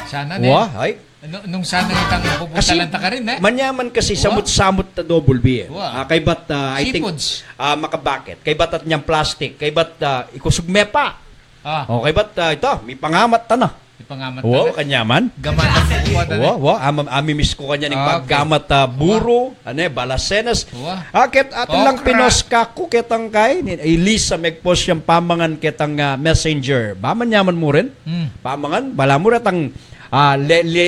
Sana ne. Wah, ay. Nu-, nung sana itang pupunta Kasi, lang ta karin, eh. Manyaman kasi Wa? samut-samut ta double B, eh. Wa? Ah, kaybat, ah, I think, Seafoods. ah, makabucket. Kaybat at niyang plastic. Kaybat, ah, ikusug me pa. Ah. O, kaybat, ah, ita, mipangamat ta na. Ipangamat Wow, na. kanyaman. Gamatan ku kuwa ta na. Wow, wow. Ama, amimiss ku kanyan ning Ah, okay. paggamat, ah, buru, ane, balasenas. Wow. Akit, atin lang Okra. pinos ka ku ketang kay, ni Elisa megpos yang pamangan ketang, ah, messenger. Ba, manyaman mu rin? Hmm. Pamangan, bala mu retang, ah, le, le,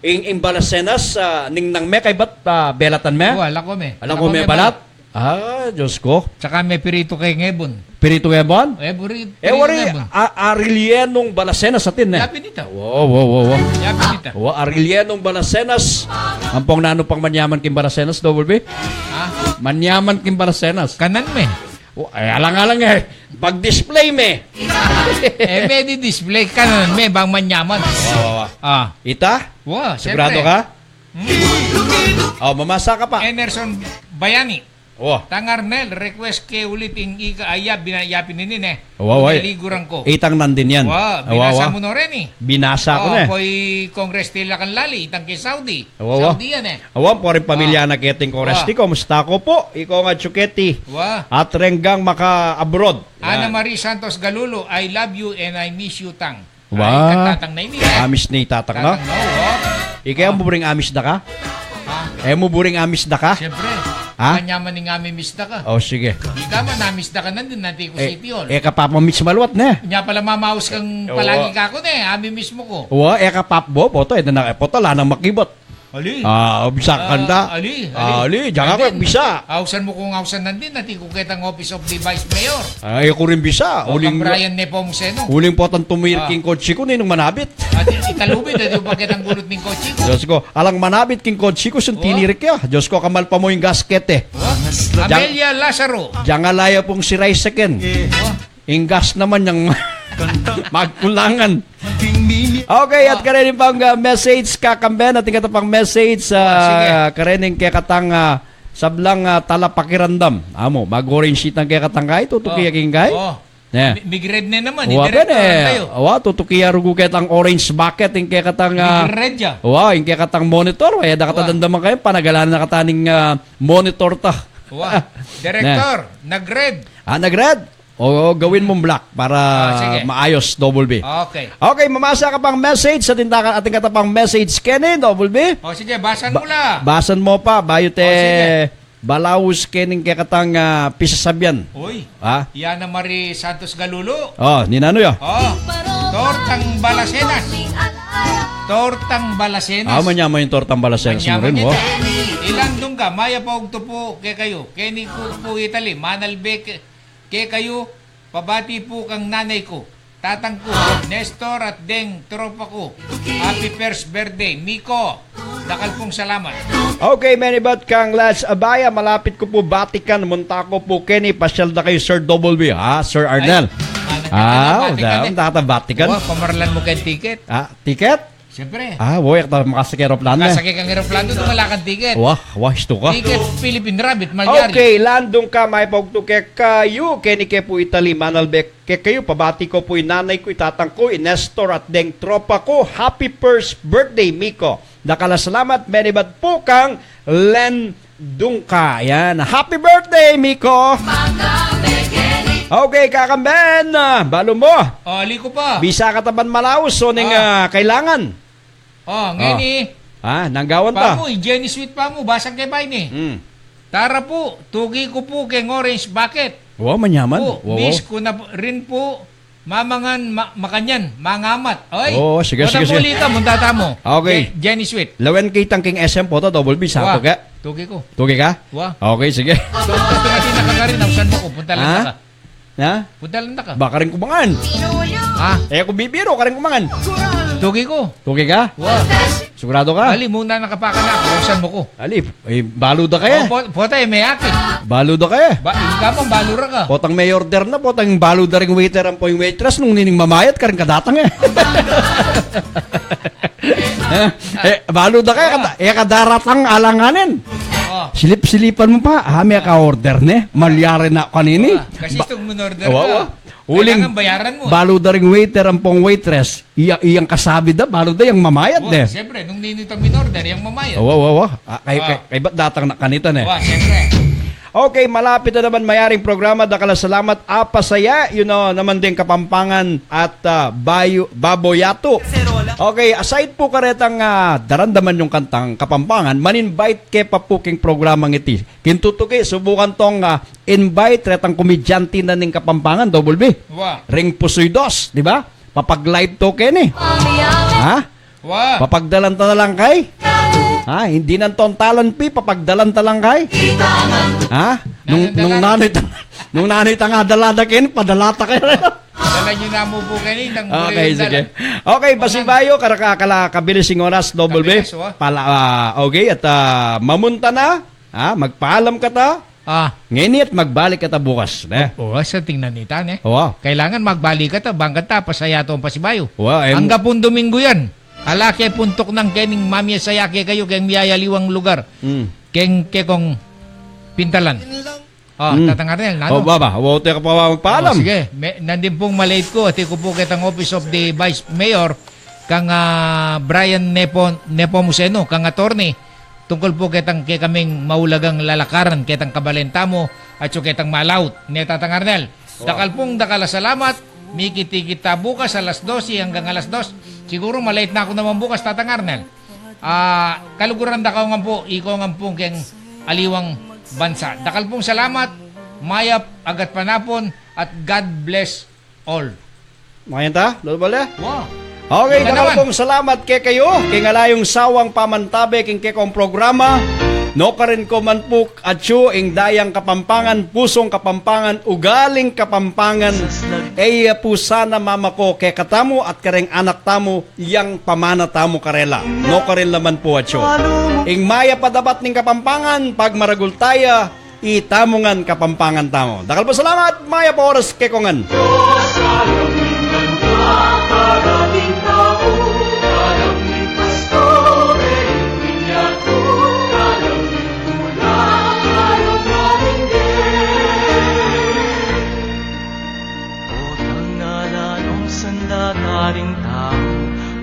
ing, ing balasenas, ah, ningnang me kaybat, ah, belatan me? Wa, ala ku me. Ala Ala ku ku me me balat. balat. Ah, Diyos ko. Tsaka me pirito keng ebon. Pirito keng ebon? Eh, buri, Eh, pirito wari, keng ebon. a, arilyenung balasenas atin, eh. Yapin ita. Wow, wow, wow, wow. Yapin ita. Wow, arilyenung balasenas. Ampong nanu pang manyaman king balasenas, double B? Ha? Manyaman king balasenas. Kanan me. Wow, eh, alang-alang, eh. Pag-display me. Eh, me di display. Kanan me, bang manyaman. Wow, wow, wow. Ah. Ita? Wow, Sigurado siyempre. ka? Hmm. O, mamasa ka pa. Enerson Bayani. Wa. Tang Arnel, request ke ulit ing ika, ay, ya, bina-, yapin ini, ne. Wa, wa. Naliguran ku. Itang nandin yan. Wa, Wa, binasa wa. mu no rin, eh. Binasa ku O, ne. Koy Congress Tila Kanlali, itang kay Saudi. Wa, wa. Saudi yan, eh. Wa, pari pamilya Wa. na keting Congress Wa. ti, kumusta ko po? Iko nga tsuketi. Wa. At renggang maka-abroad. Ana Yan. Marie Santos Galulo, I love you and I miss you, Tang. Wa. Ay, katatang na ini, eh. Amis ni tatang na. Tatang na, wa. Ika, Ah. mu buring amis da ka? Ha? E mu buring amis da ka? Siyempre. Ha? Manyaman ning amimiss da ka. O, sige. Ika man, amis da ka nandin, nati ku Eh, City Hall. e ka pa mamis maluat, ne? Nya pala mamaus kang Eh, palagi wa. ka ku, ne? Amimiss mu ku. Wa, e ka pa, bo, boto, e na, e, poto, ala nang makibot. Ali. Ah, bisa Ah, kanta. ali, Ah, ali. ali, diyan ka Nandin. bisa. Ausan mu kung ausan nandin, nati ku ketang Office of the Vice Mayor. Ay, ku rin bisa. O, Uling, kang Brian Nepomuceno. uling potang tumir Ah. king kotse ku, ninung manabit. Ati, italubid, ati, bakit ang gulot ning kotse ku? Diyos ko, alang manabit king kotse ku, sun Oh. tinirik ya. Diyos ko, kamal pa mu ing gasket, e. Oh. Diyan Amelia Lazaro. Diyan nga laya pung si Rice Ken. Oh. Ing gas naman yang magkulangan. Okay, at Ah. kareni pang, ah, message, kakamben, at ing kata pang message, Ah, sige. ah, kareni kekatang, ah, sablang, ah, talapakiramdam. Amu, mag-orange itang kekatang kay, tutuki Oh. ya king kay? Oh. Ne. Mi-, mig-red ne naman, Wa, i-director ben, e. tayo. Wa, tutuki ya rugu ketang orange bucket, ing kekatang, ah, Mig-red ya. wa, ing kekatang monitor, wa, e da kata Wa. dandaman kay, panagalan na kata ning, ah, monitor ta. Wa. Ne. Director, nag-red. Ah, nag-red? O, gawin mong black para Ah, sige. maayos, Double B. Okay. Okay, mamasa ka pang message sa tindakan, atin kata pang message, Kenny, Double B. O, sige, basan Ba-, mu la. basan mu pa, bayu te O, sige. balaus kening kekatang, ah, pisasabian. Uy. Ha? Yana Marie Santos Galulo. O, ninanu ya? O, tortang balasenas. Tortang balasenas. Ah, manyaman yung tortang balasenas mo Manyaman rin, yan, wa. Kenny. Ilan dung ka, mayap a ugtu pu kekayu. Kenny ku pu Italy, manalbe ke-, kekayu, pabati pu kang nanay ku, tatang ku, Nestor at deng tropa ku. Happy first birthday, Miko. Dakal pung salamat. Okay, menibat kang Laz Abaya, malapit ku pu batikan, munta ku pu keni, pasyal da kayu, Sir Double B, ha, Sir Arnel. Ay, manang Ah, ka na, batikan da, eh. tata batikan. Wa, pamarlan mu keng ticket. Ah, ticket? Siyempre. Ah, wa, e ka ta makasake eroplano, e. Kasake kang eroplano, nung ala kang ticket. Wa, wa, istu ka. Ticket, Philippine Rabbit, Malyari. Okay, landung ka, mayap a ugtu kekayu, keni ke pu Italy, manalbe kekayu, pabati ku pu ing nanay ku, i tatang ku, i Nestor at deng tropa ku. Happy first birthday, Miko. Dakal a salamat, menibat pu kang Len Dungka. Yan. Happy birthday, Miko! Okay, kakamben, ah, balu mu. O, ali ku pa. Bisa ka ta ban malaus, o ning, Ah. ah, kailangan. O, ngeni. Ah, nanggawan ta. Pamu, i Jenny Sweet pamu, basang ke pa ini. Hmm. Tara pu, tuki ku pu keng orange bucket. Wa, manyaman. Pu, Wa, wa. miss ku na pu-, rin pu mamangan, ma-, makanyan, mangamat. Oy, O, sige, sige, sige. Muli ka, munta tamu. Okay. Je-, Jenny Sweet. Lawen kitang king S M pu ta, Double B, Wa. sakto ke? Tuki ku. Tuki ka? Wa. Okay, sige. So, kasi nga di nakakarin, nausan mu ku. Punta lang Ha? ka. Ha? Punta lang ka. Ba, karin ku mangan. Ha? E ku bibiro, karin ku mangan. Tuki ku. Tuki ka? Wa. Sigurado ka? Ali, muna nakapakan na. Nausan mu ku. Ali, e, balu da ka e. O, po-, pota e, me-aki. Balu da ka e. Ba, ika pa, balu ra ka. Potang me-order na, potang balu da ring waiter ampong waitress, nung nining mamayad, karin ka datang e. E, balu da ka e, kada-, e ka daratang alanganin. O. Silip-silipan mu pa, a, me-order ne, malyari na kanini. Wa, kasi Ba-, itong minorder wa, ka. wa. Uling, Kailangan bayaran mu. balu da ring waiter ampong waitress, iya, iyang kasabi da, balu da yang mamayad Wa, ne. siyempre, nung nini itong minorder, yang mamayad. Wa, wa, wa. A, kay, Wa. kay, kay ba't datang na kanita ne? Wa, siyempre. Okay, malapit na naman mayaring programa. Dakal a salamat, apasaya yu na naman deng Kapampangan at, ah, bayu-, baboyatu. Okay, aside pu karetang, ah, daramdaman yung kantang Kapampangan, man-invite ke pa pu keng programang iti. King tutuki, subukan tong, ah, invite retang komedyante na ning Kapampangan, Double B. Wa. Ring Pusuy Dos, di ba? Papag-live to keni. Ha? Wa. Papagdalan ta na lang kay? Ha? Hindi nang tontalan pi, papagdalan ta lang kay? Ha? Nung, Nanu nung tala? nanu ita, nung nanu ita nga dalada keni, padala ta kay? Dala yu na mu pu keni, nang Okay, buri sige. dala. Okay, Basibayo, kara-, kala-, kabilis ing oras, Double B. Kabilis, wa. Pala, ah, okay, at, ah, mamunta na, ha? Magpaalam kata. Ah. Ngeni at magbalik kata bukas, ne? O, sa tingnan ita, ne? Wa. Kailangan magbalik kata, bang kata, pasaya to ang Pasibayo. Wa, em. Angga pung Domingo yan. Ala ke pung tuknang kening mamie saya kekayu, keng miyayaliwang lugar. Mm. Keng, kekong pintalan. O, Mm. Tatang Arnel, nanu? O, baba, wa, te ka pa magpaalam. O, sige. Me-, nandin pung malate ku, ati ku pu ketang Office of the Vice Mayor, kang, ah, Brian Nepo-, Nepomuceno, kang attorney, tungkol pu ketang kekaming maulagang lalakaran, ketang kabalen tamu, at su ketang malaut, ne Tatang Arnel. Wa. Dakal pung dakal a salamat, mikit-ikit ta bukas alas dose anggang alas dos. Siguru malate na ku naman bukas, Tatang Arnel. Ah, kaluguran da kayu ngan pu, ikayu ngan pu keng aliwang bansa. Dakal pung salamat, mayap a gatpanapun, at God bless all. Makanyan ta, Lolo Balde? Wa. Okay, Ika dakal naman. pung salamat kekayu, keng ala yung sawang pamantabe keng kekong programa. Nukarin ku man pu atyu ing dayang Kapampangan, pusung Kapampangan, ugaling Kapampangan. E ya pu sana mamako kekatamu at kareng anak tamu, yang pamana tamu karela. Nukarin la man pu atyu. Ing mayap a dapat ning Kapampangan, pagmaragul ta ya, itamu ngan Kapampangan tamu. Dakal pung salamat, mayap a oras kekongan. Potang ala nung sanda ta ring tau,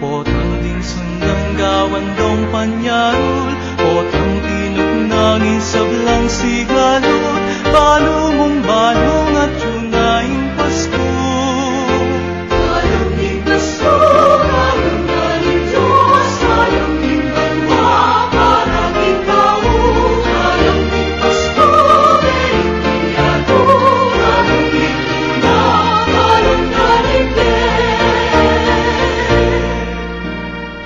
potang ding sundang gawan dong panyarul, potang tinuknang ing sablang sigalud, balu mung balu atyu na ing Pasku. Kalang ning Pasku, kalang na ning Dios, kalang ning banua, kalang ning tau, kalang ning Pasku, kalang ning yatu, kalang ning tuna, kalang na ning Dios.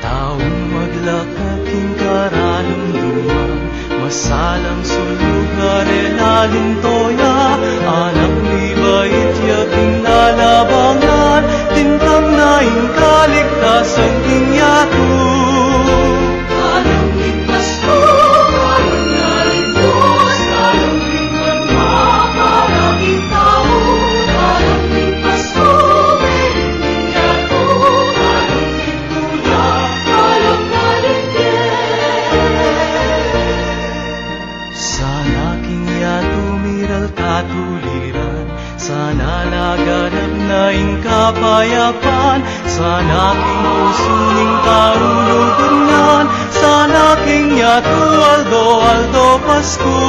Taung maglakad king karalumduman, masalang sulug karela linto ya, anak mi bait ya king lalabangan, lintang na ing kaligtasan king yatu. Kalang ning Pasku, kalang na ning Dios, kalang ning banua, kalang ning tau, kalang ning Pasku, kalang ning yatu, kalang ning tuna, kalang na ning Dios. Sana king yatu miral katuliran, sana laganap na ing kapayapan, sana king pusu ning tau lugud ngan, sana king yatu aldo-aldo Pasku.